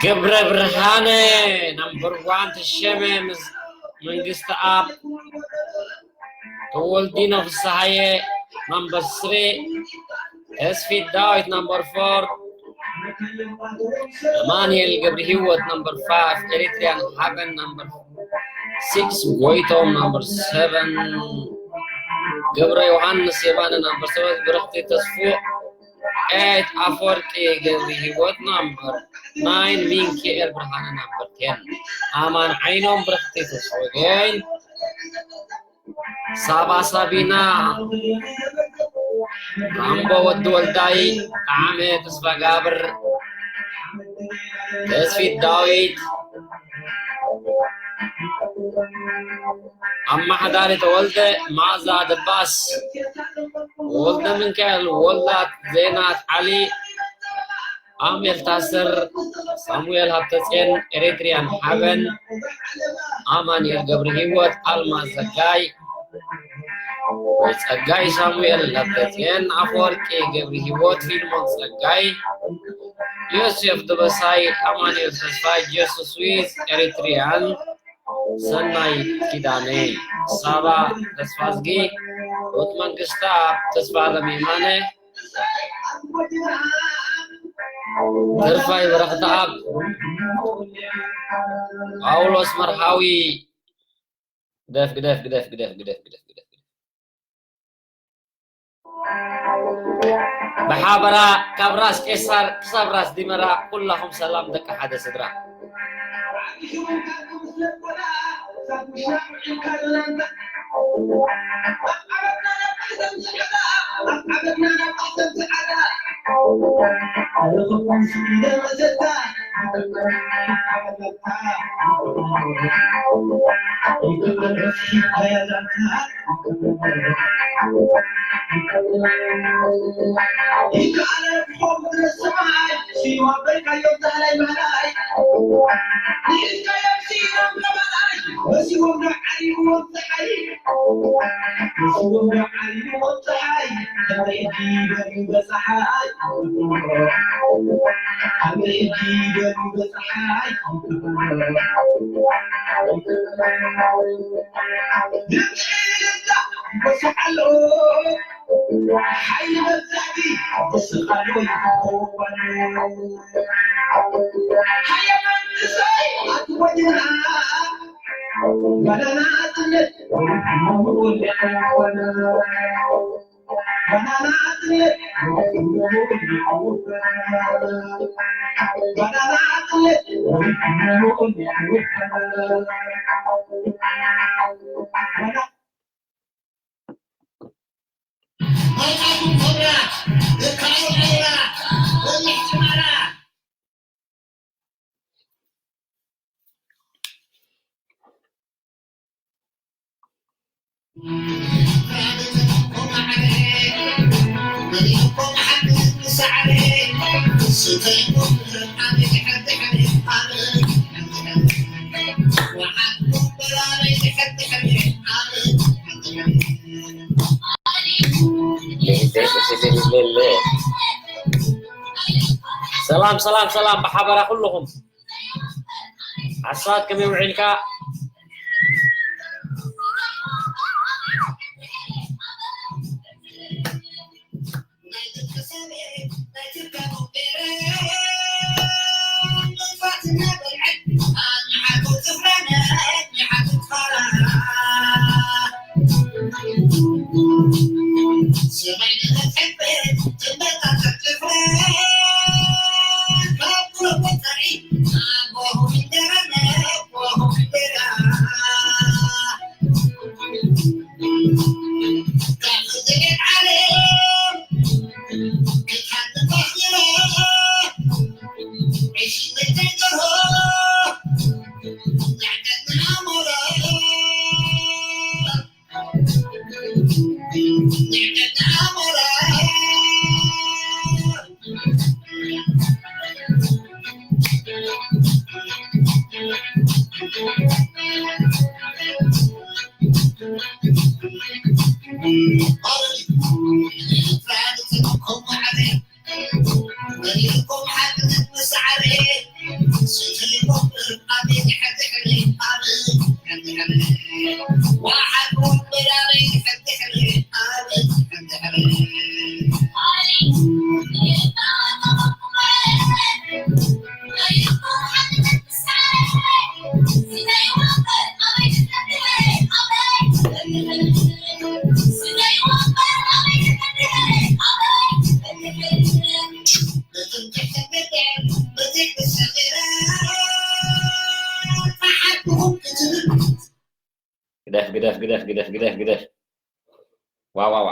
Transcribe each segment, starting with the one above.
ገብረ ብርሃነ number one ተሸመ ምስ መንግስቲ ኣብ ተወልዲኖ ፍስሃየ number three፣ ተስፊት ዳዊት number four፣ ኣማኑኤል ገብረ ህይወት number five፣ ኤሪትሪያን ሃበን number six፣ ጎይቶም number seven፣ ገብረ ዮሃንስ የማነ number seven፣ ብርኽቲ ተስፉ eight፣ ኣፈወርቂ ገብረ ህይወት number nine፣ ሚንኪኤል ብርሃነ number ten፣ ኣማን ዓይኖም፣ ብርኽቲ ተስፉ again፣ ሳባ ሳቢና፣ ራምቦ ወዲ ወልዳይ፣ ጣዕመ ተስፋጋብር፣ ተስፊት ዳዊት፣ ኣማሓዳሪ ተወልደ፣ ማዛ ደባስ፣ ወልደ ሚካኤል፣ ወላት ዜናት ዓሊ፣ ኣሜል ታስር፣ ሳሙኤል ሃብተጽዮን፣ ኤሪትሪያን ሓበን፣ ኣማኑኤል ገብረ ህይወት፣ ኣልማዝ ዘጋይ፣ ጸጋይ ሳሙኤል ሃብተጽዮን፣ ኣፈወርቂ ገብረ ህይወት፣ ፊልሞን ጸጋይ፣ ዮሴፍ ደበሳይ፣ ኣማኑኤል ተስፋይ፣ ጀሱስ ዊዝ፣ ኤሪትሪያን፣ ሰናይ ኪዳነ፣ ሳባ ተስፋዝጊ፣ ሩት መንግስተኣብ፣ ተስፋለም የማነ፣ ተርፋይ በረኽተኣብ፣ ጳውሎስ መርሃዊ፣ ግደፍ፣ ግደፍ፣ ግደፍ፣ ግደፍ፣ ግደፍ፣ ግደፍ፣ ግደፍ፣ ግደፍ። ብሓበራ ካብ ራስ ቄሳር ክሳብ ራስ ዲመራ ኩላኹም ሰላም ደቂ ሓደ ስድራ። ሰላም ሰላም ሰላም፣ ብሓበራ ኩልኹም ሓሳት ከመይ ውዒልካ? ግደፍ፣ ግደፍ፣ ግደፍ፣ ግደፍ፣ ግደፍ፣ ግደፍ። ዋ፣ ዋ፣ ዋ።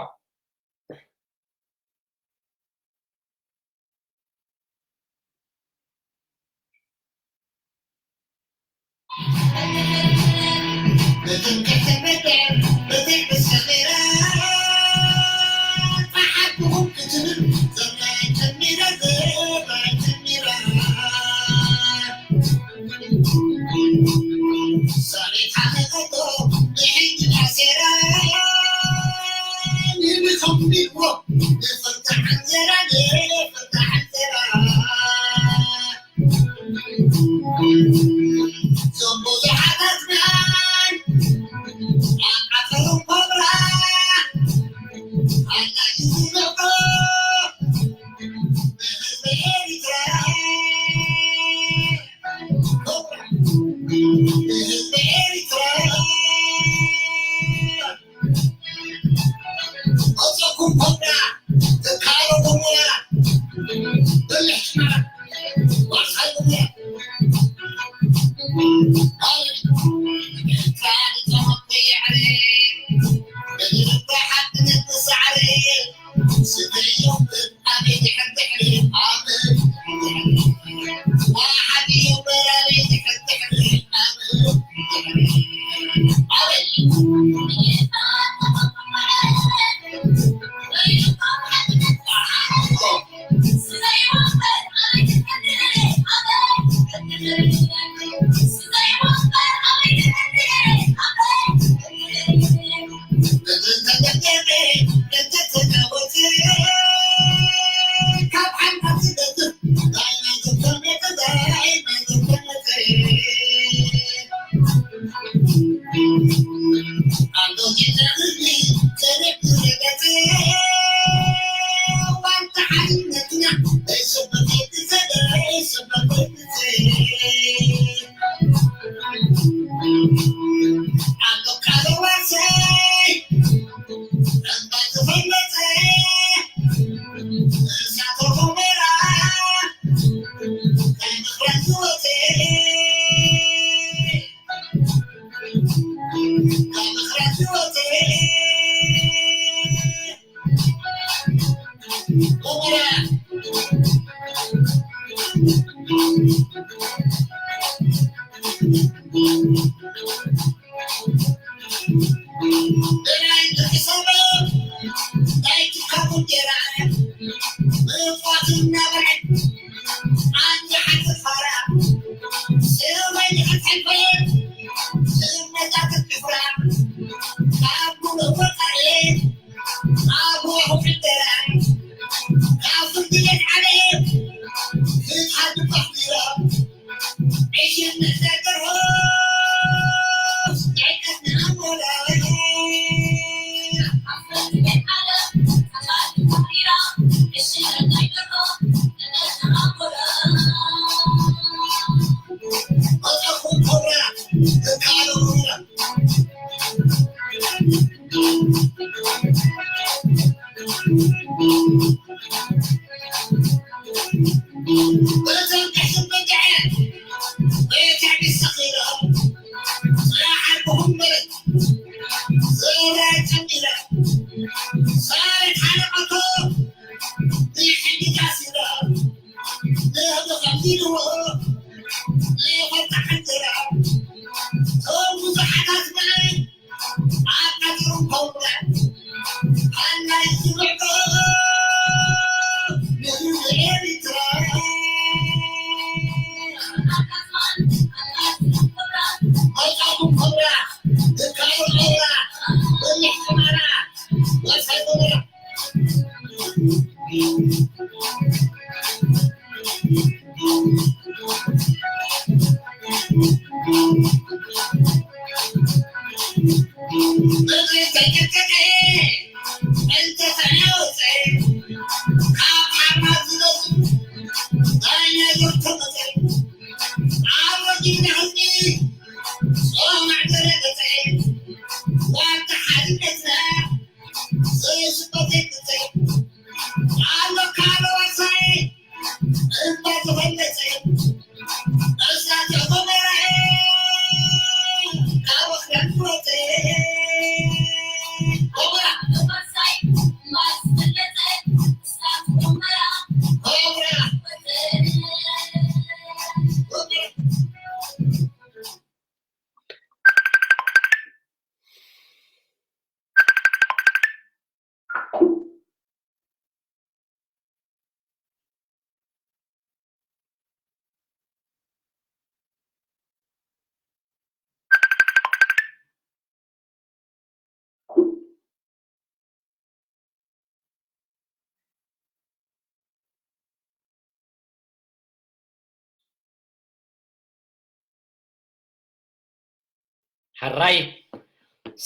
ሕራይ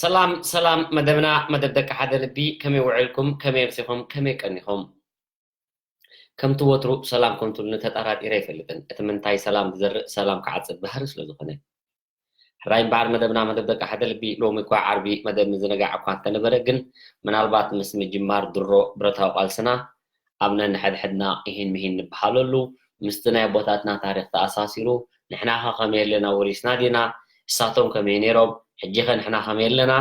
ሰላም ሰላም፣ መደብና መደብ ደቂ ሓደ ልቢ። ከመይ ውዕልኩም? ከመይ ኣምሲኹም? ከመይ ቀኒኹም? ከምቲ ወትሩ ሰላም ከም ትብሉኒ ተጠራጢረ ኣይፈልጥን። እቲ ምንታይ ሰላም ዝዘርእ ሰላም ክዓጽድ ባህሪ ስለ ዝኾነ። ሕራይ እምበኣር መደብና መደብ ደቂ ሓደ ልቢ ሎሚ እኳ ዓርቢ መደብ ምዝንጋዕ እኳ እንተነበረ፣ ግን ምናልባት ምስ ምጅማር ድሮ ብረታዊ ቃልስና ኣብ ነንሕድሕድና ኢሂን ምሂን ንበሃለሉ፣ ምስቲ ናይ ኣቦታትና ታሪኽ ተኣሳሲሩ፣ ንሕናኸ ከመይ ኣለና፣ ወሪስና ዲና፣ እሳቶም ከመይ ነይሮም፣ ሕጂኸ ንሕና ከመይ ኣለና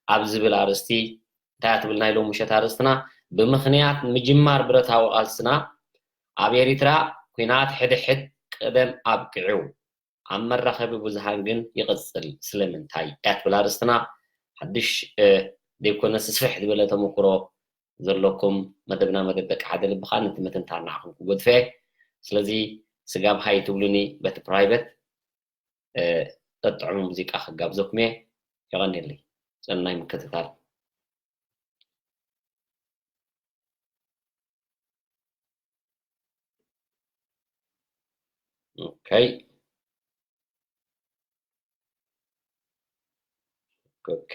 ኣብ ዝብል ኣርእስቲ እንታይ እያ ትብል ናይ ሎሚ ምሸት ኣርእስትና? ብምኽንያት ምጅማር ብረታዊ ቃልስና ኣብ ኤሪትራ ኲናት ሕድሕድ ቀደም ኣብቂዑ ኣብ መራኸቢ ብዙሃን ግን ይቕጽል። ስለምንታይ እያ ትብል ኣርእስትና። ሓድሽ፣ እ፣ ዘይኮነስ ስፍሕ ዝበለ ተመክሮ ዘለኩም መደብና መደብ ደቂ ሓደ ልቢ ከኣ ነቲ ምትንታን ንዓኹም ክገድፎ እየ። ስለዚ ስጋብ ሃይ ትብሉኒ በቲ ፕራይቨት፣ እ፣ ጠጥዕሙ ሙዚቃ ክጋብዘኩም እየ። የቐንየለይ። ሰናይ ምክትታል። ኦኬ። ኦኬ።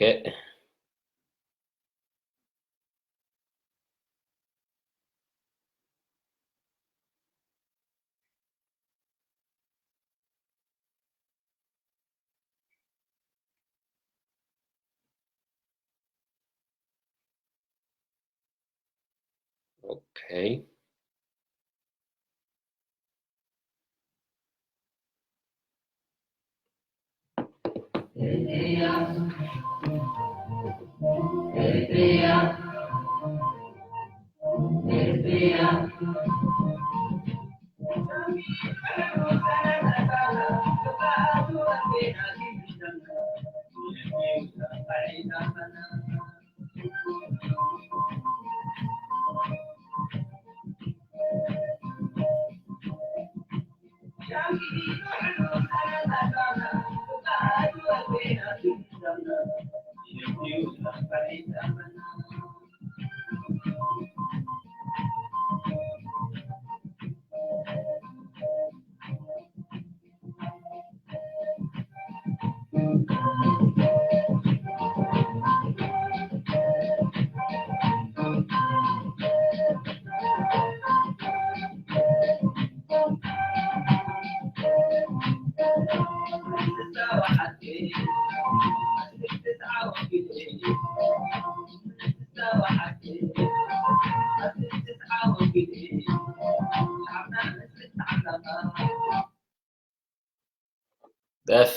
ኦኬ። ደፍ።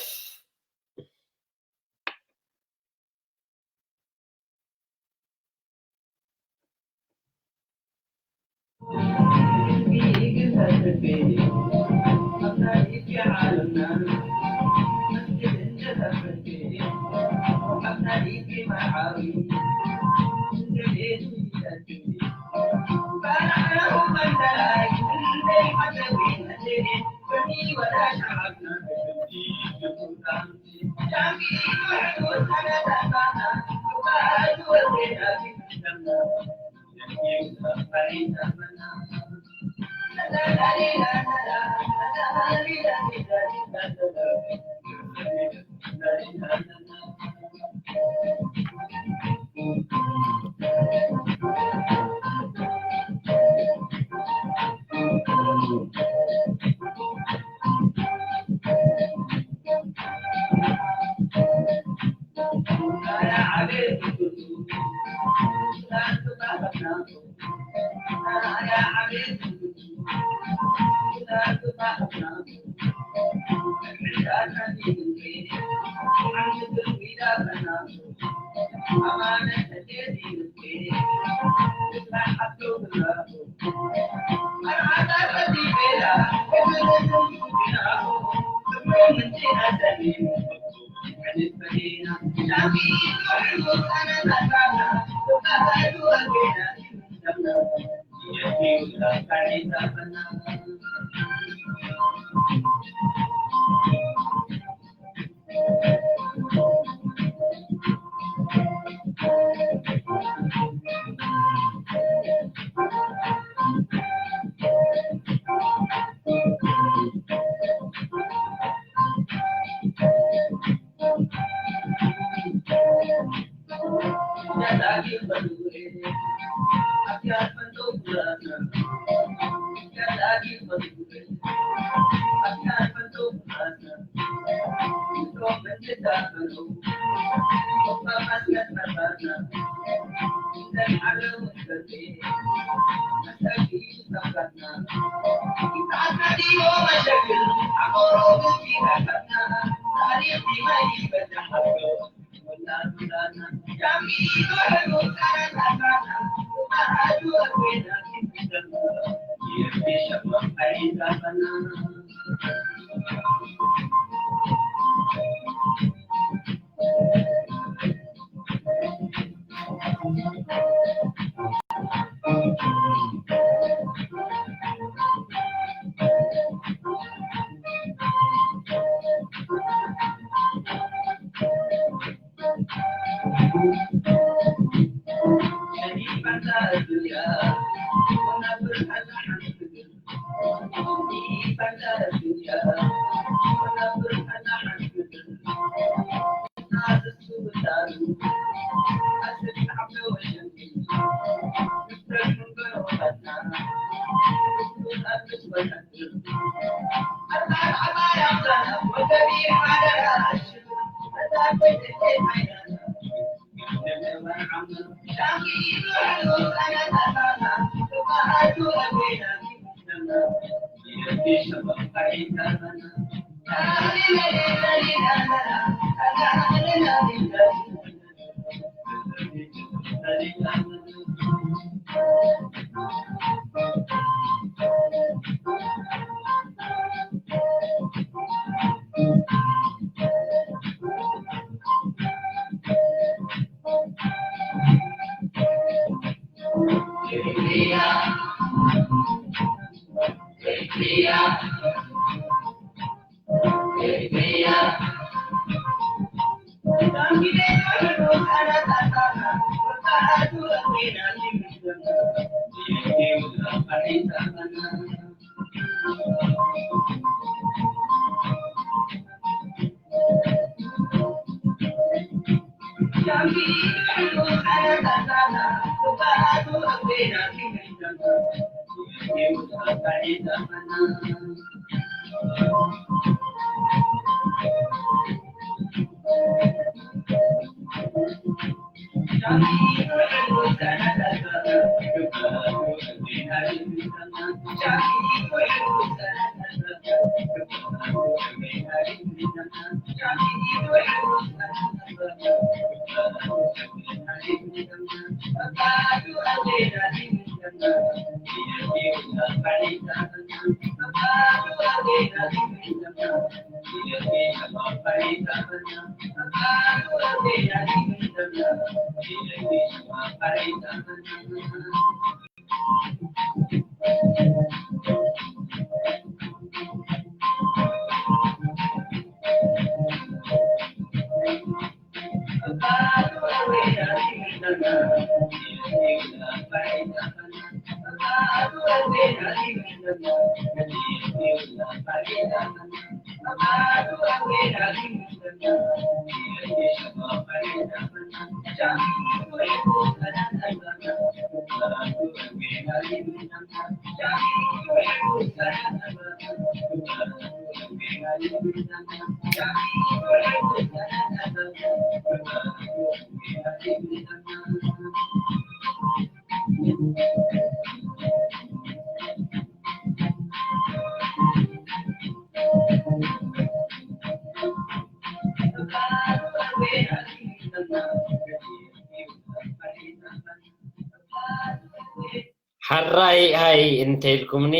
ሓራይ ሃይ እንተኢልኩምኒ፣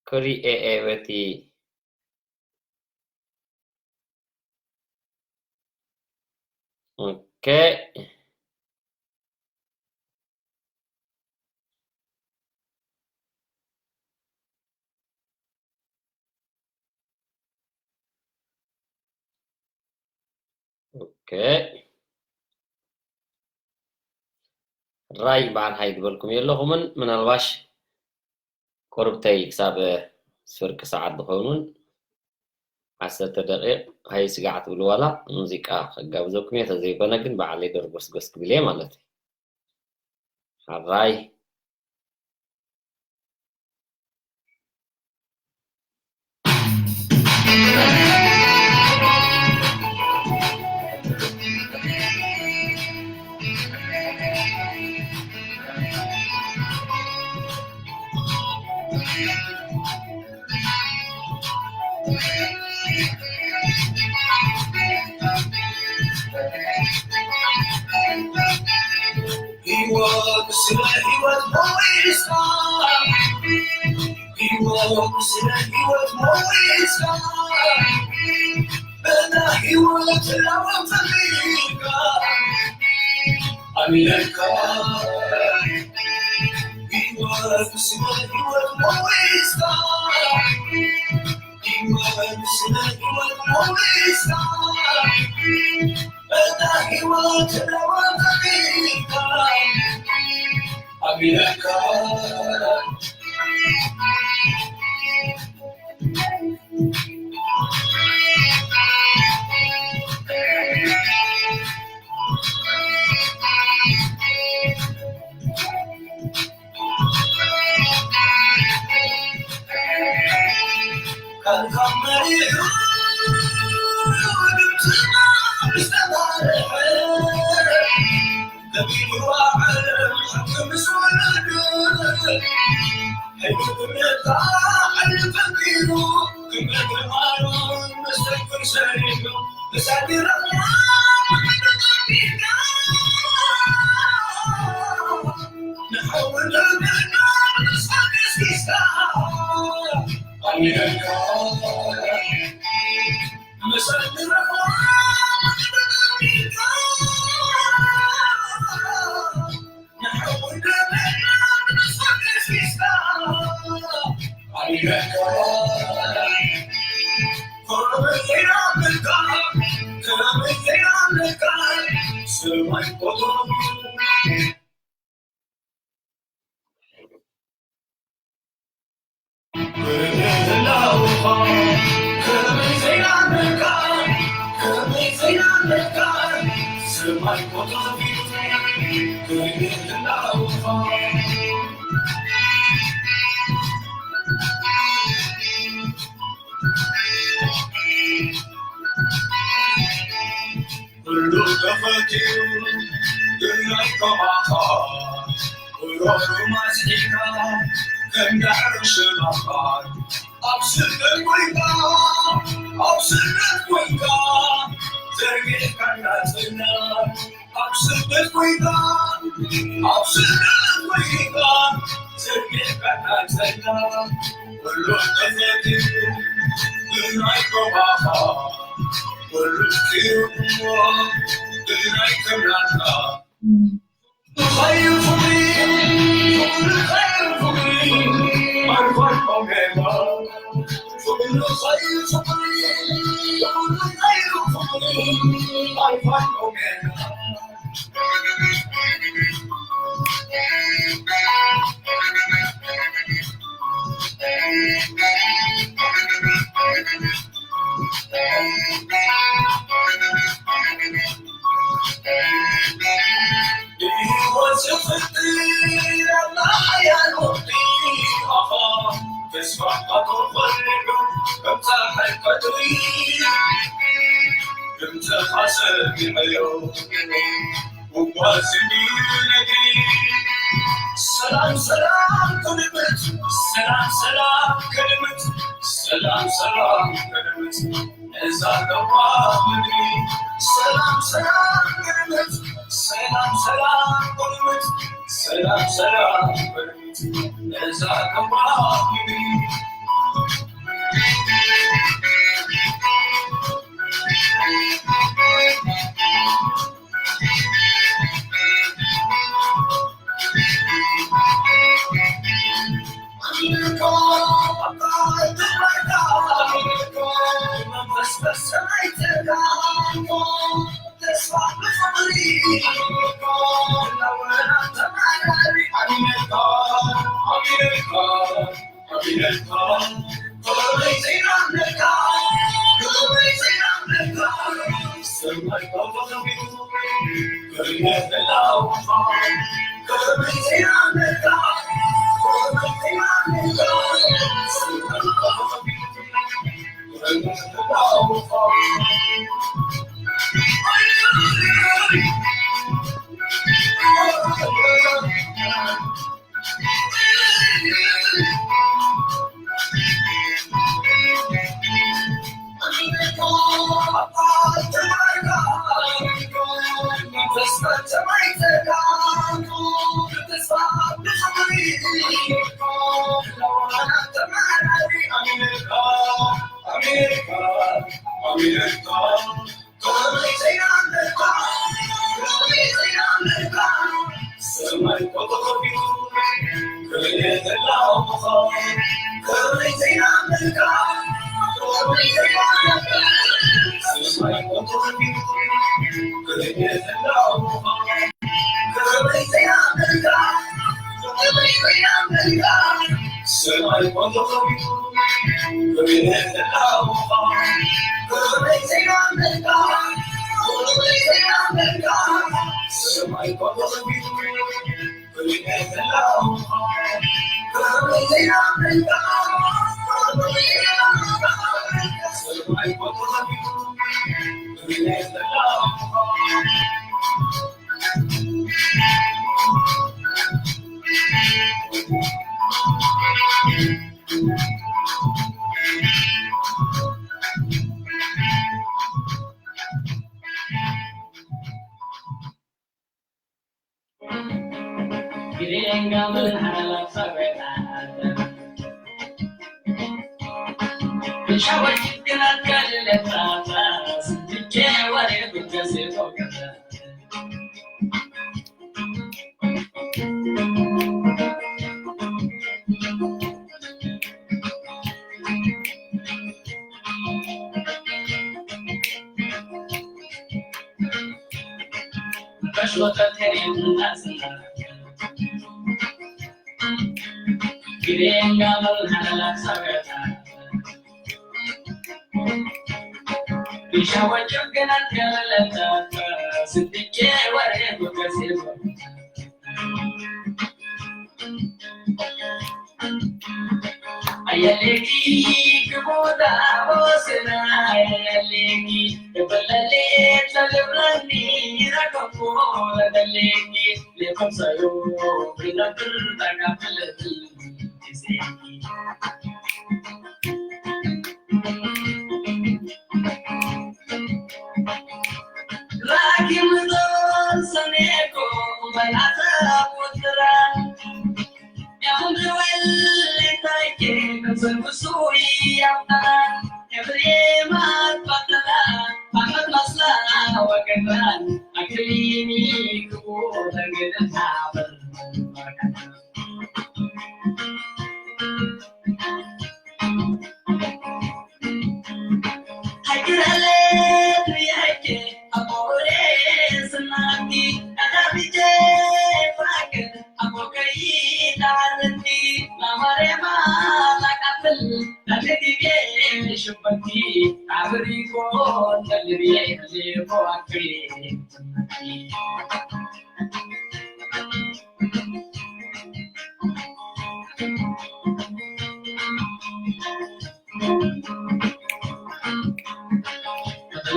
ክሪኤ እየ በቲ። ኦኬ። ኦኬ። ራይ በዓል ሃይ ዝበልኩም የለኹምን፣ ምናልባሽ ቁርብተይ ክሳብ ፍርቂ ሰዓት ዝኸውን እውን ዓሰርተ ደቂቕ ሃይ ስጋዕ ትብሉ ዋላ ሙዚቃ ክጋብዘኩም እየ። ተዘይኮነ ግን በዓለይ ደርጎስጎስ ክብል እየ ማለት እዩ። ሓራይ። ህይወት ስለ ህይወት ሞይሳ፣ ህይወት ስለ ህይወት ሞይሳ፣ በታ ህይወት ለወጥልካ ኣለካ። ህይወት ስለ ህይወት ሞይሳ፣ ኩሉ ተፈትዩ ግን ናይ ከማኻ ሮሩ ማስሒካ ከም ዳዕሮ ሽማኻ ኣብ ስደት ኮይንካ ኣብ ስደት ኮይንካ ዘርጊሕካ ናጽነት ኣብ ስደት ኮይንካ ኣብ ስደት ኮይንካ ዘርጊሕካ ናጽነት ኩሉ ተፈትዩ ግን ናይ ከማኻ ሰላም ሰላም ከድምት፣ ሰላም ሰላም ከድምት፣ ሰላም ሰላም ከድምት። እዛ ለዋህ ምድሪ ሰላም ሰላም ከድምት፣ ሰላም ሰላም ከድምት፣ ሰላም ሰላም ከድምት። እዛ ለዋህ ምድሪ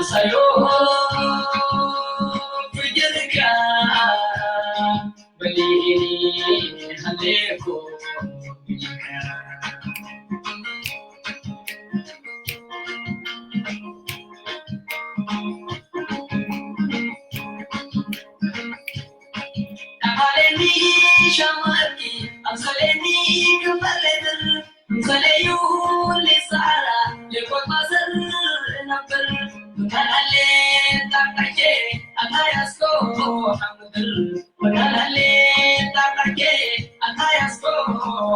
ሳዮ ፍቅርካ በሊኒ ሃሌኮ ኣማሌኒ ሻማርኪ ኣምሰሌኒ ክበሌትር እንሰለዩ ሊሳራ የቆት ማሰር ነበር መካናሌ ጣቃቼ ኣታያስኮ ሓምድር መካናሌ ጣቃቼ ኣታያስኮ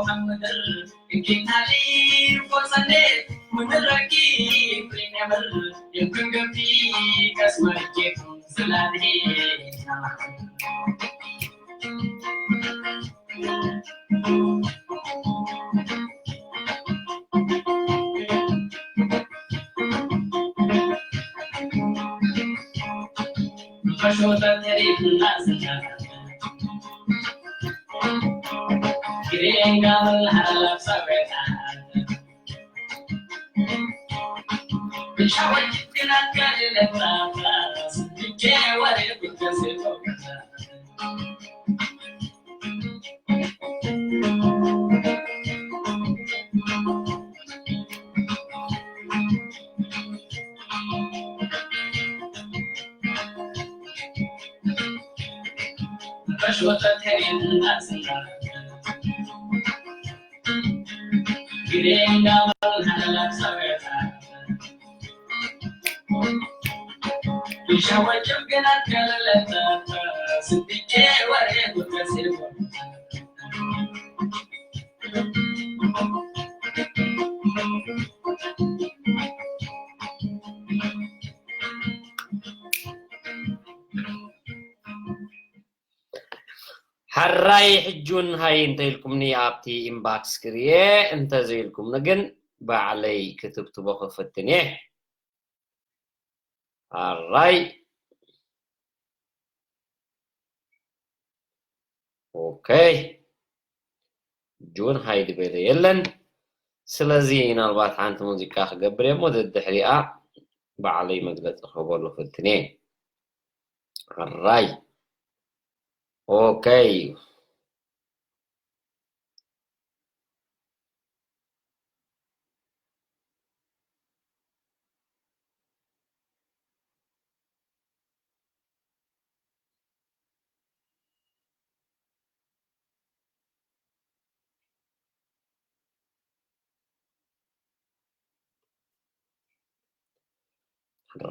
ሓምድር እኪታሊ ፎሰኔ ምድረኪ ፕሪሚየር የክንገፊ ከስመርኬ ስላድሄ ሓራይ ሕጁን ሃይ እንተ ኢልኩምኒ ኣብቲ ኢንባክስ ክርየ፣ እንተ ዘይልኩምኒ ግን ባዕለይ ክትብትቦ ክፍትን እየ። ሓራይ። ኦኬ። ጁን ሃይ ዝበለ የለን። ስለዚ ናልባት ሓንቲ ሙዚቃ ክገብር እየ እሞ ደድሕሪኣ ባዕለይ መግለጺ ክህበሉ ፍትን እየ። ሓራይ። ኦኬ።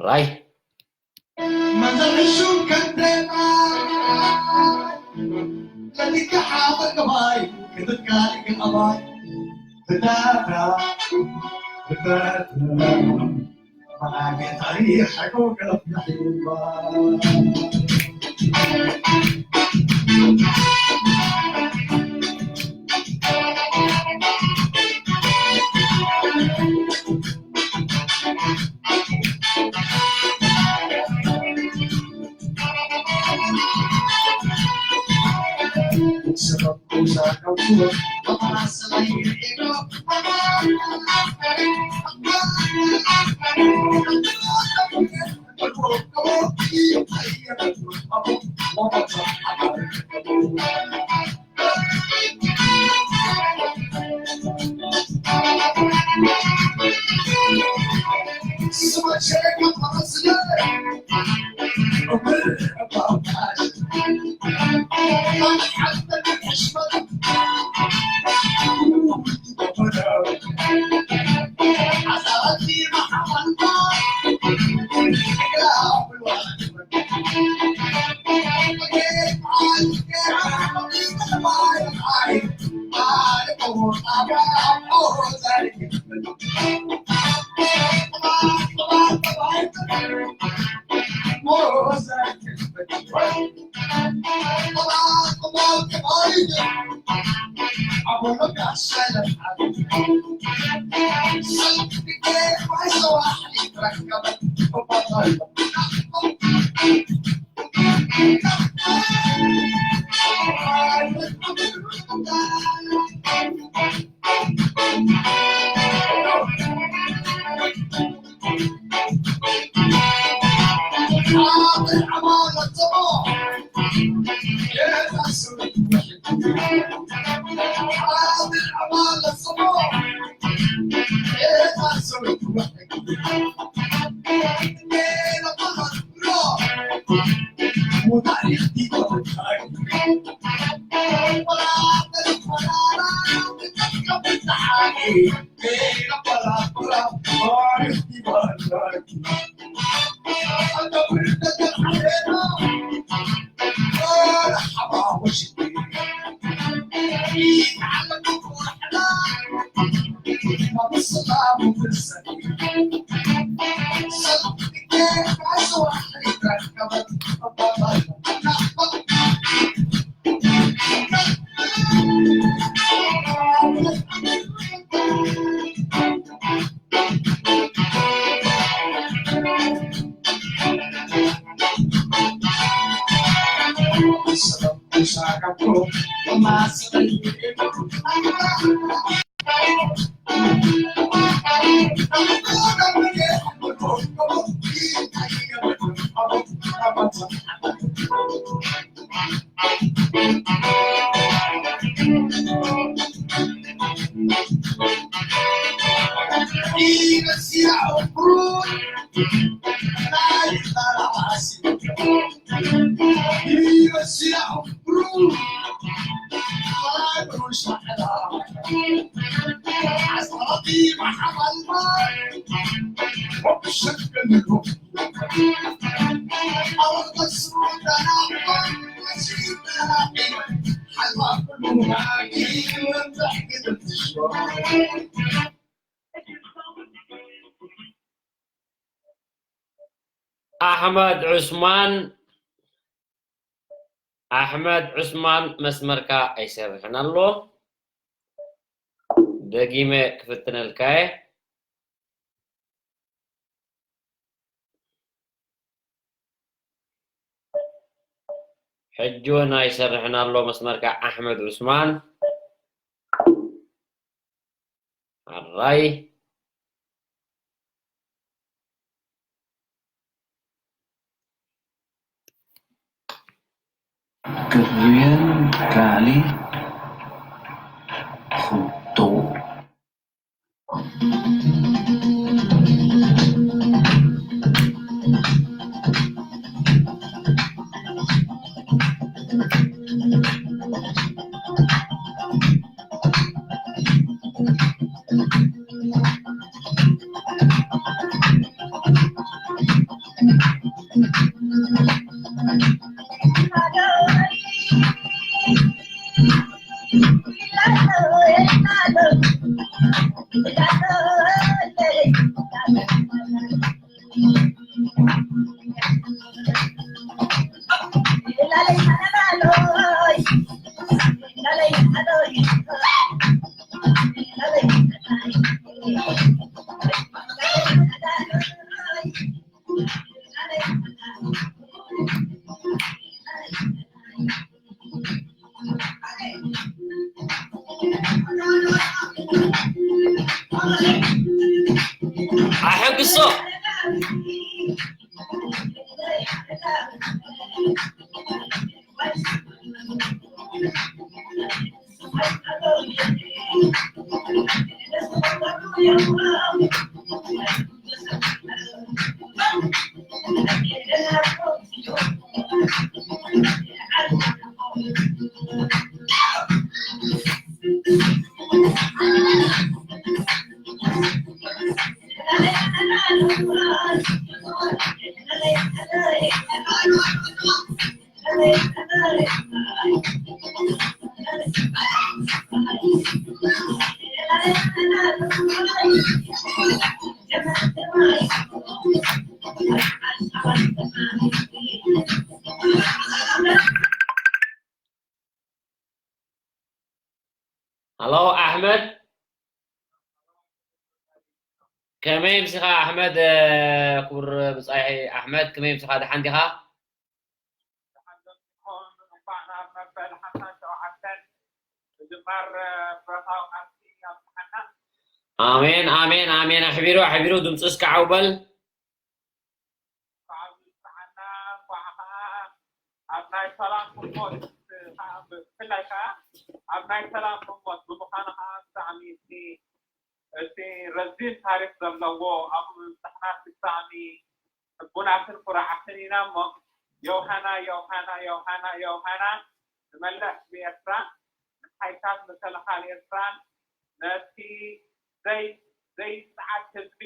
ራይ ኣሕመድ ዑስማን፣ ኣሕመድ ዑስማን መስመርካ ኣይሰርሕን ኣሎ። ደጊመ ክፍትነልካ እየ። ሕጂ እውን ኣይሰርሕን ኣሎ መስመርካ ኣሕመድ ዑስማን። ኣራይ ክብየን ካሊ ክቶ ኣሐግሶ። ሃሎ ኣሕመድ፣ ከመይ ምሲኻ ኣሕመድ? ክቡር ብጻይ ኣሕመድ፣ ከመይ ምሲኻ? ደሓን ዲኻ? ኣሜን ኣሜን ኣሜን። ኣሕቢሩ ኣሕቢሩ ድምፁ እስከ ዓው በል። ኣብ ናይ ሰላም ህሞት ብፍላይ ከዓ ኣብ ናይ ሰላም ህሞት ብምዃኑ ከዓ ብጣዕሚ እቲ ረዚን ታሪክ ዘለዎ ኣብኡ ምብፃሕና ብጣዕሚ ሕቡናትን ኩራዓትን ኢና እሞ ዮሃና ዮሃና ዮሃና ዮሃና ንመላእ ህዝቢ ኤርትራ ንሓይልታት ምክልኻል ኤርትራን ነቲ ዘይፅዓት ህዝቢ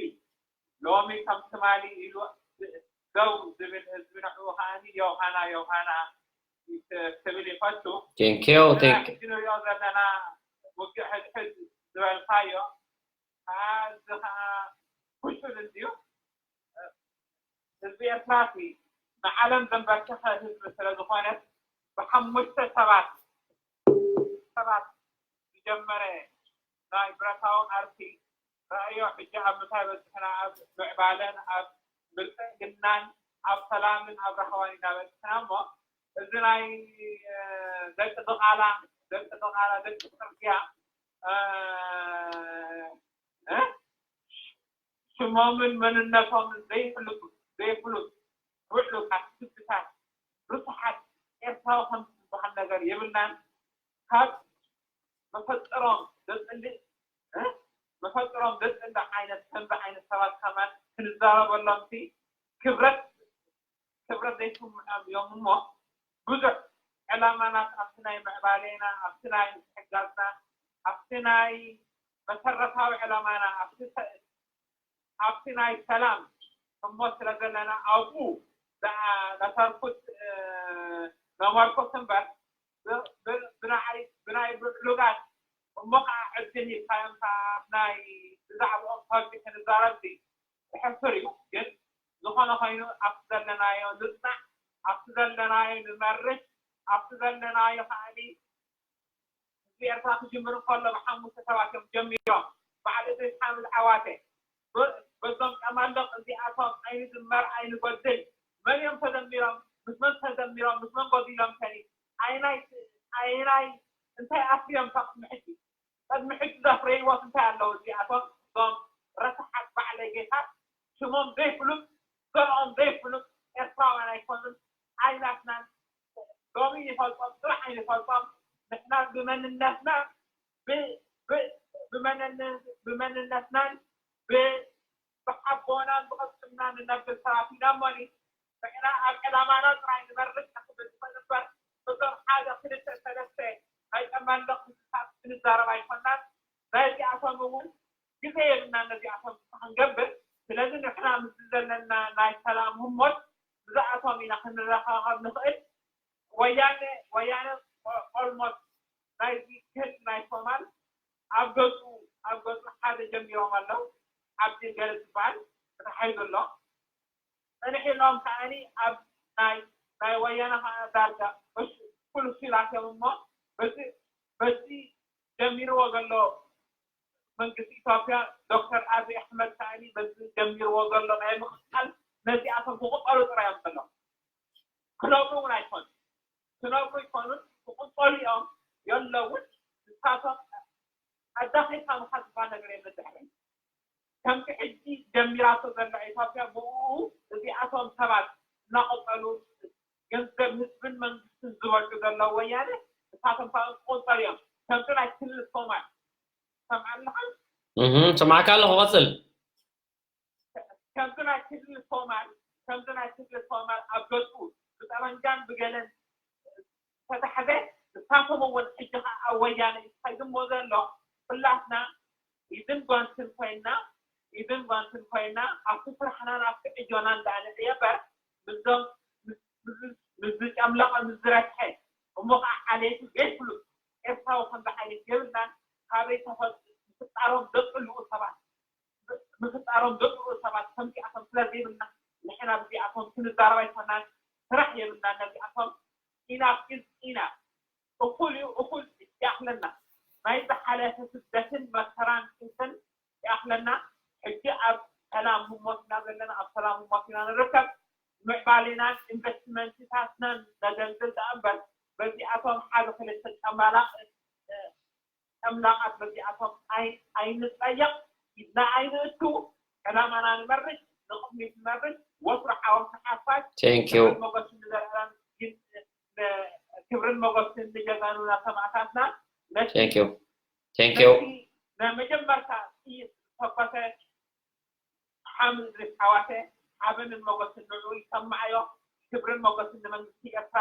ሎሚ ከም ትማሊ ኢሉ ደው ዝብል ህዝቢ ንዕኡ ከዓኒ ዮሃና ዮሃና ክብል ይፈቱ። Thank you. ሕጂ ንሪኦ ዘለና ውግእ ሕድሕድ ዝበልካዮ እዚ ከዓ ፍሹል እንድዩ። ህዝቢ ኤርትራ ንዓለም ዘንበርከኸ ህዝቢ ስለ ዝኾነ ብሓሙሽተ ሰባት ሰባት ዝጀመረ ናይ ብረታዊ ቃልሲ ረኣዮ። ሕጂ ኣብ ምንታይ በፅሕና? ኣብ ምዕባለን ኣብ ብልፅግናን ኣብ ሰላምን ኣብ ራህዋን ኢና በፅሕና። እሞ እዚ ናይ ደቂ ድቓላ ደቂ ድቓላ ደቂ ፅርግያ ሽሞምን መንነቶምን ዘይፍልጡ ዘይፍሉጥ ውዕሉጋት ስድታት ርሱሓት ኤርትራዊ ከም ዝበሃል ነገር የብልናን። ካብ መፈጠሮም ዘፅልእ መፈጠሮም ዘፅልእ ዓይነት ከምዚ ዓይነት ሰባት ከማን ክንዛረበሎም ክብረት ክብረት ዘይስምዖም እዮም እሞ ብዙሕ ዕላማናት ኣብቲ ናይ ምዕባሌና ኣብቲ ናይ ምሕጋዝና ኣብቲ ናይ መሰረታዊ ዕላማና ኣብቲ ናይ ሰላም እሞ ስለ ዘለና ኣብኡ ዘሰርኩት ነመርኩስ እምበር ብናይ ብዕሉጋት እሞ ከዓ ዕድል ሂብካዮም ከዓ ናይ ብዛዕባኦም ፈልጢ ክንዛረብ ሕፍር እዩ። ግን ዝኾነ ኮይኑ ኣብቲ ዘለናዮ ንፅናዕ፣ ኣብቲ ዘለናዮ ንመርሽ፣ ኣብቲ ዘለናዮ ከዓኒ ህዝቢ ኤርትራ ክጅምር እንከሎ ብሓሙሽተ ሰባት እዮም ጀሚሮም። በዓል እድሪስ ሓምድ ዓዋተ በዞም ጨማልቕ እዚኣቶም ኣይንድመር ኣይንጎድል። መን እዮም ተደሚሮም? ምስ መን ተደሚሮም? ምስ መን ጎዲሎም ከኒ? ኣይናይ ኣይናይ እንታይ ኣፍርዮም ካብ ቅድሚ ሕጂ? ቅድሚ ሕጂ ዘፍረይዎስ እንታይ ኣለዉ እዚኣቶም እዞም ረሳሓት ባዕለጌታት ሽሞም ዘይፍሉጥ ዘርኦም ዘይፍሉጥ ኤርትራውያን ኣይኮኑን ኣይናትናን ሎሚ ይፈልጦም ጥራሕ ኣይንፈልጦም ንሕና ብመንነትና ብመንነትናን ብሓቦናን ብቐልጥምና ንነብር ሰባት ኢና እሞኒ ንሕና ኣብ ዕላማና ጥራይ ንመርሕ ንኽብል ንኽእል እምበር እዞም ሓደ ክልተ ሰለስተ ናይ ጨማልቕ ምስልታት ክንዛረብ ኣይኮናን። ናይዚኣቶም እውን ግዜ የብልናን ነዚኣቶም ክንገብር። ስለዚ ንሕና ምስ ዘለና ናይ ሰላም ህሞት ብዝኣቶም ኢና ክንረኻኸብ ንኽእል። ወያነ ወያነ ኦልሞስት ናይዚ ክህድ ናይ ሶማል ኣብ ገፁ ኣብ ገፁ ሓደ ጀሚሮም ኣለዉ። ዓብዲ ገለ ዝበሃል ተታሒዙ ኣሎ። ፀንሕ ኢሎም ከዓኒ ኣብ ናይ ናይ ወያነ ከዓ ዳርጋ ኩሉ ሲላትዮም እሞ በዚ በዚ ጀሚርዎ ዘሎ መንግስቲ ኢትዮጵያ ዶክተር ኣብይ ኣሕመድ ከዓኒ በዚ ጀሚርዎ ዘሎ ናይ ምቕፃል ነዚኣቶም ክቕጠሉ ጥራይ እዮም ዘለዉ። ክነብሩ እውን ኣይኮኑ ክነብሩ ይኮኑን ክቕጠሉ እዮም የለውን። ንሳቶም ኣዳኺልካ ምኻድ ዝበሃል ነገር የለን ድሕሪ ከምቲ ሕጂ ጀሚራቶ ዘላ ኢትዮጵያ ብኡ እዚኣቶም ሰባት እናቐጠሉ ገንዘብ ህዝብን መንግስትን ዝበልዑ ዘለዉ ወያነ ንሳቶም ከዓ ክቕጠሉ እዮም። ከምቲ ናይ ክልል ሶማል ሰምዓ ኣለኻ እህ ሰማዕካ ኣለኹ ቀፅል ከምዚ ናይ ክልል ሶማል ከምዚ ናይ ክልል ሶማል ኣብ ገፁ ብጠመንጃን ብገለን ዝተታሕዘ ንሳቶም እውን ሕጂ ከዓ ኣብ ወያነ እዩ ተኸይድሞ ዘሎ። ኩላትና ኢድን ጓንትን ኮይና ኢድን ጓንትን ኮይና ኣብቲ ስራሕናን ኣብቲ ዕጆናን ደኣ ንዕየ እምበር ምስዞም ምስ ዝጨምለቐ ምስ ዝረስሐ እሞ ከዓ ዓሌቱ ዘይፍሉጥ ኤርትራዊ ከምዚ ዓይነት የብልናን። ካበይ ተፈልጡ ምፍጣሮም ዘፅልኡ ሰባት ምፍጣሮም ዘፅልኡ ሰባት ከምዚኣቶም ስለ ዘይብልና ንሕና ብዚኣቶም ክንዛረብ ኣይኮናን። ስራሕ የብልናን ነዚኣቶም። ኢናፍ ኢዝ ኢናፍ። እኹል እዩ እኹል ይኣኽለና። ናይ ዝሓለፈ ስደትን መከራን ጭንቅን ይኣኽለና። ሕጂ ኣብ ሰላም ህሞት ኢና ዘለና፣ ኣብ ሰላም ህሞት ኢና ንርከብ። ምዕባሌናን ኢንቨስትመንትታትናን ነገልግል ደኣ እምበር በዚኣቶም ሓደ ክልተ ጨማላቕ ጨምላቓት በዚኣቶም ኣይንፀየቕ፣ ኢድና ኣይንእቱ፣ ዕላማና ንመርሽ፣ ንቕድሚት ንመርሽ፣ ወትሩ ዓወት ንሓፋሽ፣ Thank you. ክብርን ሞገስን ንዘለኣለም ክብርን ሞገስን ንጀጋኑና ሰማእታትና። ነቲ Thank you. Thank you. ነቲ ናይ መጀመርታ ጥይት ዝተኮሰ ሓምድ እድሪስ ሓዋተ ሓበንን ሞገስን ንዕኡ ይሰማዓዮ። ክብርን ሞገስን ንመንግስቲ ኤርትራ፣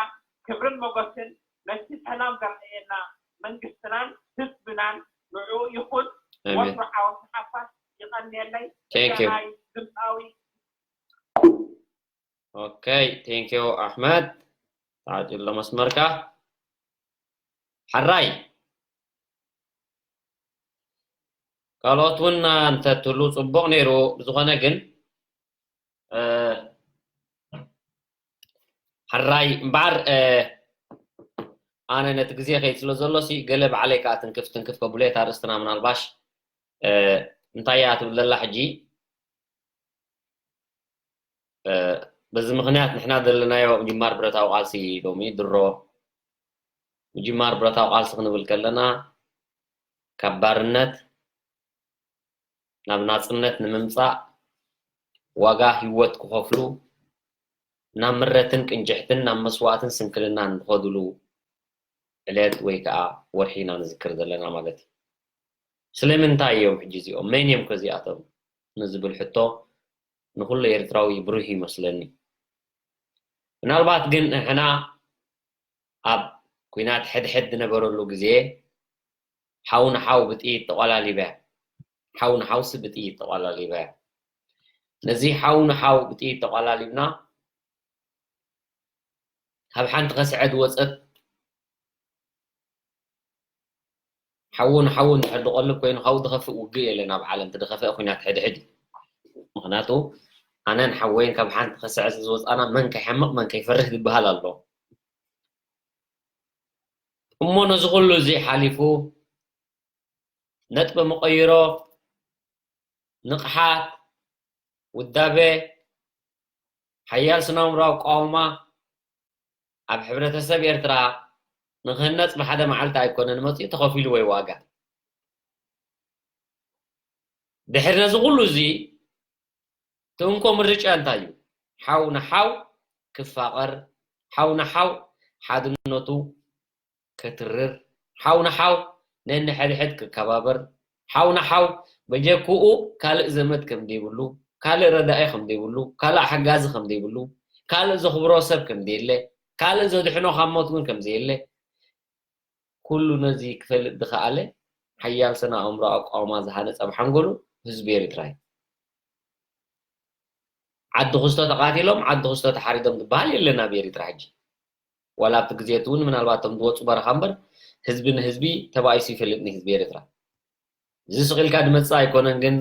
ክብርን ሞገስን ነቲ ሰላም ዘርእየና መንግስትናን ህዝብናን ንዕኡ ይኹን። ኣሜን። ወትሩ ዓወት ንሓፋ ቀንየለይ። Thank you። ናይ ድምፃዊ። Okay, thank you ኣሕመድ። ተዓፂሎ መስመርካ። ሓራይ፣ ካልኦት እውን እንተትህሉ ፅቡቕ ነይሩ። ብዝኾነ ግን፣ እ፣ ሓራይ እምበኣር፣ እ፣ ኣነ ነቲ ግዜ ከይድ ስለ ዘሎ ሲ፣ ገለ ባዕለይ ከዓ ትንክፍ ትንክፍ ከብሎ እየ። እታ ኣርእስትና ምናልባሽ፣ እ፣ እንታይ እያ ትብል ዘላ ሕጂ? እ፣ በዚ ምኽንያት ንሕና ዘለናዮ ምጅማር ብረታዊ ቃልሲ ሎሚ ድሮ ምጅማር ብረታዊ ቃልሲ ክንብል ከለና፣ ካብ ባርነት ናብ ናጽነት ንምምጻእ ዋጋ ህይወት ክኸፍሉ፣ ናብ ምረትን ቅንጭሕትን ናብ መስዋእትን ስንክልናን ዝኸድሉ ዕለት ወይ ከዓ ወርሒ ኢና ንዝክር ዘለና ማለት እዩ። ስለምንታይ እዮም ሕጂ እዚኦም? መን እዮም ከ እዚኣቶም ንዝብል ሕቶ ንኹሉ ኤርትራዊ ብሩህ ይመስለኒ። ምናልባት ግን ንሕና ኣብ ኲናት ሕድሕድ ዝነበረሉ ግዜ ሓው ንሓው ብጥይት ተቋላሊበ፣ ሓው ንሓውሲ ብጥይት ተቋላሊበ። ነዚ ሓው ንሓው ብጥይት ተቋላሊብና ካብ ሓንቲ ከስዐ ዝወፀት ሓዉ ንሓዉ እንድሕር ዝቆልብ ኮይኑ፣ ካብኡ ዝኸፍእ ውግእ የለን ኣብ ዓለም፣ እቲ ዝኸፍአ ኲናት ሕድሕድ እዩ። ምኽንያቱ ኣነን ሓወይን ካብ ሓንቲ ከስዐ ስለ ዝወፃና መን ከይሓምቕ መን ከይፈርህ ዝበሃል ኣሎ። እሞ ነዚ ኩሉ እዚ ሓሊፉ ነጥቢ መቐይሮ፣ ንቕሓት፣ ውዳበ፣ ሓያል ስነ-ኣእምሮኣዊ ኣቃውማ ኣብ ሕብረተሰብ ኤርትራ ንክህነጽ ብሓደ መዓልቲ ኣይኮነን መጺኡ፣ ተኸፊሉ ወይ ዋጋ። ድሕሪ ነዚ ኩሉ እዚ እቲ እንኮ ምርጫ እንታይ እዩ? ሓው ንሓው ክፋቐር፣ ሓው ንሓው ሓድነቱ ከትርር፣ ሓው ንሓው ነንሕድሕድ ክከባበር፣ ሓው ንሓው በጀክኡ ካልእ ዘመድ ከም ዘይብሉ፣ ካልእ ረዳኢ ከም ዘይብሉ፣ ካልእ ሓጋዚ ከም ዘይብሉ፣ ካልእ ዘኽብሮ ሰብ ከም ዘየለ፣ ካልእ ዘድሕኖ ካብ ሞት እውን ከም ዘየለ፣ ኩሉ ነዚ ክፈልጥ ዝኸኣለ ሓያል ስነ ኣእምሮ ኣቃውማ ዝሃነጸ ኣብ ሓንጎሉ ህዝቢ ኤርትራ እዩ። ዓዲ ክስቶ ተቓቲሎም፣ ዓዲ ክስቶ ተሓሪዶም ዝበሃል የለን ኣብ ኤርትራ ሕጂ። ዋላ ኣብቲ ግዜ እቲ እውን ምናልባት እቶም ዝወፁ በረኻ እምበር፣ ህዝቢ ንህዝቢ ተባኢሱ ይፈልጥ ንህዝቢ ኤርትራ። እዚ ስቕ ኢልካ ዝመፅእ ኣይኮነን፣ ግን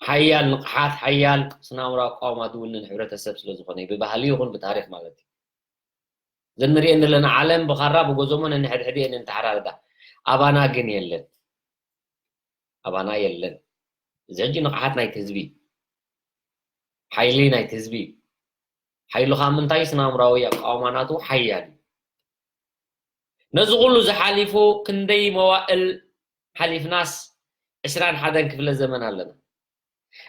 ሓያል ንቕሓት፣ ሓያል ስነ ኣእምሮ ኣቃውማ ዝውንን ሕብረተሰብ ስለ ዝኾነ እዩ። ብባህሊ ይኹን ብታሪኽ ማለት እዩ። ዘንሪኤን ዘለና ዓለም ብኻራ ብጎዞሞ ነንሕድሕድ እየን እንተሓራርዳ። ኣባና ግን የለን። ኣባና የለን። እዚ ሕጂ ንቕሓት ናይቲ ህዝቢ፣ ሓይሊ ናይቲ ህዝቢ፣ ሓይሉ ካብ ምንታይ? ስነ ኣእምሮኣዊ ኣቃውማ ናቱ ሓያል እዩ። ነዚ ኩሉ ዝሓሊፉ ክንደይ መዋእል ሓሊፍናስ ዕስራን ሓደን ክፍለ ዘመን ኣለና።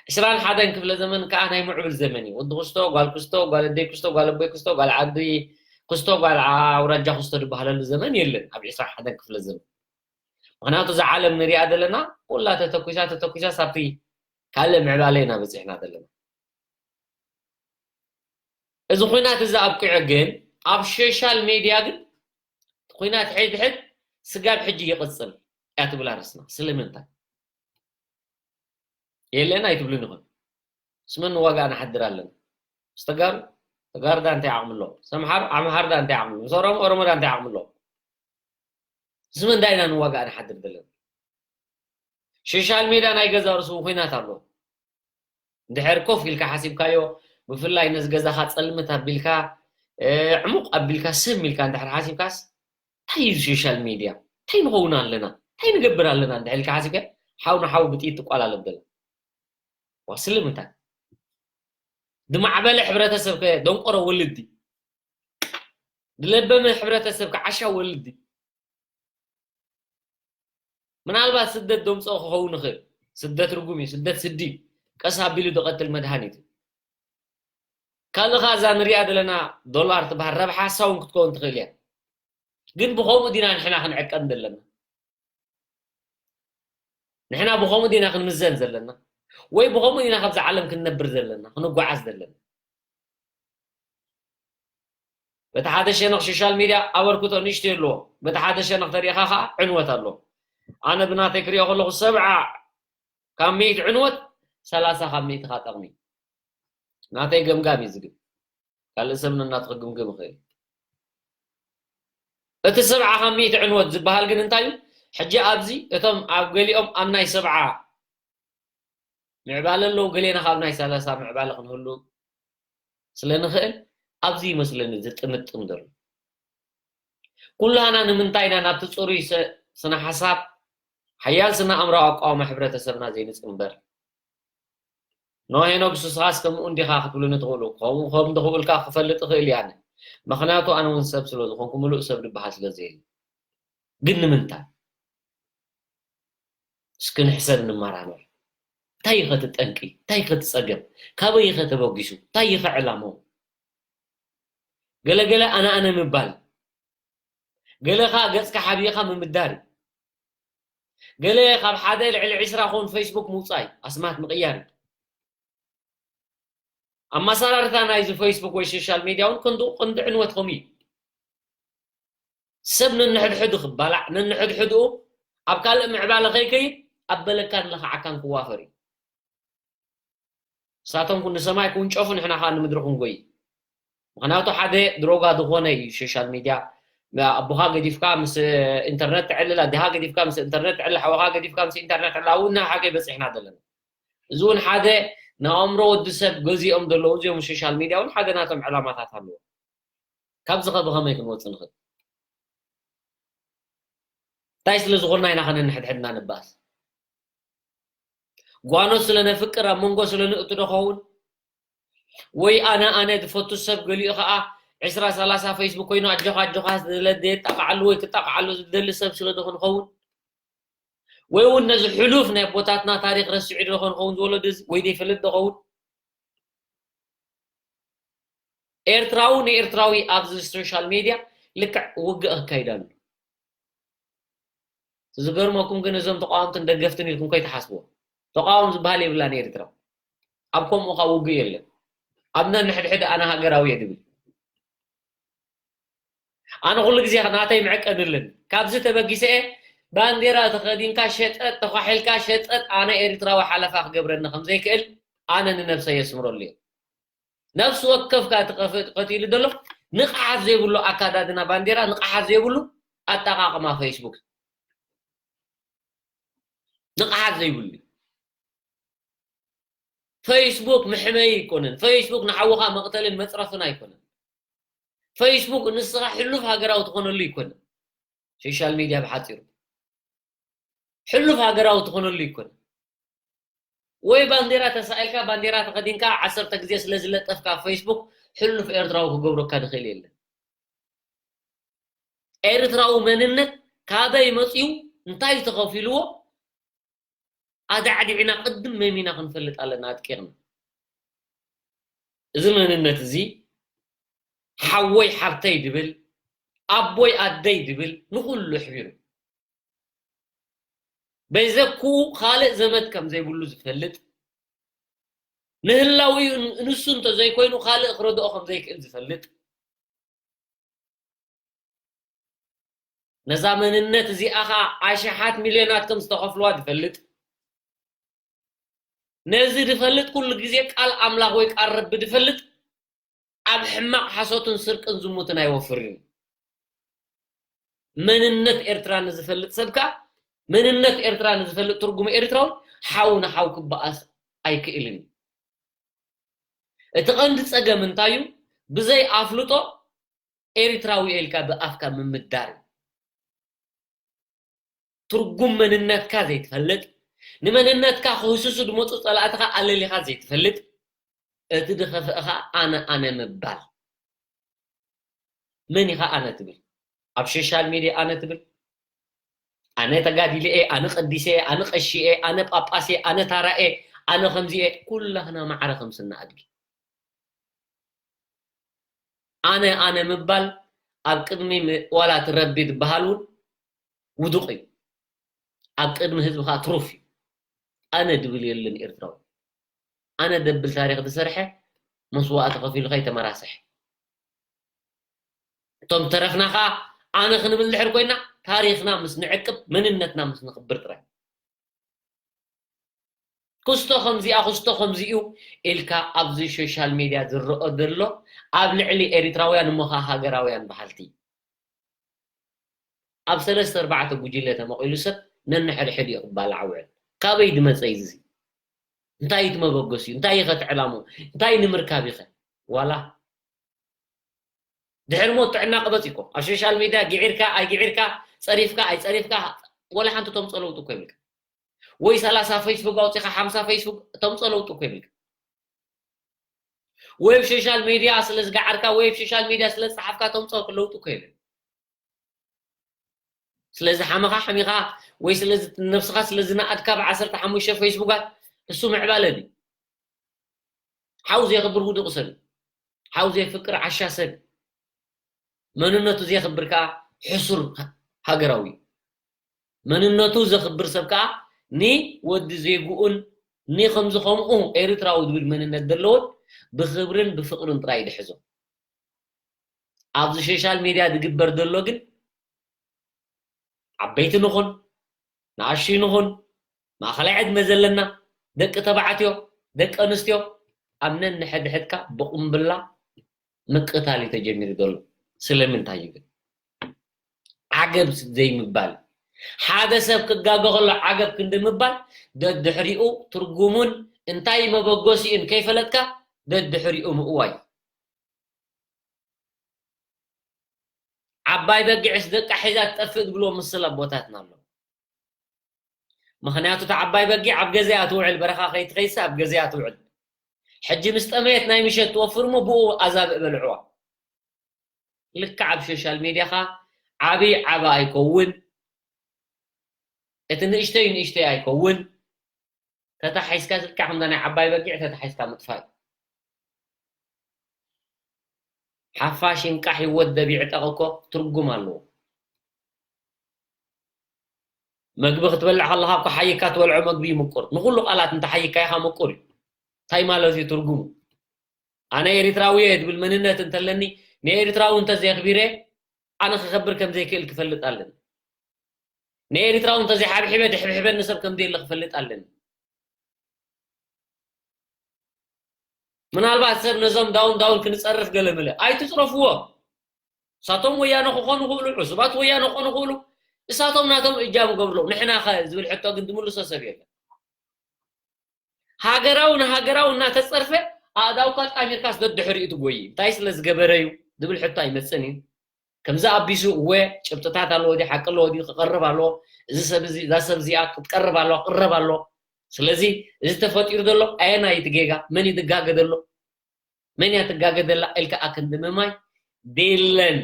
ዕስራን ሓደን ክፍለ ዘመን ከኣ ናይ ምዕብል ዘመን እዩ። ወዲ ክስቶ፣ ጓል ክስቶ፣ ጓል ኣደይ ክስቶ፣ ጓል ኣቦይ ክስቶ፣ ጓል ዓዲ ክስቶ፣ ጓል ኣውራጃ ክስቶ ዝበሃለሉ ዘመን የለን ኣብ ዕስራን ሓደን ክፍለ ዘመን። ምኽንያቱ እዛ ዓለም ንሪኣ ዘለና ኩላ ተተኩሳ ተተኩሳ ሳብቲ ካልእ ምዕባለ ኢና በፂሕና ዘለና። እዚ ኹናት እዚ ኣብቂዑ ግን ኣብ ሶሻል ሜድያ ግን ኹናት ሕድሕድ ስጋብ ሕጂ ይቕፅል እያ ትብል ኣርእስትና። ስለምንታይ? የለን ኣይትብሉን ይኹን። ስመን ዋጋ ንሓድር ኣለና። ምስ ተጋሩ፣ ተጋሩ ዳ እንታይ ዓቕሚ ኣለዎ? ምስ ኣምሓሩ፣ ኣምሓሩ ዳ እንታይ ዓቕሚ ኣለዎ? ምስ ኦሮሞ፣ ኦሮሞ ዳ እንታይ ዓቕሚ ኣለዎ? ስመን ዳ ኢና ንዋጋ ንሓድር ዘለና? ሶሻል ሜድያ ናይ ገዛ ርእሱ ኹናት ኣለዎ። እንድሕር ኮፍ ኢልካ ሓሲብካዮ፣ ብፍላይ ነዚ ገዛኻ ጸልምት ኣቢልካ፣ እ፣ ዕሙቕ ኣቢልካ፣ ስም ኢልካ እንድሕር ሓሲብካስ፣ እንታይ እዩ ሶሻል ሜድያ? እንታይ ንኸውን ኣለና? እንታይ ንገብር ኣለና? እንድሕር ኢልካ ሓሲብካ፣ ሓው ንሓው ብጥይት ትቋላለብ ዘላ። ዋ፣ ስለምንታይ? ዝማዕበለ ሕብረተሰብ ከ ደንቆሮ ወልዲ፣ ዝለበመ ሕብረተሰብ ከ ዓሻ ወልዲ። ምናልባት ስደት ደምፅኦ ክኸውን ይኽእል። ስደት ርጉም እዩ። ስደት ስዲ እዩ። ቀስ ኣቢሉ ዝቐትል መድሃኒት እዩ። ካልእ ኸዓ እዛ ንሪኣ ዘለና ዶላር ትበሃል ረብሓ ሃሳውን ክትከውን ትኽእል እያ። ግን ብኸምኡ ዲና ንሕና ክንዕቀን ዘለና? ንሕና ብኸምኡ ዲና ክንምዘን ዘለና? ወይ ብኸምኡ ዲና ካብዛ ዓለም ክንነብር ዘለና፣ ክንጓዓዝ ዘለና? በቲ ሓደ ሸነኽ ሶሻል ሚድያ ኣበርክቶ ንእሽቶ ኣለዎ፣ በቲ ሓደ ሸነኽ ተሪእኻ ኸዓ ዕንወት ኣለዎ። ኣነ ብናተይ ክሪኦ ከለኹ ሰብዓ ካብ ሚእቲ ዕንወት ሰላሳ ካብ ሚእቲ ካ ጠቕሚ። ናተይ ገምጋም እዩ ዝግብ። ካልእ ሰብ ነናቱ ክግምግም ይኽእል። እቲ ሰብዓ ካብ ሚእቲ ዕንወት ዝበሃል ግን እንታይ እዩ? ሕጂ ኣብዚ እቶም ኣብ ገሊኦም ኣብ ናይ ሰብዓ ምዕባለ ኣለዉ፣ ገሌና ካብ ናይ ሰላሳ ምዕባለ ክንህሉ ስለ ንኽእል ኣብዚ ይመስለኒ ዝጥምጥም ዘሎ። ኩላህና ንምንታይ ኢና ናብቲ ጽሩይ ሰ-፣ ስነ ሓሳብ ሓያል ስነ ኣእምራዊ ኣቃውማ ሕብረተሰብና ዘይንጽንበር? ኖ ሄኖግ ንስኻስ ከምኡ እንዲኻ ክትብሉኒ ትኽእሉ። ከምኡ ከም ዝኽብልካ ክፈልጥ እኽእል እየ ኣነ። ምኽንያቱ ኣነ እውን ሰብ ስለ ዝኾንኩ ምሉእ ሰብ ዝበሃል ስለ ዘየለ። ግን ንምንታይ? እስኪ ንሕሰብ ንመራመር። እንታይ እዩ ኸ እቲ ጠንቂ? እንታይ እዩ ኸ እቲ ጸገም? ካበይ እዩ ኸ ተበጊሱ? እንታይ እዩ ኸ ዕላምኡ? ገለ ገለ ኣነ ኣነ ምባል፣ ገለ ኸኣ ገጽካ ሓቢእኻ ምምዳር እዩ። ገለ ካብ ሓደ ልዕሊ ዕስራ ኾን ፌስቡክ ምውጻእ እዩ፣ ኣስማት ምቕያር እዩ። ኣመሰራርታ ናይዚ ፌስቡክ ወይ ሶሻል ሚድያ እውን ክንዱ ቅንዲ ዕንወት ከምኡ እዩ። ሰብ ነንሕድሕዱ ክባላዕ፣ ነንሕድሕድኡ ኣብ ካልእ ምዕባለ ከይከይድ ኣብ በለካን ለኽዓካን ክዋፈር እዩ። ንሳቶም ኩን ንሰማይ ክውንጨፉ፣ ንሕና ኸኣ ንምድሪ ክንጎይ። ምኽንያቱ ሓደ ድሮጋ ዝኾነ እዩ ሶሻል ሚድያ። ኣቦኻ ገዲፍካ ምስ ኢንተርነት ተዕልል፣ ኣዴኻ ገዲፍካ ምስ ኢንተርነት ተዕልል፣ ሓወኻ ገዲፍካ ምስ ኢንተርነት ተዕልል፣ ኣብኡ እና ሓቀይ በጺሕና ዘለና። እዚ እውን ሓደ ንኣእምሮ ወዲ ሰብ ገዚኦም ዘለዉ እዚኦም ሶሻል ሚድያ እውን ሓደ ናቶም ዕላማታት ኣለዎ። ካብዚ ኸ ብኸመይ ክንወጽእ ንኽእል? እንታይ ስለ ዝኾንና ኢና ኸ ነንሕድሕድና ንባኣስ? ጓኖት ስለ ነፍቅር ኣብ መንጎ ስለ ንእቱ ዶ ኸውን? ወይ ኣነ ኣነ ዝፈቱ ሰብ ገሊኡ ኸኣ ዕስራ ሰላሳ ፌስቡክ ኮይኑ ኣጆኻ ኣጆኻ ስለ ዘየጣቕዓሉ ወይ ክጣቕዓሉ ዝደሊ ሰብ ስለ ዶ ክንኸውን? ወይ እውን ነዚ ሕሉፍ ናይ ኣቦታትና ታሪኽ ረሲዑ ዶ ክንኸውን ዝወለዱ እዚ ወይ ዘይፈልጥ ዶ ኸውን? ኤርትራዊ ንኤርትራዊ ኣብዚ ሶሻል ሜድያ ልክዕ ውግእ ክካይድ ኣሎ። ዝገርመኩም ግን እዞም ተቃወምትን ደገፍትን ኢልኩም ከይትሓስብዎ። ተቃወም ዝበሃል የብላን ኤርትራ። ኣብ ከምኡ ኸኣ ውግእ የለን። ኣብ ነንሕድሕድ ኣነ ሃገራዊ እየ ድብል። ኣነ ኩሉ ግዜ ናተይ መዕቀኒ ኣለኒ። ካብዚ ተበጊሰ እየ ባንዴራ ተኸዲንካ ሸጠጥ፣ ተኳሒልካ ሸጠጥ፣ ኣነ ኤርትራዊ ሓለፋ ክገብረኒ ከም ዘይክእል ኣነ ንነብሰይ የስምረሉ እየ። ነፍሲ ወከፍ ከኣ እቲ ቀፍ-፣ ቀቲሉ ዘሎ ንቕሓት ዘይብሉ ኣካዳድና ባንዴራ፣ ንቕሓት ዘይብሉ ኣጠቓቕማ ፌስቡክ። ንቕሓት ዘይብሉ። ፌስቡክ መሕመዪ ኣይኮነን። ፌስቡክ ንሓውኻ መቕተልን መጽረፍን ኣይኮነን። ፌስቡክ ንስኻ ሕሉፍ ሃገራዊ ትኾነሉ ኣይኮነን። ሶሻል ሚድያ ብሓጺሩ ሕሉፍ ሃገራዊ ትኾነሉ ኣይኮነን። ወይ ባንዴራ ተሳኢልካ፣ ባንዴራ ተኸዲንካ፣ ዓሰርተ ግዜ ስለ ዝለጠፍካ ኣብ ፌስቡክ፣ ሕሉፍ ኤርትራዊ ክገብረካ ዝኽእል የለን። ኤርትራዊ መንነት ካበይ መጺኡ፣ እንታይ ተኸፊልዎ፣ ኣዳዕዲዕና ቅድም መሚና ክንፈልጥ ኣለና ኣጥቂቕና። እዚ መንነት እዚ ሓወይ ሓብተይ ድብል፣ ኣቦይ ኣደይ ድብል ንኹሉ ኣሕቢሩ። በይዘኩ ካልእ ዘመድ ከም ዘይብሉ ዝፈልጥ፣ ንህላዊኡ ን-፣ ንሱ እንተዘይኮይኑ ካልእ ክረድኦ ከም ዘይክእል ዝፈልጥ፣ ነዛ መንነት እዚኣ ኸኣ ኣሽሓት ሚልዮናት ከም ዝተኸፍልዋ ዝፈልጥ፣ ነዚ ዝፈልጥ ኩሉ ግዜ ቃል ኣምላኽ ወይ ቃል ረቢ ዝፈልጥ፣ ኣብ ሕማቕ ሓሶትን ስርቅን ዝሙትን ኣይወፍርን እዩ። መንነት ኤርትራ ንዝፈልጥ ሰብ ከኣ፣ መንነት ኤርትራ ንዝፈልጥ ትርጉም ኤርትራዊ ሓው ንሓው ክበኣስ ኣይክእልን እዩ። እቲ ቀንዲ ጸገም እንታይ እዩ? ብዘይ ኣፍልጦ ኤርትራዊ ኢልካ ብኣፍካ ምምዳር እዩ። ትርጉም መንነትካ ዘይትፈልጥ፣ ንመንነትካ ክህስሱ ዝመጹ ጸላእትኻ ኣለሊኻ ዘይትፈልጥ፣ እቲ ዝኸፍእኻ ኣነ ኣነ ምባል። መን ኢኻ ኣነ ትብል? ኣብ ሶሻል ሚድያ ኣነ ትብል? ኣነ ተጋዲለ እየ፣ ኣነ ቀዲሰ እየ፣ ኣነ ቀሺ እየ፣ ኣነ ጳጳስ እየ፣ ኣነ ታራ እየ፣ ኣነ ከምዚ እየ፣ ኩላህና ማዕረ ከም ስና ኣድጊ። ኣነ ኣነ ምባል ኣብ ቅድሚ ም-፣ ዋላ እቲ ረቢ ዝበሃል እውን ውዱቕ እዩ። ኣብ ቅድሚ ህዝቢ ኸዓ ትሩፍ እዩ። ኣነ ድብል የለን ኤርትራዊ። ኣነ ደብል ታሪኽ ዝሰርሐ መስዋእቲ ከፊሉ ከይተመራስሐ። እቶም ተረፍና ኸዓ ኣነ ክንብል ድሕር ኮይና ታሪኽና ምስ ንዕቅብ መንነትና ምስ ንኽብር ጥራይ። ክስቶ ከምዚኣ ክስቶ ከምዚኡ ኢልካ ኣብዚ ሶሻል ሚድያ ዝረኦ ዘሎ ኣብ ልዕሊ ኤሪትራውያን እሞ ከኣ ሃገራውያን በሃልቲ ኣብ ሰለስተ ኣርባዕተ ጉጅለ ተመቒሉ ሰብ ነንሕድሕድ እዩ ክባላዕ ውዕል። ካበይ ድመፀ እዩ እዚ? እንታይ እዩ እቲ መበገሲኡ? እንታይ እዩ ኸ እቲ ዕላምኡ? እንታይ ንምርካብ እዩ ኸ? ዋላ ድሕሪ ሞት ጥዕና ቅበፅ እኮ ኣብ ሶሻል ሚድያ ግዒርካ ኣይግዒርካ ፀሪፍካ ኣይፀሪፍካ ወላ ሓንቲ ተምፀ ለውጢ እኮ ይብልካ። ወይ ሰላሳ ፌስቡክ ኣውፂኻ ሓምሳ ፌስቡክ ተምፀ ለውጢ እኮ ይብልካ። ወይ ኣብ ሶሻል ሚድያ ስለ ዝገዓርካ ወይ ኣብ ሶሻል ሚድያ ስለ ዝፀሓፍካ ተምፀ ለውጢ እኮ የለን። ስለዚ ሓመኻ ሓሚኻ ወይ ስለዚ ነብስኻ ስለ ዝነኣድካ ብዓሰርተ ሓሙሽተ ፌስቡካት እሱ ምዕባለ ድዩ? ሓው ዘየኽብር ውዱቕ ሰብ እዩ። ሓው ዘየፍቅር ዓሻ ሰብ እዩ። መንነቱ ዘየኽብር ከዓ ሕሱር ሃገራዊ እዩ። መንነቱ ዘኽብር ሰብ ከዓ ንወዲ ዜግኡን ንከምዚ ከምኡ ኤርትራዊ ዝብል መንነት ዘለዎን ብኽብርን ብፍቕርን ጥራይ ድሕዞ። ኣብዚ ሶሻል ሚድያ ዝግበር ዘሎ ግን ዓበይቲ ንኹን ንኣሽቱ ንኹን ማእኸላይ ዕድመ ዘለና ደቂ ተባዕትዮ ደቂ ኣንስትዮ ኣብ ነንሕድሕድካ ብቁምብላ ምቅታል እዩ ተጀሚሩ ዘሎ። ስለምንታይ እዩ ግን? ዓገብ ዘይምባል። ሓደ ሰብ ክጋገ ከሎ ዓገብ ክንዲ ምባል ደድሕሪኡ ትርጉሙን እንታይ መበገሲኡን ከይፈለጥካ ደድሕሪኡ ምእዋይ። ዓባይ በጊዕስ ደቃ ሒዛ ትጠፍእ ዝብልዎ ምስል ኣቦታትና ኣሎ። ምኽንያቱ እታ ዓባይ በጊዕ ኣብ ገዛ እያ ትውዕል፣ በረኻ ከይትኸይድሲ ኣብ ገዛ እያ ትውዕል። ሕጂ ምስ ጠመየት ናይ ምሸት ትወፍር እሞ ብኡ ኣዛብእ በልዕዋ። ልክዕ ኣብ ሶሻል ሜድያ ኸኣ ዓብይ ዓቢ ኣይከውን፣ እቲ ንእሽተይ ንእሽተይ ኣይከውን። ተታሒዝካ ልክዕ ከምዛ ናይ ዓባይ በጊዕ ተታሒዝካ ምጥፋእ እዩ። ሓፋሽ እንቃሕ ይወደብ ይዕጠቕ እኮ ትርጉም ኣለዎ። መግቢ ክትበልዕ ከለኻ እኮ ሓይካ ትበልዖ መግቢ እዩ ምቁር። ንኹሉ ቃላት እንተ ሓይካ ኢኻ ምቁር እዩ። እንታይ ማለት እዩ ትርጉሙ? ኣነ ኤሪትራዊ እየ ዝብል መንነት እንተለኒ ንኤሪትራዊ እንተዘየኽቢረ ኣነ ክኸብር ከም ዘይክእል ክፈልጥ ኣለኒ። ንኤሪትራዊ እንተዘይሓብሒበ ድሕብሕበኒ ሰብ ከም ዘየለ ክፈልጥ ኣለኒ። ምናልባት ሰብ ነዞም ዳውን ዳውን ክንጸርፍ ገለ ምለ ኣይትጽረፍዎ። እሳቶም ወያነ ክኾኑ ይኽእሉ፣ ዕሱባት ወያነ ክኾኑ ይኽእሉ። እሳቶም ናቶም እጃም ገብርሎም። ንሕና ኸ ዝብል ሕቶ ግን ዝምልሶ ሰብ የለን። ሃገራዊ ንሃገራዊ እናተጸርፈ ኣእዳውካ ጣሚርካስ ደድሕሪኡ ትጎይ። እንታይ ስለ ዝገበረ እዩ ዝብል ሕቶ ኣይመጽእን እዩ። ከምዚ ኣቢሱ እወ ጭብጥታት ኣለዎ ድዩ ሓቂ ኣለዎ ድዩ ክቐርብ ኣለዎ። እዚ ሰብ እዚ እዛ ሰብ እዚኣ ክትቀርብ ኣለዋ ክቕረብ ኣለዎ። ስለዚ እዚ ተፈጢሩ ዘሎ ኣየናይ እቲ ጌጋ መን እዩ ዝጋገ ዘሎ? መን እያ ትጋገ ዘላ ኢልካ ኣክንዲ ምማይ ደየለን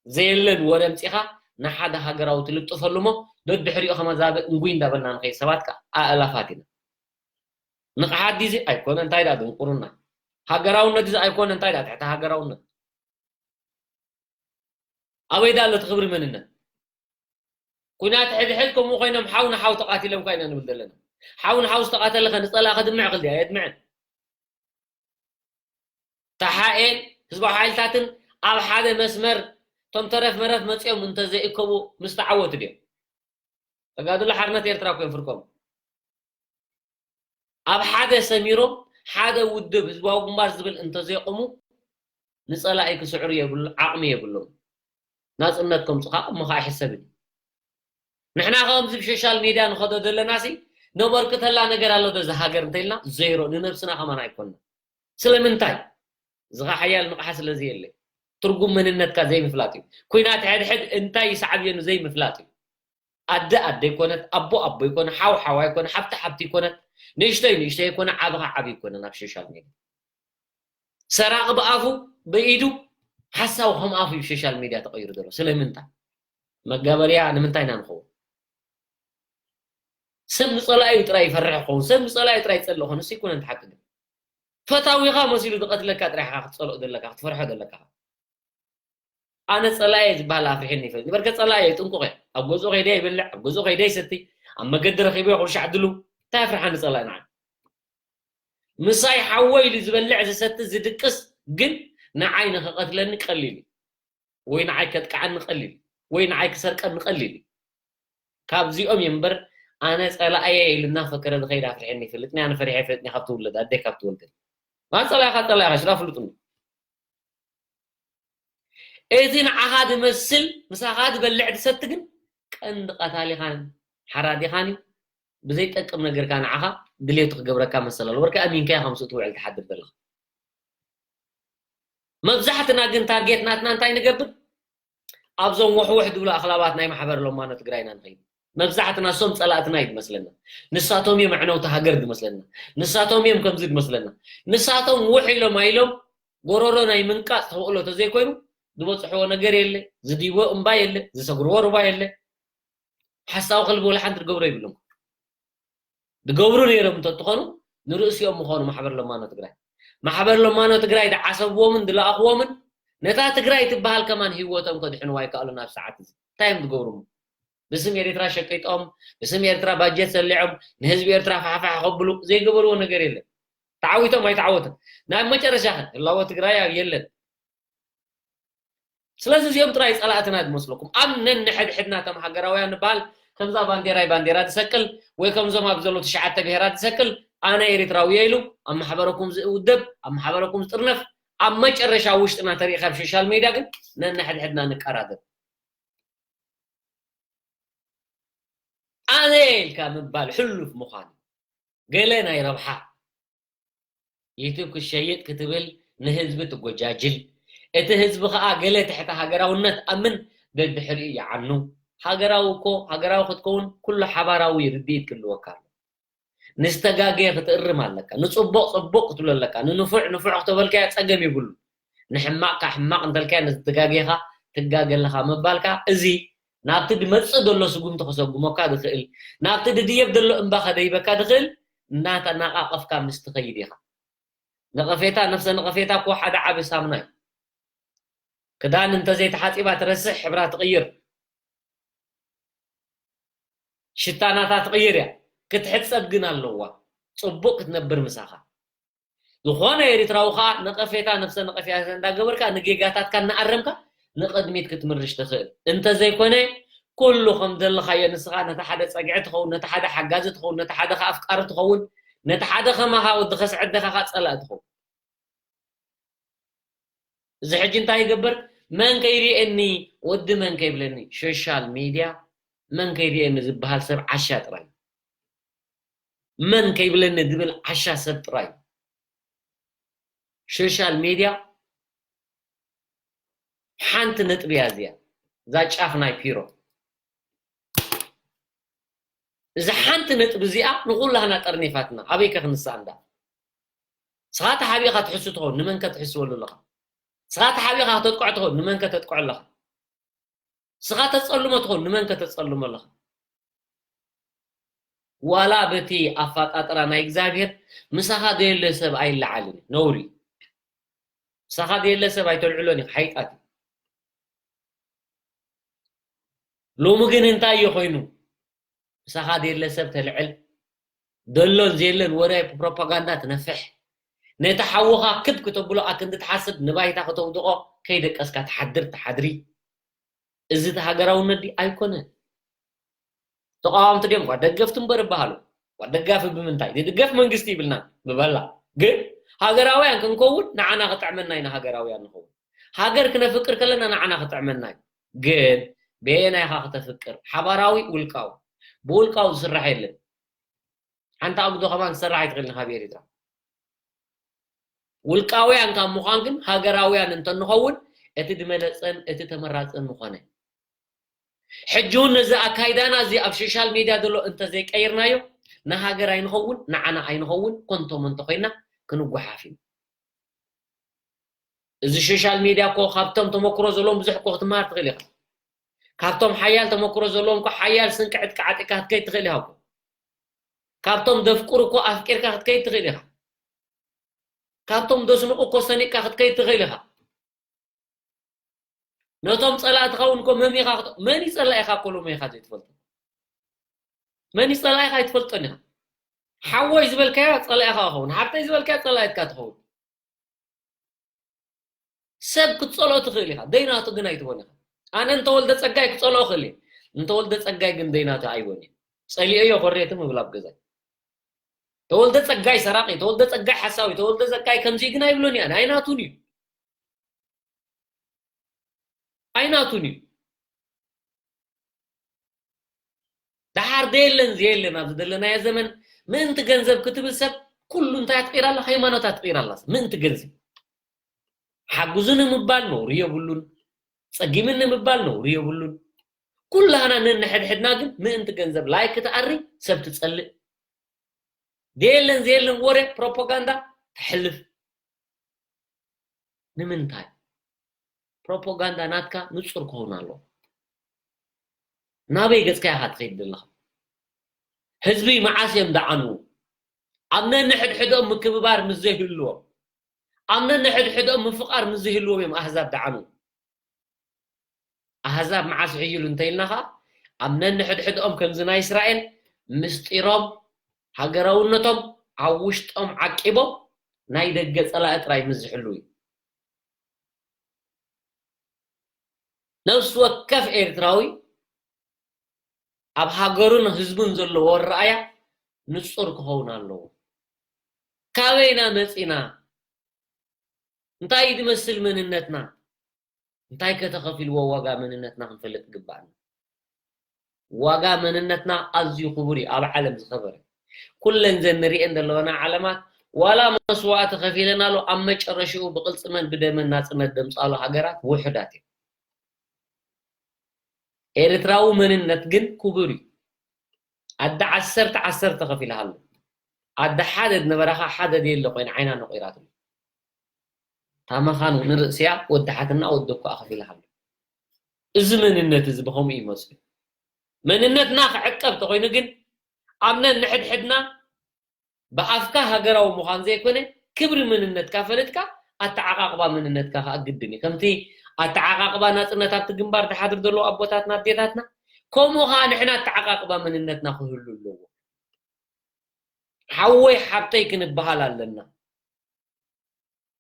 ዘየለን ወረ ኣምጺኻ ንሓደ ሃገራዊ ትልጥፈሉ እሞ ደድሕሪኡ ከመዛበ እንጉይ እንዳበልና ንኸይድ ሰባት ከኣ ኣእላፋት ኢና። ንቕሓት ድዚ ኣይኮነ እንታይ ዳ ድንቁርና ሃገራውነት ድዚ ኣይኮነ እንታይ ዳ ትሕቲ ሃገራውነት ኣበይ ዳ ኣሎ እቲ ክብሪ መንነት? ኩናት ሕድሕድ ከምኡ ኮይኖም ሓው ንሓው ተቓቲሎም ኳ ኢና ንብል ዘለና። ሓው ንሓው ዝተቓተለ ከ ንጸላእ ከድምዕ ክልዲ ኣየድምዕን። ተሓኤን ህዝባዊ ሓይልታትን ኣብ ሓደ መስመር እቶም ተረፍ መረፍ መጺኦም እንተዘይእከቡ ምስ ተዓወቱ ድዮም? ተጋድሎ ሓርነት ኤርትራ እኮ እዮም ፍርቆም። ኣብ ሓደ ሰሚሮም ሓደ ውድብ ህዝባዊ ግንባር ዝብል እንተዘይቆሙ ንጸላኢ ክስዕሩ የብሉ ዓቕሚ የብሎም። ናጽነት ከምጹ ከዓ እሞ ከዓ ኣይሕሰብን እዩ። ንሕና ከምዚ ብሶሻል ሜድያ ንኸዶ ዘለና ሲ ነበርክተላ ነገር ኣሎ ዶ እዛ ሃገር እንተኢልና ዜሮ ንነብስና ከማን ኣይኮንና። ስለምንታይ? እዚ ኸዓ ሓያል ንቕሓት ስለ ዘየለ ትርጉም መንነትካ ዘይምፍላጥ እዩ። ኩናት ሕድሕድ እንታይ እዩ ሳዕቤኑ ዘይምፍላጥ እዩ። ኣደ ኣደ ኣይኮነት፣ ኣቦ ኣቦ ኣይኮነ፣ ሓው ሓው ኣይኮነ፣ ሓብቲ ሓብቲ ኣይኮነት፣ ንእሽተይ ንእሽተይ ኣይኮነ፣ ዓቢ ኸዓ ዓቢ ኣይኮነ ናብ ሶሻል ሜድያ። ሰራቒ ብኣፉ ብኢዱ ሓሳዊ ከም ኣፉ እዩ ሶሻል ሜድያ ተቐይሩ ዘሎ። ስለምንታይ? መጋበርያ ንምንታይ ኢና ንኸውን? ሰብ ንጸላኢኡ ጥራይ ይፈርሕ ይኸውን። ሰብ ንጸላኢኡ ጥራይ ይጸልእ ይኸውን። እሱ ኣይኮነን እቲ ሓቂ ግን። ፈታዊኻ መሲሉ ዝቐትለካ ጥራይ ኢኻ ክትጸልኦ ዘለካ፣ ክትፈርሖ ዘለካ። ኣነ ጸላኢ ዝበሃል ኣፍሪሕኒ ይፈልጥ። በርከ ጸላኢ እየ፣ ጥንቁቕ እየ። ኣብ ገዝኡ ከይደ ይበልዕ፣ ኣብ ገዝኡ ከይደ ይሰቲ፣ ኣብ መገዲ ረኺበ ኩሉ ሻዕ ድሉ። እንታይ ኣፍርሓኒ ጸላኢ ንዓይ? ምሳይ ሓወ ኢሉ ዝበልዕ፣ ዝሰቲ፣ ዝድቅስ ግን ንዓይ ንኽቐትለኒ ቀሊል እዩ። ወይ ንዓይ ከጥቅዓኒ ቀሊል እዩ። ወይ ንዓይ ክሰርቀኒ ቀሊል እዩ። ካብዚኦም እዮም እምበር ኣነ ጸላእየ ኢሉ እናፈከረ ዝኸይድ ኣፍሪሐኒ ይፈልጥኒ፣ ኣነ ፈሪሐ ይፈልጥኒ ካብ ትውለድ፣ ኣደይ ካብ ትወልድ። ማ ጸላእኻ ጸላእኻ፣ ሽዳ ፍሉጥኒ። እቲ ንዓኻ ዝመስል፣ ምሳኻ ዝበልዕ ዝሰቲ ግን ቀንዲ ቀታሊኻን ሓራዲኻን እዩ። ብዘይጠቅም ነገር ከኣ ንዓኻ ድሌቱ ክገብረካ መሰል ኣለዎ። ወርቂ ኣሚንካዮ ከም ስእቲ ውዕል ትሓድር ዘለኻ። መብዛሕትና ግን ታርጌት ናትና እንታይ ንገብር? ኣብዞም ውሕውሕ ዝብሉ ኣኽላባት ናይ ማሕበር ሎማኖ ትግራይና ንኸይድ። መብዛሕትና እሶም ጸላእትና እዩ ዝመስለና። ንሳቶም እዮም ኣዕነውቲ ሃገር ዝመስለና። ንሳቶም እዮም ከምዚ ዝመስለና። ንሳቶም ውሕ ኢሎም ኣይሎም ጎሮሮ ናይ ምንቃጽ ተኽእሎ ተዘይኮይኑ ዝበጽሕዎ ነገር የለ፣ ዝድይቦ እምባ የለ፣ ዝሰግርዎ ሩባ የለ። ሓሳዊ ከልቢ ወላ ሓንቲ ዝገብሮ የብሎም። ዝገብሩ ነይሮም እንተትኾኑ ንርእሲኦም ምኾኑ ማሕበር ለማኖ ትግራይ። ማሕበር ለማኖ ትግራይ ዝዓሰብዎምን ዝለኣኽዎምን ነታ ትግራይ ትበሃል ከማን ህይወቶም ከድሕንዋ ይከኣሉ ናብ ሰዓት እዚ። እንታይ እዮም ዝገብሩ? ብስም ኤርትራ ሸቂጦም፣ ብስም ኤርትራ ባጀት ሰሊዖም፣ ንህዝቢ ኤርትራ ፋሕፋሕ ከብሉ ዘይገበርዎ ነገር የለን። ተዓዊቶም ኣይተዓወቱን። ናብ መጨረሻ ከ ህላወ ትግራይ ኣብ የለን። ስለዚ እዚኦም ጥራይ ጸላእትና ዝመስለኩም። ኣብ ነንሕድሕድና እቶም ሃገራውያን ንበሃል ከምዛ ባንዴራይ ባንዴራ ትሰቅል ወይ ከምዞም ኣብ ዘለዉ ትሽዓተ ብሄራት ትሰቅል ኣነ ኤርትራዊ እየ ኢሉ ኣብ ማሕበረኩም ዝውደብ ኣብ ማሕበረኩም ዝጥርነፍ ኣብ መጨረሻ ውሽጥና ተሪእካ ኣብ ሶሻል ሜድያ ግን ነንሕድሕድና ንቀራደብ። ኣነ ኢልካ ምባል ሕሉፍ ምዃኑ ገለ ናይ ረብሓ ዩቱብ ክትሸይጥ ክትብል ንህዝቢ ትጎጃጅል፣ እቲ ህዝቢ ኸኣ ገለ ትሕቲ ሃገራውነት ኣምን ደድሕሪኡ ይዓኑ። ሃገራዊ እኮ ሃገራዊ ክትከውን ኩሉ ሓባራዊ ርድኢት ክህልወካ ኣሎ። ንዝተጋገየ ክትእርም ኣለካ፣ ንጽቡቕ ጽቡቕ ክትብሎ ኣለካ፣ ንንፉዕ ንፉዕ ክተበልካዮ ጸገም የብሉ። ንሕማቕ ከኣ ሕማቕ እንተልካዮ ንዝተጋገየ ኸኣ ትጋገ ኣለኻ ምባልካ እዚ ናብቲ ዝመጽእ ዘሎ ስጉምቲ ከሰጉመካ ዝኽእል፣ ናብቲ ዝድየብ ዘሎ እምባ ከደይበካ ዝኽእል እናተናቓቐፍካ ምስ ትኸይድ ኢኻ። ነቐፌታ፣ ነፍሰ ነቐፌታ እኮ ሓደ ዓቢ ሳምና እዩ። ክዳን እንተዘይተሓጺባ ትረስሕ፣ ሕብራ ትቕይር። ሽታ ናታ ትቕይር እያ። ክትሕጸብ ግን ኣለዋ። ጽቡቕ ክትነብር ምሳኻ። ዝኾነ ኤርትራዊ ኸኣ ነቐፌታ፣ ነፍሰ ነቐፌታ እንዳገበርካ፣ ንጌጋታትካ እናኣረምካ ንቕድሚት ክትምርሽ ትኽእል። እንተዘይኮነ፣ ኩሉ ከም ዘለኻዮ ንስኻ ነቲ ሓደ ጸግዒ ትኸውን፣ ነቲ ሓደ ሓጋዚ ትኸውን፣ ነቲ ሓደ ኸኣ ኣፍቃሪ ትኸውን፣ ነቲ ሓደ ከማኻ ወዲ ከስዕደኻ ኸኣ ጸላኢ ትኸውን። እዚ ሕጂ እንታይ ይገብር? መን ከይርእየኒ፣ ወዲ መን ከይብለኒ፣ ሶሻል ሚድያ መን ከይርእየኒ ዝበሃል ሰብ ዓሻ ጥራይ። መን ከይብለኒ ዝብል ዓሻ ሰብ ጥራይ። ሶሻል ሚድያ ሓንቲ ነጥቢ እያ እዚኣ፣ እዛ ጫፍ ናይ ፒሮ። እዛ ሓንቲ ነጥቢ እዚኣ ንኹላህና ጠርኒፋትና። ኣበይ ከ ክንሳእ እንዳ? ስኻ ተሓቢእኻ ትሕሱ ትኸውን፣ ንመን ከ ትሕስወሉ ኣለኻ? ስኻ ተሓቢእኻ ከተጥቅዖ ትኸውን፣ ንመን ከ ተጥቅዖ ኣለኻ? ስኻ ተጸልሞ ትኸውን፣ ንመን ከ ተጸልሞ ኣለኻ? ዋላ በቲ ኣፈጣጥራ ናይ እግዚኣብሔር ምሳኻ ዘየለ ሰብ ኣይለዓልን እዩ። ነውሪ እዩ። ምሳኻ ዘየለ ሰብ ኣይተልዕሎን ኢኻ፣ ሓይጣት እዩ። ሎሚ ግን እንታይ እዩ ኮይኑ? ምሳኻ ዘየለ ሰብ ተልዕል፣ ዘሎን ዘየለን ወረ ፕሮፓጋንዳ ትነፍሕ፣ ነቲ ሓውኻ ክብ ክተብሎ ኣክንዲ ትሓስብ፣ ንባይታ ከተውድቖ ከይደቀስካ ትሓድር ትሓድሪ። እዚ እቲ ሃገራውነት ድዩ? ኣይኮነን። ተቃወምቲ ድዮም? ኳ ደገፍቲ እምበር ይበሃሉ። ኳ ደጋፊ ብምንታይ? ዝድገፍ መንግስቲ ይብልና ብበላ። ግን ሃገራውያን ክንከውን ንዓና ክጥዕመና ኢና ሃገራውያን ንኸውን። ሃገር ክነፍቅር ከለና ንዓና ክጥዕመና እዩ። ግን በየናይ ኢኻ ክተፍቅር? ሓባራዊ ውልቃዊ? ብውልቃዊ ዝስራሕ የለን። ሓንቲ ኣጉዶ ከማን ክሰርሕ ኣይትኽእልን ካብ ኤርትራ። ውልቃውያን ካብ ምዃን ግን ሃገራውያን እንተንኸውን እቲ ዝበለጸን እቲ ተመራጽን ምኾነ። ሕጂ እውን ነዚ ኣካይዳና እዚ ኣብ ሶሻል ሜድያ ዘሎ እንተዘይቀይርናዮ ንሃገር ኣይንኸውን፣ ንዓና ኣይንኸውን፣ ኮንቶ መንቶ ኮይና ክንጓሓፍ ኢና። እዚ ሶሻል ሜድያ እኮ ካብቶም ተመክሮ ዘለዎም ብዙሕ እኮ ክትመሃር ትኽእል ኢኻ። ካብቶም ሓያል ተመክሮ ዘለዎም እኮ ሓያል ስንቂ ዕጥቂ ዓጢቕካ ክትከይድ ትኽእል ኢኻ እኮ። ካብቶም ዘፍቅሩ እኮ ኣፍቂርካ ክትከይድ ትኽእል ኢኻ። ካብቶም ዘስንቑ እኮ ሰኒቕካ ክትከይድ ትኽእል ኢኻ። ነቶም ጸላእትኻ እውን እኮ መሚኻ ክት-፣ መን እዩ ጸላኢኻ እኮ ሎሚ ኢኻ ዘይትፈልጦ። መን እዩ ጸላኢኻ ኣይትፈልጦን ኢኻ። ሓወይ ዝበልካዮ ጸላኢኻ ክኸውን፣ ሓብተይ ዝበልካዮ ጸላኢትካ ትኸውን። ሰብ ክትጸልኦ ትኽእል ኢኻ፣ ደይናቱ ግን ኣይትቦን ኢኻ። ኣነ እንተወልደ ጸጋይ ክጸልኦ እኽእል እየ፣ እንተወልደ ጸጋይ ግን ደይናቱ ኣይቦን እየ። ጸሊኦዮ ኮሬት ምብል ኣብ ገዛይ። ተወልደ ጸጋይ ሰራቂ፣ ተወልደ ጸጋይ ሓሳዊ፣ ተወልደ ጸጋይ ከምዚ ግን ኣይብሎን እያ። ኣይናቱን እዩ። ኣይናቱን እዩ። ደሓር ደየለን ዘየለን ኣብዚ ዘለናዮ ዘመን ምእንቲ ገንዘብ ክትብል ሰብ ኩሉ እንታይ ትቕይር ኣላ? ሃይማኖታ ትቕይር ኣላ። ምእንቲ ገንዘብ ሓግዙ ንምባል ነውሪ የብሉን። ጸጊምን ንምባል ነውሪ የብሉን። ኩላህና ነንሕድሕድና ግን ምእንቲ ገንዘብ ላይክ ትኣሪ፣ ሰብ ትጸልእ። ደየለን ዘየለን ወረ ፕሮፓጋንዳ ተሕልፍ። ንምንታይ? ፕሮፓጋንዳ ናትካ ንጹር ክኸውን ኣለዎ። ናበይ ገጽካ ኢኻ ትኸይድ ዘለኻ? ህዝቢ መዓስ እዮም ደዓንዉ? ኣብ ነንሕድሕዶም ምክብባር ምስ ዘይህልዎም፣ ኣብ ነንሕድሕዶም ምፍቓር ምስ ዘይህልዎም እዮም ኣህዛብ ደዓንዉ። ኣህዛብ መዓስ ይሕይሉ እንተኢልና ኸኣ፣ ኣብ ነንሕድሕድኦም ከምዚ ናይ እስራኤል ምስጢሮም፣ ሃገራውነቶም ኣብ ውሽጦም ዓቂቦም ናይ ደገ ጸላኢ ጥራይ ምስ ዝሕልዉ እዩ። ነፍሲ ወከፍ ኤርትራዊ ኣብ ሃገሩን ህዝቡን ዘለዎ ኣረኣእያ ንጹር ክኸውን ኣለዎ። ካበይና መጺና? እንታይ ድመስል መንነትና? እንታይ ከተኸፊልዎ ዋጋ መንነትና ክንፈልጥ ግባእና። ዋጋ መንነትና ኣዝዩ ክቡር እዩ፣ ኣብ ዓለም ዝኸበረ። ኩለን ዘን ንሪኤን ዘለዋና ዓለማት ዋላ መስዋእቲ ከፊለን ኣሎ፣ ኣብ መጨረሽኡ ብቕልጽመን ብደመን ናጽነት ደምጻሉ ሃገራት ውሑዳት እዮም። ኤርትራዊ መንነት ግን ክቡር እዩ። ኣደ ዓሰርተ ዓሰርተ ከፊልሃሉ። ኣደ ሓደ ዝነበራኻ ሓደ ደየለ ኮይና ዓይና ነቑራትሉ። ታመኻን ንርእስያ ወዲ ሓትና ወዲ እኳ ከፊልሃሉ። እዚ መንነት እዚ ብኸምኡ ይመጽእ። መንነትና ክዕቀብ ተኾይኑ ግን ኣብ ነንሕድሕድና ብኣፍካ ሃገራዊ ምዃን ዘይኮነ፣ ክብሪ መንነትካ ፈሊጥካ ኣተዓቓቕባ መንነትካ ከኣ ግድን እዩ። ከምቲ ኣተዓቓቕባ ናጽነት ኣብቲ ግንባር ዝሓድር ዘለዉ ኣቦታትና ኣዴታትና፣ ከምኡ ከኣ ንሕና ኣተዓቓቕባ መንነትና ክህሉ ኣለዎ። ሓወይ ሓብተይ ክንበሃል ኣለና።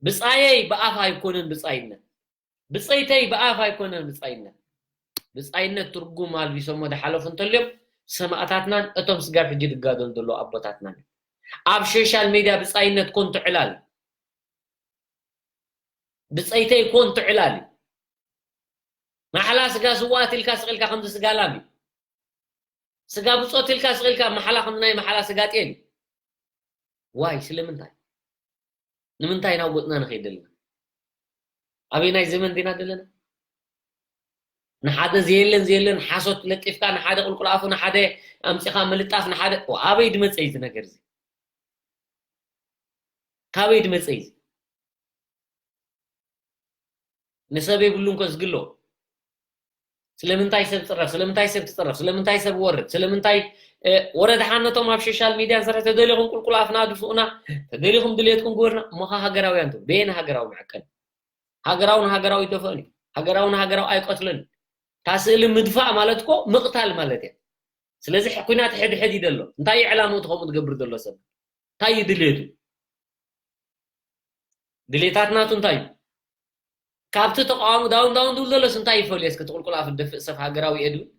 ብጻየይ ብኣፍ ኣይኮነን ብጻይነት። ብጸይተይ ብኣፍ ኣይኮነን ብጻይነት። ብጻይነት ትርጉም ኣልቢሶሞ ዝሓለፉ እንተልዮም ሰማእታትናን እቶም ስጋብ ሕጂ ዝጋደሉ ዘለዉ ኣቦታትናን እዮም። ኣብ ሶሻል ሜድያ ብጻይነት ኮንቱ ዕላል እዩ። ብጸይተይ ኮንቱ ዕላል እዩ። ማሕላ ስጋ ስዋኣት ኢልካ ስቕ ኢልካ ከምዚ ስጋ ላም እዩ። ስጋ ብጾት ኢልካ ስቕ ኢልካ ማሕላ ከም ናይ ማሕላ ስጋ ጤል እዩ። ዋይ፣ ስለምንታይ? ንምንታይ ናብ ጎጥና ንኸይድ ዘለና? ኣበይ ናይ ዘመን ዲና ዘለና? ንሓደ ዘየለን ዘየለን ሓሶት ለጢፍካ፣ ንሓደ ቁልቁል ኣፉ፣ ንሓደ ኣምጺኻ ምልጣፍ፣ ንሓደ፣ ዋ፣ ኣበይ ድመጸ እዩ እዚ ነገር እዚ? ካበይ ድመጸ እዩ እዚ? ንሰብ የብሉን ከዝግሎ። ስለምንታይ ሰብ ትጽረፍ? ስለምንታይ ሰብ ትጽረፍ? ስለምንታይ ሰብ ወርድ? ስለምንታይ፣ እ፣ ወረ ደሓን ነቶም ኣብ ሶሻል ሚድያ ንሰርሕ፣ ተደሊኹም ቁልቁል ኣፍና ድፍኡና፣ ተደሊኹም ድሌትኩም ግበርና፣ እሞ ኸ ሃገራውያን ትብሉ። በየን ሃገራዊ መዐቀኒ? ሃገራዊ ንሃገራዊ ይደፈን እዩ። ሃገራዊ ንሃገራዊ ኣይቀትልን። እታ ስእሊ ምድፋእ ማለት እኮ ምቕታል ማለት እያ። ስለዚ ሕ-፣ ኲናት ሕድሕድ እዩ ዘሎ። እንታይ እዩ ዕላምኡ እቲ ከምኡ ዝገብር ዘሎ ሰብ? እንታይ እዩ ድሌቱ? ድሌታት ናቱ እንታይ እዩ? ካብቲ ተቃዋሚ ዳውን ዳውን ዝብል ዘሎስ እንታይ ይፈልዮ? እስኪ እቲ ቁልቁል ኣፍ ዝደፍእ ሰብ ሃገራዊ እየ ድብል?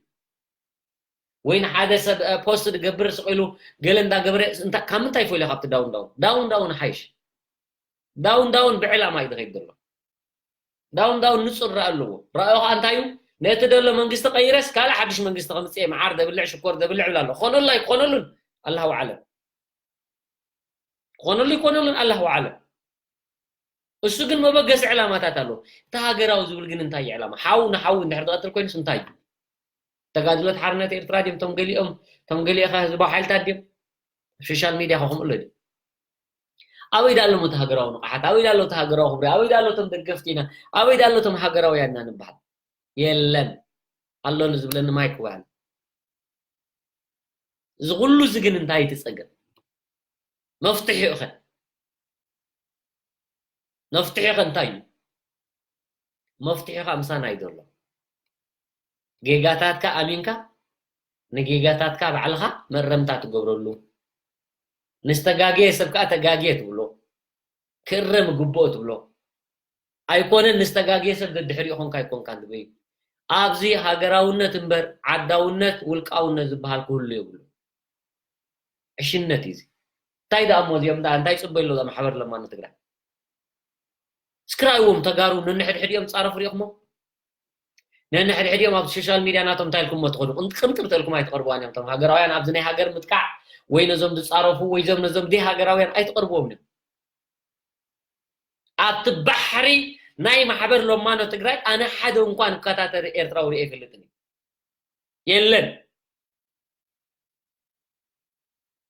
ወይ ንሓደ ሰብ፣ እ፣ ፖስት ዝገብር ስቕ ኢሉ ገለ እንዳገበረ እንታይ፣ ካብ ምንታይ ይፈልዮ ካብቲ ዳውን ዳውን? ዳውን ዳውን ሓይሽ። ዳውን ዳውን ብዕላማ እዩ ዝኸይድ ዘሎ። ዳውን ዳውን ንጹር ራኢ ኣለዎ። ራእዩ ኸኣ እንታይ እዩ? ነቲ ዘሎ መንግስቲ ቀይረስ ካልእ ሓድሽ መንግስቲ ከምጽእ እየ፣ መዓር ዘብልዕ ሽኮር ዘብልዕ ይብል ኣሎ። ክኾነሉ ኣይክኾነሉን ኣላሁ ኣዕለም። ክኾነሉ ይኮነሉን ኣላሁ ኣዕለም። እሱ ግን መበገሲ ዕላማታት ኣለዎ። እቲ ሃገራዊ ዝብል ግን እንታይ እዩ ዕላማ? ሓው ንሓው እንድሕር ዝቐትል ኮይኑስ እንታይ እዩ? ተጋድሎት ሓርነት ኤርትራ ድዮም? እቶም ገሊኦም፣ እቶም ገሊኦም ከ ህዝባዊ ሓይልታት ድዮም? ሶሻል ሚድያ ከ ከምኡ ኣሎ ድዩ? ኣበይ ዳሎ እቲ ሃገራዊ ንቕሓት? ኣበይ ዳሎ እቲ ሃገራዊ ክብሪ? ኣበይ ዳሎ እቶም ደገፍቲ ኢና? ኣበይ ዳሎ እቶም ሃገራውያን ኢና ንበሃል? የለን። ኣሎ ንዝብለኒ ማይክ ወያነ። እዚ ኩሉ እዚ ግን እንታይ እዩ እቲ ጸገም? መፍትሒኡ ኸ? መፍትሒኡ ኸ እንታይ እዩ? መፍትሒኡ ኸ ምሳና እዩ ዘሎ። ጌጋታትካ ኣሚንካ፣ ንጌጋታትካ ባዕልኻ መረምታ ትገብረሉ። ንዝተጋገየ ሰብ ከኣ ተጋገየ ትብሎ። ክእረም ይግብኦ ትብሎ። ኣይኮነን ንዝተጋገየ ሰብ ደድሕሪኡ ኾንካ ኣይኮንካን ትብል። ኣብዚ ሃገራውነት እምበር ዓዳውነት፣ ውልቃውነት ዝበሃል ክህሉ የብሉን። ዕሽነት እዩ እዚ። እንታይ ደኣ እሞ እዚኦም ደኣ እንታይ ጽበዩ ኣሎ ማሕበር ለማኒ ትግራይ? እስክራይዎም ተጋሩ ነንሕድሕድ እዮም ጻረፉ ሪኢኹሞ? ነንሕድሕድ እዮም ኣብ ሶሻል ሚድያ ናቶም እንታይ ኢልኩሞ ትኸዱ? ቅንጥቅንጥብ ተልኩም ኣይትቐርብዋን እዮም። እቶም ሃገራውያን ኣብዚ ናይ ሃገር ምጥቃዕ ወይ ነዞም ዝጻረፉ ወይ ዞም ነዞም ደይ ሃገራውያን ኣይትቐርብዎም እዮም። ኣብቲ ባሕሪ ናይ ማሕበር ለማኖ ትግራይ ኣነ ሓደ እንኳን እከታተል ኤርትራዊ ሪኤ ኣይፈልጥን እዩ። የለን።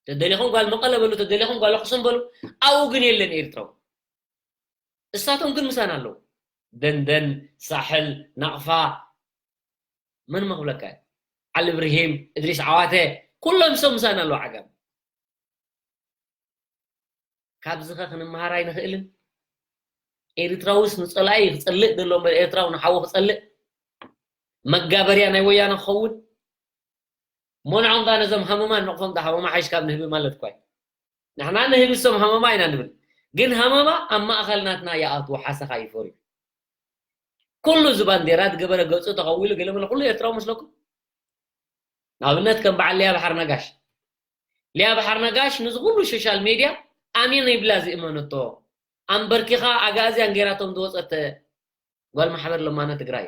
ተደሊኹም ጓል መቐለ በሉ፣ ተደሊኹም ጓል ኣኽሱም በሉ፣ ኣብኡ ግን የለን ኤርትራዊ። እሳቶም ግን ምሳና ኣለዉ። ደንደን፣ ሳሕል፣ ናቕፋ፣ መን መኽብለካ እዩ? ዓሊ ብርሂም፣ እድሪስ ዓዋተ፣ ኩሎም ሰብ ምሳና ኣለዉ ዓጋም። ካብዚ ኸ ክንመሃር ኣይንኽእልን? ኤርትራውስ ንጸላኢ ክጸልእ ዘሎ እምበር ኤርትራዊ ንሓዉ ክጸልእ መጋበርያ ናይ ወያነ ክኸውን? ሞንዖም ዳ ነዞም ሃመማ ንቕፎም ዳ ሃመማ ሓይሽ ካብ ንህቢ ማለት እኳ እዩ። ንሕና ንህቢ እሶም ሃመማ ኢና ንብል። ግን ሃመማ ኣብ ማእኸል ናትና ይኣትዎ ሓሰኻ ይፈርዩ። ኩሉ እዚ ባንዴራ ዝገበረ ገጹ ተኸዊሉ ገለ መለ ኩሉ ኤርትራዊ መስለኩም? ንኣብነት ከም በዓል ሊያ ባሕር ነጋሽ። ሊያ ባሕር ነጋሽ ነዚ ኩሉ ሶሻል ሜድያ ኣሜን ይብላ ዝእመነቶ። ኣንበርኪኻ ኣጋእዝያን ገይራቶም ዝወጸት ጓል ማሕበር ለማነ ትግራይ።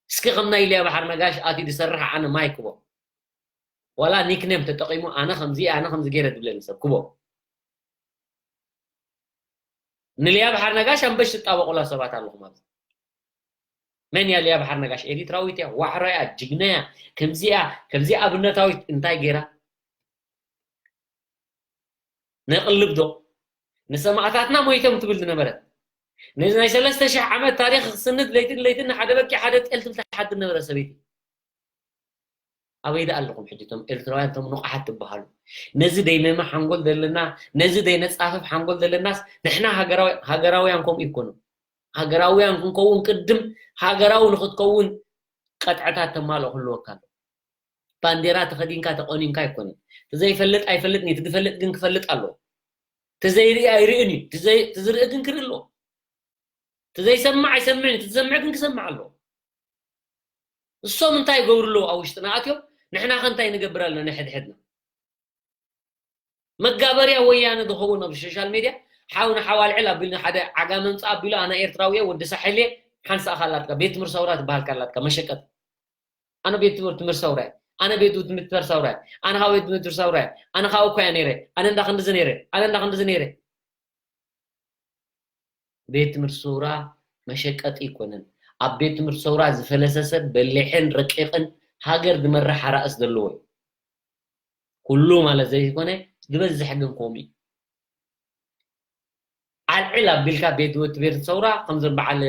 እስኪ ከም ናይ ሊያ ባሕር ነጋሽ ኣትዩ ዝሰርሕ ኣነ ማይ ክቦ። ዋላ ኒክኔም ተጠቒሙ ኣነ ከምዚ ኣነ ከምዚ ገይረ ዝብለኒ ሰብ ክቦ። ንሊያ ባሕር ነጋሽ ኣንበሽ ትጣበቑላ ሰባት ኣለኹም ኣብዚ። መን እያ ሊያ ባሕር ነጋሽ? ኤሪትራዊት እያ፣ ዋዕሮ እያ፣ ጅግና እያ፣ ከምዚ እያ፣ ከምዚ ኣብነታዊት እንታይ ገይራ? ነቕልብ ዶ? ንሰማእታትና ሞይቶም ትብል ዝነበረት። ነዚ ናይ ሰለስተ ሽሕ ዓመት ታሪኽ ክስንድ ለይትን ለይትን ንሓደ በቂ ሓደ ጤል ትብል ትሓድር ነበረ ሰበይቲ። ኣበይ ደኣ ኣለኹም ሕጂ እቶም ኤርትራውያን እቶም ንቑሓት ትበሃሉ? ነዚ ደይመመ ሓንጎል ዘለና፣ ነዚ ደይነጻፍፍ ሓንጎል ዘለናስ ንሕና ሃገራዊ-፣ ሃገራውያን ከምኡ ይኮኑ። ሃገራውያን ክንከውን ቅድም ሃገራዊ ንኽትከውን ቀጥዕታት ተማልኦ ክህልወካ ኣሎ። ባንዴራ ተኸዲንካ ተቆኒንካ ኣይኮነን። እቲ ዘይፈልጥ ኣይፈልጥን እዩ፣ እቲ ዝፈልጥ ግን ክፈልጥ ኣለዎ። እቲ ዘይርኢ ኣይርእን እዩ፣ እቲ ዘይ-፣ እቲ ዝርኢ ግን ክርኢ ኣለዎ። እቲ ዘይሰምዕ ኣይሰምዕን እዩ፣ እቲ ዝሰምዕ ግን ክሰምዕ ኣለዎ። እሶም እንታይ ይገብሩ ኣለዉ ኣብ ውሽጥና ኣትዮም? ንሕና ከ እንታይ ንገብር ኣለና ንሕድሕድና? መጋበርያ ወያነ ዝኸውን ኣብ ሶሻል ሜድያ ሓው ንሓው ኣልዕል ኣቢሉ ሓደ ዓጋመ ምጻእ ኣቢሉ ኣነ ኤርትራዊ እየ፣ ወዲ ሳሕል እየ፣ ሓንሳእ ካላትካ ቤት ትምህርቲ ሰውራ ትበሃል ካላትካ መሸቀጥ። ኣነ ቤት ትምህርቲ ትምህርቲ ሰውራ እየ። ኣነ ቤት ትምህርቲ ትምህርቲ ሰውራ እየ። ኣነ ካብ ቤት ትምህርቲ ሰውራ እየ። ኣነ ካብ እኮ እየ ነይረ። ኣነ እንዳ ክንድዚ ነይረ። ኣነ እንዳ ክንድዚ ነይረ። ቤት ትምህርቲ ሰውራ መሸቀጢ ኣይኮነን። ኣብ ቤት ትምህርቲ ሰውራ ዝፈለሰ ሰብ በሊሕን ረቂቕን ሃገር ዝመርሕ ኣራእስ ዘለዎ እዩ። ኩሉ ማለት ዘይኮነ ዝበዝሕ ግን ከምኡ እዩ። ኣልዕል ኣቢልካ ቤት ትምህርቲ ቤት ሰውራ ከምዞም በዓል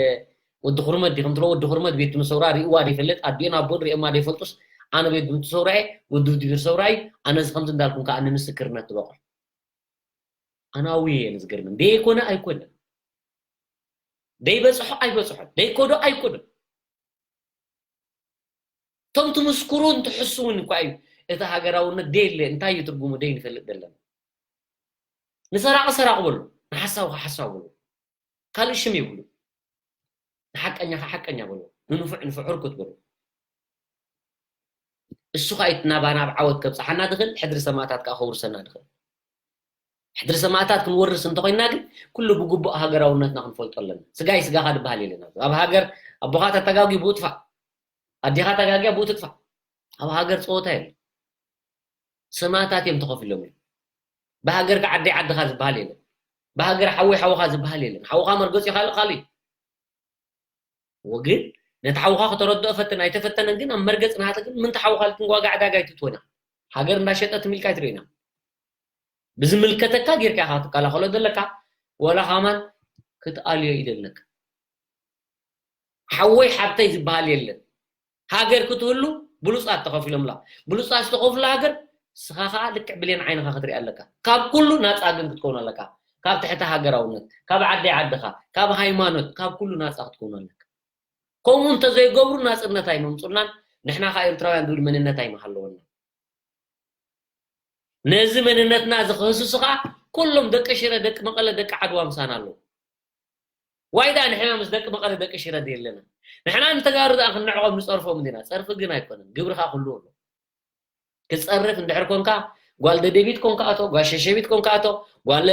ወዲ ኩርመት ዲ ከምትሎ ወዲ ኩርመት ቤት ትምህርቲ ሰውራ ሪእዋ ዘይፈልጥ ኣዲኡን ኣቦን ሪኦማ ዘይፈልጡስ ኣነ ቤት ትምህርቲ ሰውራ እየ ወዲ ትምህርቲ ሰውራ እዩ ኣነዚ ከምዚ እንዳልኩም ከዓ ንምስክርነት ትበቑሕ። ኣናዊ እየ ንዝገርምን ደይኮነ ኣይኮነን ደይበፅሖ ኣይበፅሖን ደይኮዶ ኣይኮዶን። እቶም ትምስክሩን ትሕስውን እኳ እዩ እቲ ሃገራውነት ደየለ እንታይ እዩ ትርጉሙ ደይ ንፈልጥ ዘለና። ንሰራቂ ሰራቂ በሉ፣ ንሓሳዊ ከዓ ሓሳዊ በሉ። ካልእ ሽም የብሉ። ንሓቀኛ ከዓ ሓቀኛ በሉ፣ ንንፉዕ ንፉዕ ህርኩት በሉ። እሱ ከዓ እዩ ናባና ኣብ ዓወት ከብፅሓና ድኽእል ሕድሪ ሰማእታት ከዓ ከውርሰና ድኽእል። ሕድሪ ሰማእታት ክንወርስ እንተኾይንና ግን ኩሉ ብግቡእ ሃገራውነትና ክንፈልጦ ኣለና። ስጋይ ስጋኻ ዝበሃል የለን። ኣብ ሃገር ኣቦኻ ተተጋግዩ ብኡ ጥፋእ፣ ኣዴኻ ተጋግያ ብኡ ትጥፋእ። ኣብ ሃገር ፀወታ የለን። ሰማእታት እዮም ተኸፊሎም እዮም። ብሃገር ዓደይ ዓድኻ ዝበሃል የለን። ብሃገር ሓወይ ሓውኻ ዝበሃል የለን። ሓውኻ መርገፂ ካልእ ካልእ እዩ። ወግን ነቲ ሓውኻ ከተረድኦ ፈትን ኣይተፈተነን ግን ኣብ መርገጽ ናሃተ ግን ምንታ ሓውኻ ልትንጓጋ ዕዳጋ ኣይትትወና ሃገር እንዳሸጠ ትምልካ ኣይትርእና ብዝምልከተካ ጌርካ ኢኻ ትከላኸሎ ዘለካ ወላ ኻማን ክትኣልዮ እዩ ዘለካ ሓወይ ሓብተይ ዝበሃል የለን ሃገር ክትህሉ ብሉጻት ተኸፊሎምላ ብሉጻት ዝተኸፍሉ ሃገር ስኻ ኸዓ ልክዕ ብሌን ዓይንኻ ክትሪኣ ኣለካ ካብ ኩሉ ናጻ ግን ክትከውን ኣለካ ካብ ትሕቲ ሃገራውነት፣ ካብ ዓደይ ዓድኻ፣ ካብ ሃይማኖት፣ ካብ ኩሉ ናጻ ክትከውን ኣለካ። ከምኡ እንተዘይገብሩ ናጽነት ኣይመምጹልናን፣ ንሕና ኸኣ ኤርትራውያን ዝብል መንነት ኣይምሃለወናን። ነዚ መንነትና እዚ ክህስሱ ኸኣ ኩሎም ደቂ ሽረ፣ ደቂ መቐለ፣ ደቂ ዓድዋ ምሳና ኣለዉ። ዋይ ደኣ ንሕና ምስ ደቂ መቐለ፣ ደቂ ሽረ ድየለና? ንሕና ንተጋሩ ደኣ ክንዕቖም ንጸርፎም እንዲና። ጸርፊ ግን ኣይኮነን፣ ግብሪ ኸኣ ክህልዎ ኣለዎ። ክትጸርፍ እንድሕር ኮንካ ጓል ደደቢት ኮንካ ኣቶ፣ ጓል ሸሸቢት ኮንካ ኣቶ፣ ጓል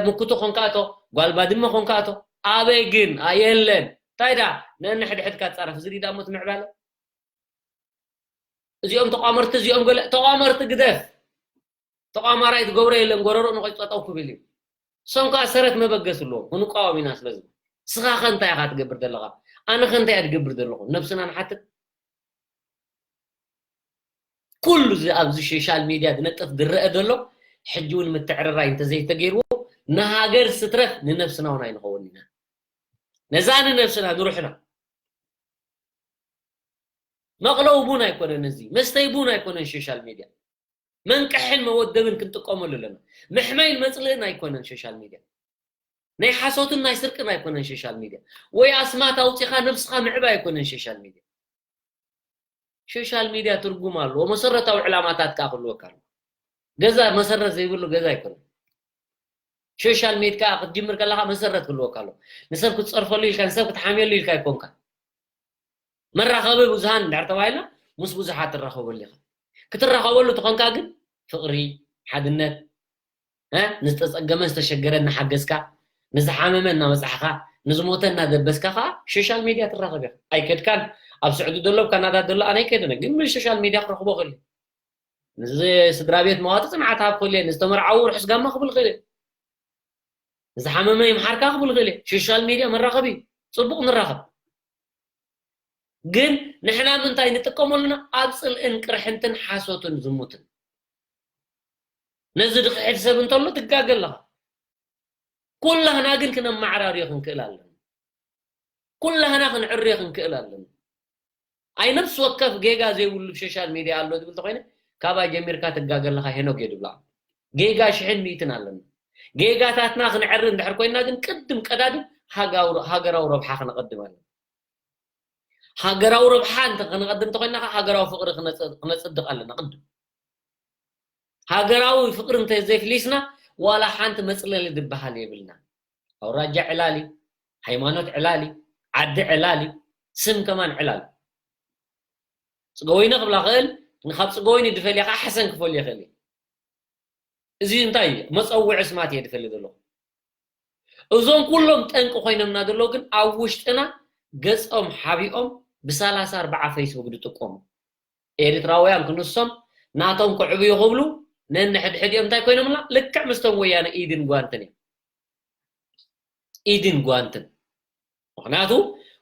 ምኩቱ ኮንካ ኣቶ፣ ጓል ባድመ ኮንካ ኣቶ። ኣበይ ግን ኣየለን። እንታይ ዳ ነንሕድሕድካ ትጻረፍ ዝሪዳ እሞ ትምዕባለ። እዚኦም ተቋመርቲ፣ እዚኦም ገለ ተቋመርቲ ግደፍ። ተቋማራይ ትገብሮ የለን፣ ጎረሮ ንቆይ ጠጠው ክብል እዩ። እሶም ከዓ ሰረት መበገስ ኣለዎም፣ ክንቃወም ኢና ስለዚ። ስኻ ከ እንታይ ኢኻ ትገብር ዘለኻ? ኣነ ከ እንታይ እየ ትገብር ዘለኹ? ነብስና ንሓትት። ኩሉ እዚ ኣብዚ ሶሻል ሚድያ ዝነጥፍ ዝረአ ዘሎ ሕጂ እውን ምትዕርራይ እንተዘይተገይርዎ ንሃገር ስትረፍ ንነብስና እውን ኣይንኸውን ኢና። ነዛ ንነብስና ንሩሕና መቕለዊ ቡን ኣይኮነን፣ እዚ መስተይ ቡን ኣይኮነን። ሶሻል ሚድያ መንቀሕን መወደብን ክንጥቀመሉ ኣለና። መሕመይን መፅልእን ኣይኮነን ሶሻል ሚድያ። ናይ ሓሶትን ናይ ስርቅን ኣይኮነን ሶሻል ሚድያ። ወይ ኣስማት ኣውፂኻ ነብስኻ ምዕባይ ኣይኮነን ሶሻል ሚድያ። ሶሻል ሚድያ ትርጉም ኣለዎ፣ መሰረታዊ ዕላማታት ከዓ ክህልወካ ኣለዎ። ገዛ መሰረት ዘይብሉ ገዛ ኣይኮነን። ሶሻል ሚድያ ክትጅምር ከለካ መሰረት ክህልወካ ኣለዎ። ንሰብ ክትፀርፈሉ ኢልካ፣ ንሰብ ክትሓምየሉ ኢልካ ኣይኮንካ። መራኸቢ ብዙሃን እንድሕር ተባሂልና ምስ ብዙሓት ትራኸበሉ ኢኻ። ክትራኸበሉ ተኾንካ ግን ፍቕሪ፣ ሓድነት፣ እ፣ ንዝተጸገመ ዝተሸገረ እናሓገዝካ፣ ንዝሓመመ እናበጻሕኻ፣ ንዝሞተ እናደበስካ ኸዓ ሶሻል ሚድያ ትራኸብ ኢኻ። ኣይከድካን፣ ኣብ ስዑዲ ዘሎ፣ ኣብ ካናዳ ዘሎ ኣነ ኣይከደነ፣ ግን ብሶሻል ሚድያ ክረኽቦ እኽእል እየ። ንስድራ ቤት መዋቲ ጽንዓት ሃብ ክብል እየ፣ ንዝተመርዓዉ ርሑስ ጋማ ክብል እኽእል እየ። ዝሓመመ ይምሓርካ ክብል እኽእል እየ። ሶሻል ሚድያ መራኸቢ እዩ። ጽቡቕ ንራኸብ። ግን ንሕና ምንታይ ንጥቀመሉና? ኣብ ጽልእን ቅርሕንትን ሓሶትን ዝሙትን። ነዚ ድኽሕድ ሰብ እንተሎ ትጋገ ኣለኻ። ኩላህና ግን ክነመዓራርዮ ክንክእል ኣለና። ኩላህና ክንዕርዮ ክንክእል ኣለና። ኣይ ነፍሲ ወከፍ ጌጋ ዘይብሉ ብ ሶሻል ሚድያ ኣሎ ዝብል ተኾይነ ካባይ ጀሚርካ ትጋገ ኣለኻ ሄኖክ እየ ድብላ። ጌጋ ሽሕን ሚእትን ኣለና። ጌጋታትና ክንዕሪ እንድሕር ኮይና ግን ቅድም ቀዳድም ሃጋው-፣ ሃገራዊ ረብሓ ክነቐድም ኣለና። ሃገራዊ ረብሓ እንተ ክነቐድም ተኾይና ከዓ ሃገራዊ ፍቕሪ ክነጸ-፣ ክነጽድቕ ኣለና ቅድም። ሃገራዊ ፍቕሪ እንተ ዘይፍሊስና ዋላ ሓንቲ መጽለሊ ዝበሃል የብልና። ኣውራጃ ዕላል እዩ፣ ሃይማኖት ዕላል እዩ፣ ዓዲ ዕላል እዩ፣ ስም ከማን ዕላል እዩ። ጽገወይኒ ክብላ ክእል፣ ንካብ ጽገወይኒ ድፈልየ ከዓ ሓሰን ክፈልዮ ይኽእል እዩ። እዚ እንታይ እዩ? መጸውዒ ስማት እየ ድፈሊ ዘለኹ። እዞም ኩሎም ጠንቂ ኮይኖምና ዘለዉ ግን ኣብ ውሽጥና ገጾም ሓቢኦም ብሰላሳ ኣርባዓ ፌስቡክ ድጥቀሙ። ኤርትራውያን ክንሶም ናቶም ክዕብዩ ክብሉ ነንሕድሕዲኦም እንታይ ኮይኖምና? ልክዕ ምስቶም ወያነ ኢድን ጓንትን እዮም። ኢድን ጓንትን። ምኽንያቱ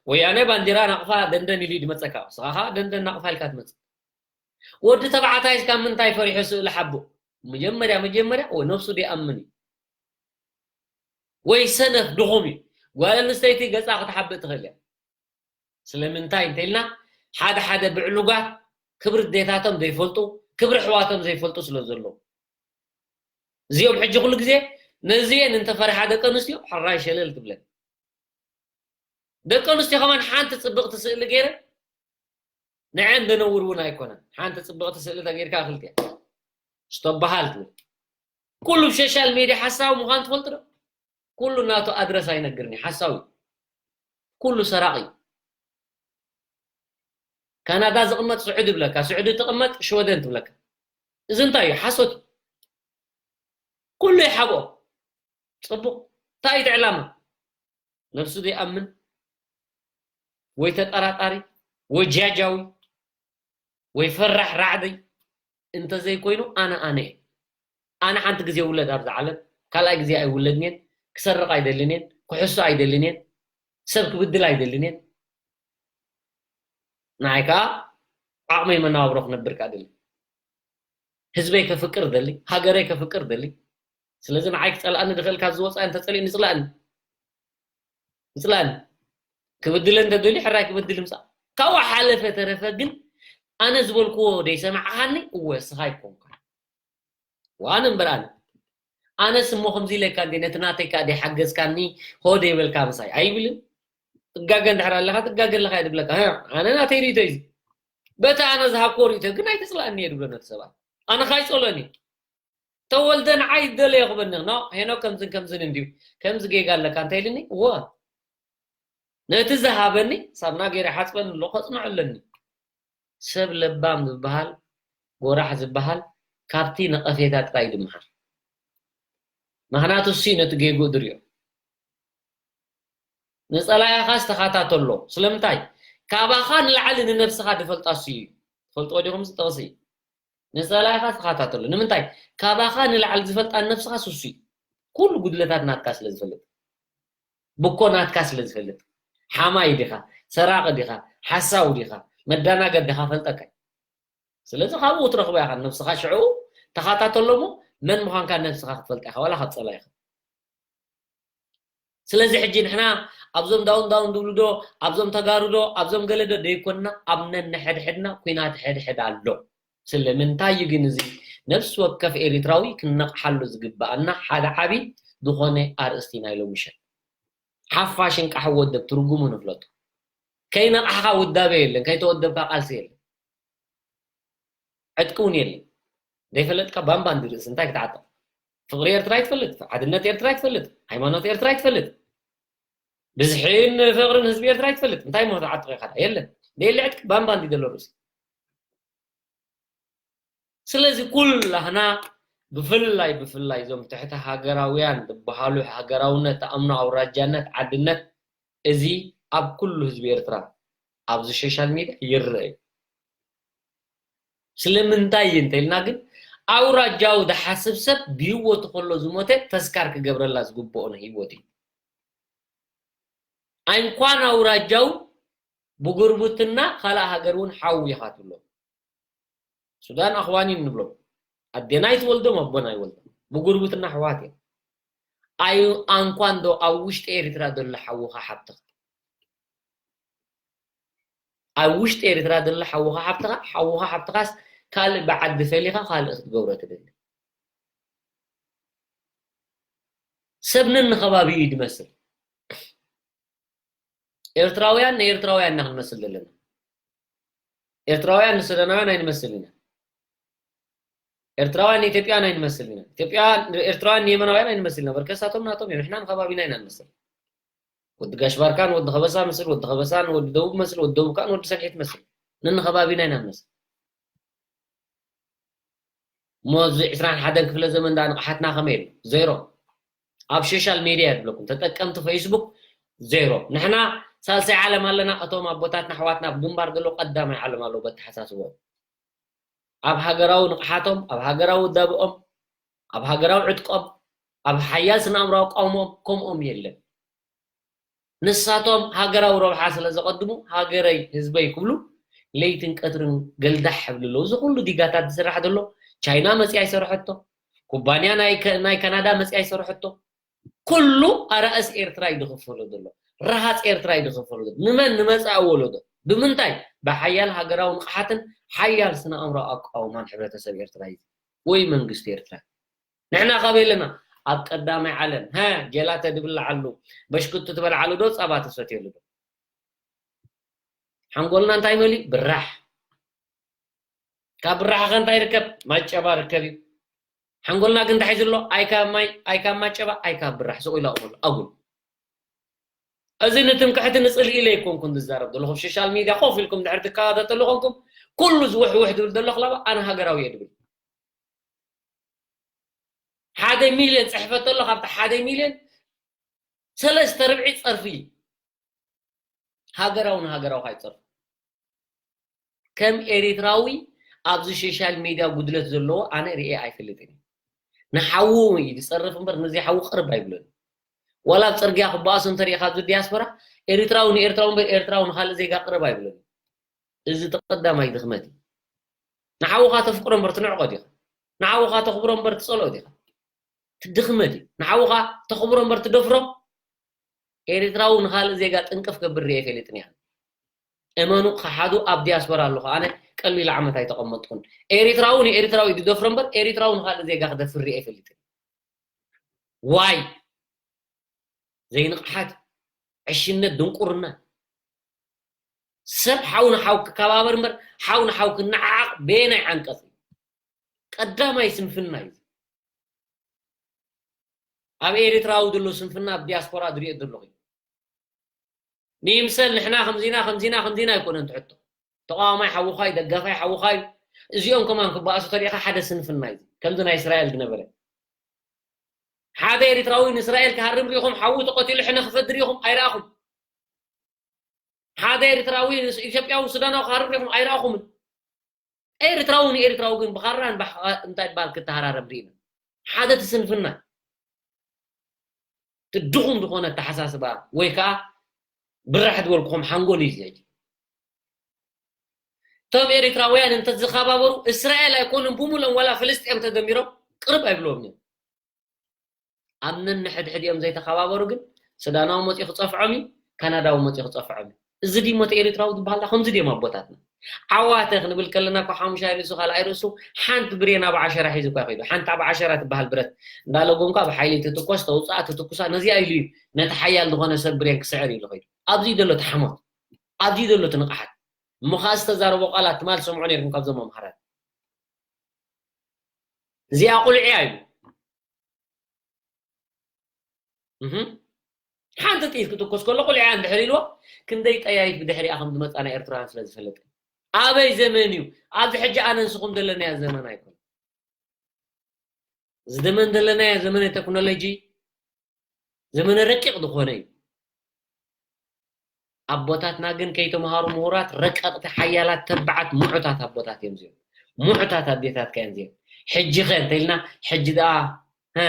ወያነ ባንዲራ ናቕፋ ደንደን ኢሉ እዩ ድመጸካ። ንስኻ ኸዓ ደንደን ናቕፋ ኢልካ ትመጽእ። ወዲ ተባዕታይ ካብ ምንታይ ፈሪሑ ስእሊ ሓቡ? መጀመርያ፣ መጀመርያ ወይ ነብሱ ደይኣምን እዩ። ወይ ሰነፍ ድኹም እዩ። ጓል ኣንስተይቲ ገጻ ክትሓብእ ትኽእል እያ። ስለምንታይ እንተኢልና ሓደ ሓደ ብዕሉጋት ክብሪ ኣዴታቶም ዘይፈልጡ፣ ክብሪ ኣሕዋቶም ዘይፈልጡ ስለ ዘለዉ። እዚኦም ሕጂ ኩሉ ግዜ ነዚኤን እንተፈሪሓ ደቂ ኣንስትዮ ሕራይ ሸለል ትብለን። ደቂ ኣንስትዮ ከማን ሓንቲ ጽብቕቲ ስእሊ ገይረ ንዐን ደነውር እውን ኣይኮነን። ሓንቲ ጽብቕቲ ስእሊ ተገይርካ ክልቲኣ ስተበሃል ትብል። ኩሉ ብ ሶሻል ሜድያ ሓሳዊ ምዃኑ ትፈልጡ ዶ? ኩሉ ናቱ ኣድረስ ኣይነግርን እዩ፣ ሓሳዊ። ኩሉ ሰራቒ። ካናዳ ዝቕመጥ ስዑዲ ይብለካ፣ ስዑዲ ትቕመጥ ሽወደን ትብለካ። እዚ እንታይ እዩ? ሓሶት እዩ። ኩሉ ይሓብኦ። ጽቡቕ። እንታይ እዩ እቲ ዕላማ? ነብሱ ዘይኣምን ወይ ተጠራጣሪ ወይ ጃጃዊ ወይ ፈራሕ ራዕዲ እንተዘይኮይኑ ኣነ ኣነ እየ። ኣነ ሓንቲ ግዜ ውለድ ኣብዛ ዓለም ካልኣይ ግዜ ኣይውለድን እየን። ክሰርቕ ኣይደልን እየን። ክሕሱ ኣይደልን እየን። ሰብ ክብድል ኣይደልን እየን። ንዓይ ከዓ ዓቕመይ መነባብሮ ክነብር ከዓ ደሊ። ህዝበይ ከፍቅር ደሊ፣ ሃገረይ ከፍቅር ደሊ። ስለዚ ንዓይ ክጸልኣኒ ድኽእል ካብ ዝወጻ እንተጸሊኡ ንጽላእኒ። ይጽላእኒ። ክብድለ እንተደልዩ ሕራይ ክበድል ይምጻእ። ካብኡ ሓለፈ ተረፈ ግን ኣነ ዝበልክዎ ደይሰማዕኻኒ እወ እስኻ ኣይኮንካ። ዋን እምበር ኣነ ኣነስ እሞ ከምዚ ኢለካ እንዴ ነቲ ናተይ ከኣ ደይሓገዝካኒ ሆ ደይበልካ ምሳይ ኣይብልን። ትጋገ እንድሕር ኣለኻ ትጋገ ኣለኻ እየ ድብለካ። ኣነ ናተይ ርእቶ እዩ። በቲ ኣነ ዝሃብክዎ ርእቶ ግን ኣይትጽላእኒ እየ ድብሎ ነቲ ሰብኣይ። ኣነ ካይጸሎኒ ተወልደ ንዓይ ደለዮ ክበኒ ኖ ሄኖክ ከምዝን ከምዝን እንድዩ ከምዚ ጌጋ ኣለካ እንታይ ኢልኒ እዎ ነቲ ዝሃበኒ ሳብና ገይረ ሓፅበኒ ኣሎ ከፅንዖ ኣለኒ ሰብ ለባም ዝበሃል ጎራሕ ዝበሃል ካብቲ ነቐፌታ ጥራይ ድምሃር። ምኽንያቱ እሱ እዩ ነቲ ጌግኡ ድሪኦ። ንጸላኢኻስ ተኸታተሎ። ስለምንታይ? ካባኻ ንላዕሊ ንነብስኻ ድፈልጣ እሱ እዩ። ትፈልጥዎ ዲኹም? እዚ ጥቕሲ። ንጸላኢኻ ተኸታተሎ። ንምንታይ? ካባኻ ንላዕሊ ዝፈልጣ ንነብስኻ እሱ እዩ። ኩሉ ጉድለታት ናትካ ስለ ዝፈልጥ። ብኮ ናትካ ስለ ዝፈልጥ። ሓማይ ዲኻ፣ ሰራቒ ዲኻ፣ ሓሳዊ ዲኻ፣ መዳናገር ዲኻ ፈልጠካ እዩ። ስለዚ ካብኡ ትረኽቦ ኢኻ ነብስኻ ሽዑ ተኸታተሎ እሞ መን ምዃንካ ነብስኻ ክትፈልጥ ኢኻ ዋላ ካብ ጸላኢኻ። ስለዚ ሕጂ ንሕና ኣብዞም ዳውን ዳውን ድብሉ ዶ ኣብዞም ተጋሩ ዶ ኣብዞም ገለ ዶ ደይኮንና ኣብ ነንሕድሕድና ኲናት ሕድሕድ ኣሎ። ስለምንታይ እዩ ግን እዚ ነፍሲ ወከፍ ኤሪትራዊ ክነቕሓሉ ዝግብኣና ሓደ ዓቢ ዝኾነ ኣርእስቲ ናይ ሎሚ ምሸት? ሓፋሽ እንቃሕ ወደብ ትርጉሙ ንፍለጦ። ከይነቓሕኻ ውዳበ የለን፣ ከይተወደብካ ቃልሲ የለን። ዕጥቂ እውን የለን። ዘይፈለጥካ ባምባን ድርእስ እንታይ ክትዓጥቕ? ፍቕሪ ኤርትራ ኣይትፈልጥ፣ ሓድነት ኤርትራ ኣይትፈልጥ፣ ሃይማኖት ኤርትራ ኣይትፈልጥ፣ ብዝሒን ፍቕርን ህዝቢ ኤርትራ ኣይትፈልጥ። እንታይ ሞ ክትዓጥቕ ኢኻ? የለን። ደየለ ዕጥቂ ባምባን ድደሎ ርእሲ። ስለዚ ኩላህና ብፍላይ ብፍላይ እዞም ትሕቲ ሃገራውያን ዝበሃሉ ሃገራውነት ተኣምኖ ኣውራጃነት ዓድነት እዚ ኣብ ኩሉ ህዝቢ ኤርትራ ኣብዚ ሶሻል ሚድያ ይረአ እዩ። ስለምንታይ እዩ እንተኢልና ግን ኣውራጃዊ ዝሓስብ ሰብ ብህይወቱ ከሎ ዝሞተ ተስካር ክገብረላ ዝግብኦ ንህይወት እዩ። ኣይንኳን ኣውራጃዊ ብጉርብትና ካልእ ሃገር እውን ሓው ኢኻ ትብሎ። ሱዳን ኣኽዋን እዩ ንብሎም። ኣዴና ኣይትወልዶም ኣቦና ኣይወልዶም። ብጉርብትና ኣሕዋት እዮም። ኣይ ኣንኳን ዶ ኣብ ውሽጢ ኤርትራ ዘሎ ሓውኻ ሓብትኻ ኣብ ውሽጢ ኤርትራ ዘሎ ሓውኻ ሓብትኻ ሓውኻ ሓብትኻስ ካልእ ብዓዲ ፈሊኻ ካልእ ክትገብሮ ትደሊ። ሰብ ነንኸባቢኡ እዩ ዝመስል። ኤርትራውያን ንኤርትራውያን ኢና ክንመስል ዘለና። ኤርትራውያን ንሱዳናውያን ኣይንመስል ኢና። ኤርትራውያን ንኢትዮጵያን ኣይንመስል ኢና። ኢትዮጵያ ኤርትራውያን ንየመናውያን ኣይንመስል ኢና። በርከሳቶም ናቶም እዮም። ንሕና ንኸባቢና ኢና ንመስል። ወዲ ጋሽ ባርካን ወዲ ከበሳ መስል፣ ወዲ ከበሳን ወዲ ደቡብ መስል፣ ወዲ ደቡብ ከኣ ወዲ ሰንሒት መስል። ነንኸባቢና ኢና ንመስል። እሞ እዚ ዕስራን ሓደን ክፍለ ዘመን ዳ ንቕሓትና ከመይ ኣሎ? ዜሮ። ኣብ ሶሻል ሜድያ ይብለኩም ተጠቀምቲ ፌስቡክ ዜሮ። ንሕና ሳልሳይ ዓለም ኣለና። እቶም ኣቦታትና ኣሕዋትና ኣብ ግንባር ዘሎ ቀዳማይ ዓለም ኣለዉ በተሓሳስቦም። ኣብ ሃገራዊ ንቕሓቶም፣ ኣብ ሃገራዊ ውዳብኦም፣ ኣብ ሃገራዊ ዕጥቆም፣ ኣብ ሓያል ስነ ኣእምራዊ ኣቃውሞኦም ከምኦም የለን። ንሳቶም ሃገራዊ ረብሓ ስለ ዘቐድሙ ሃገረይ ህዝበይ ክብሉ ለይትን ቀትርን ገልዳሕ ይብሉ ኣለዉ። እዚ ኩሉ ዲጋታት ዝስራሕ ዘሎ ቻይና መፅያ ይሰርሐቶ፣ ኩባንያ ናይ ከ- ናይ ካናዳ መፅያ ይሰርሐቶ፣ ኩሉ ኣራእስ ኤርትራ እዩ ዝኽፈሎ ዘሎ፣ ረሃፅ ኤርትራ እዩ ዝኽፈሎ ዘሎ። ንመን? ንመፃኢ ወለዶ። ብምንታይ? ብሓያል ሃገራዊ ንቕሓትን ሓያል ስነ ኣእምራዊ ኣቃውማን ሕብረተሰብ ኤርትራ እዩ ወይ መንግስቲ ኤርትራ። ንሕና ካበይ ኣለና? ኣብ ቀዳማይ ዓለም። ሃ፣ ጀላተ ድብልዓሉ፣ በሽኩቲ ትበልዓሉ ዶ ፃባ ትሰትየሉ ዶ? ሓንጎልና እንታይ መሊኡ? ብራሕ። ካብ ብራሕ ከ እንታይ ይርከብ? ማይ ጨባ ርከብ እዩ። ሓንጎልና ግን እንታይ ሒዙ ኣሎ? ኣይ ካብ ማይ፣ ኣይ ካብ ማይ ጨባ፣ ኣይ ካብ ብራሕ ስቕ ኢሉ ኣቑም ኣሎ። ኣጉል። እዚ ንትምክሕቲ ንፅልኢ ኢለ ኣይኮንኩን ዝዛረብ ዘለኹ። ኣብ ሶሻል ሚድያ ኮፍ ኢልኩም ድሕር ትከታተሉ ኮንኩም ኩሉ ዝውሕውሕ ድብል ዘሎ ክላባ ኣነ ሃገራዊ እየ ድብል። ሓደ ሚልዮን ፅሕፈት ኣሎ፣ ካብቲ ሓደ ሚልዮን ሰለስተ ርብዒ ፀርፊ። ሃገራዊ ንሃገራዊ ካይፀርፊ። ከም ኤሪትራዊ ኣብዚ ሶሻል ሚድያ ጉድለት ዘለዎ ኣነ ርኤ ኣይፈልጥን እዩ። ንሓዉ እዩ ዝፀርፍ እምበር ንዘይሓዉ ቅርብ ኣይብለን። ዋላ ኣብ ፅርግያ ክበኣሱ እንተሪእኻ ኣብዚ ዲያስፖራ ኤሪትራዊ ንኤርትራዊ እምበር ኤርትራዊ ንካልእ ዜጋ ቅርብ ኣይብለን። እዚ እቲ ቀዳማይ ድኽመት እዩ። ንሓውኻ ተፍቅሮ እምበር ትንዕቆ ዲኻ? ንሓውኻ ተኽብሮ እምበር ትጸልኦ ዲኻ? እቲ ድኽመት እዩ። ንሓውኻ ተኽብሮ እምበር ትደፍሮ? ኤርትራዊ ንኻልእ ዜጋ ጥንቅፍ ከብር ርኤ ኣይፈልጥን እየ። እመኑ፣ ክሓዱ ኣብ ዲያስፖራ ኣለኹ። ኣነ ቀሊል ዓመት ኣይተቐመጥኩን። ኤርትራዊ ንኤርትራዊ ዝደፍሮ እምበር ኤርትራዊ ንኻልእ ዜጋ ክደፍር ርኤ ኣይፈልጥን። ዋይ ዘይንቕሓት፣ ዕሽነት፣ ድንቁርና። ሰብ ሓው ንሓው ክከባበር እምበር ሓው ንሓው ክነዓዓቕ በየናይ ዓንቀጽ እዩ? ቀዳማይ ስንፍና እዩ። ኣብ ኤርትራዊ ዘሎ ስንፍና ኣብ ዲያስፖራ ዝሪኦ ዘለኹ እዩ። ንይምሰል ንሕና ከምዚና ከምዚና ከምዚና ኣይኮነን ትሕቶ። ተቃዋማይ ሓውኻ እዩ፣ ደጋፋይ ሓውኻ እዩ። እዚኦም ከማን ክበኣሱ ተሪእኻ ሓደ ስንፍና እዩ። ከምዚ ናይ እስራኤል ዝነበረ። ሓደ ኤርትራዊ ንእስራኤል ክሃርም ሪኢኹም? ሓዉ ተቐቲሉ ሕነ ክፈዲ ሪኢኹም? ኣይረኣኹም። ሓደ ኤርትራዊ ንስ-፣ ኢትዮጵያዊ ሱዳናዊ ክሃርም ሪኢኹም? ኣይረኣኹምን። ኤርትራዊ ንኤርትራዊ ግን ብኻራን ባሕ-፣ እንታይ ይበሃል ክተሃራረም ርኢና። ሓደ እቲ ስንፍና፣ እቲ ድኹም ዝኾነ ኣተሓሳስባ ወይ ከዓ ብራሕ ዝበልኩኹም ሓንጎል እዩ እዚ። እቶም ኤርትራውያን እንተዝኸባበሩ እስራኤል ኣይኮኑን ብምሉኦም ዋላ ፍልስጤም ተደሚሮም ቅርብ ኣይብልዎም እዮም። ኣብ ነንሕድሕድ እዮም ዘይተኸባበሩ ግን ሱዳናዊ መፂኡ ክፀፍዖም እዩ፣ ካናዳዊ መፂኡ ክፀፍዖም እዩ። እዚ ድሞ እቲ ኤርትራዊ ዝበሃል ከምዚ ድዮም ኣቦታትና? ዓዋተ ክንብል ከለና እኮ ሓሙሻይ ርእሱ ካልኣይ ርእሱ ሓንቲ ብሬን ኣብ ዓሸራ ሒዙ እኳ ይኸይዱ። ሓንቲ ኣብ ዓሸራ ትበሃል ብረት እንዳለጎምካ ብሓይሊ ትትኮስ ተውፅኣ ትትኩሳ ነዚኣ ኢሉ እዩ ነቲ ሓያል ዝኾነ ሰብ ብሬን ክስዕር ኢሉ ኸይዱ። ኣብዚ ዘሎ እቲ ሓሞት፣ ኣብዚ ዘሎ እቲ ንቕሓት። እሞ ከዓ ዝተዛረቦ ቃላት ትማል ሰምዖ ነይርኩም ካብዞም መምሃራት። እዚኣ ቁልዒ እዩ። እህ። ሓንቲ ጥይት ክትኮስ ከሎ ቁልዒ እንድሕር ኢልዎ ክንደይ ጠያይት ብድሕሪኣ ከም ዝመፃ ናይ ኤርትራውያን ስለ ዝፈልጥ። ኣበይ ዘመን እዩ? ኣብዚ ሕጂ ኣነ ንስኹም ዘለናዮ ዘመን ኣይኮነ። እዚ ዘመን ዘለናዮ ዘመነ ቴክኖሎጂ፣ ዘመነ ረቂቕ ዝኾነ እዩ። ኣቦታትና ግን ከይተምሃሩ ምሁራት፣ ረቀቕቲ፣ ሓያላት፣ ተባዓት፣ ምዑታት ኣቦታት እዮም እዚኦም። ምዑታት ኣዴታት ከ እዮም እዚኦም። ሕጂ ኸ እንተኢልና፣ ሕጂ ደኣ፣ ሀ፣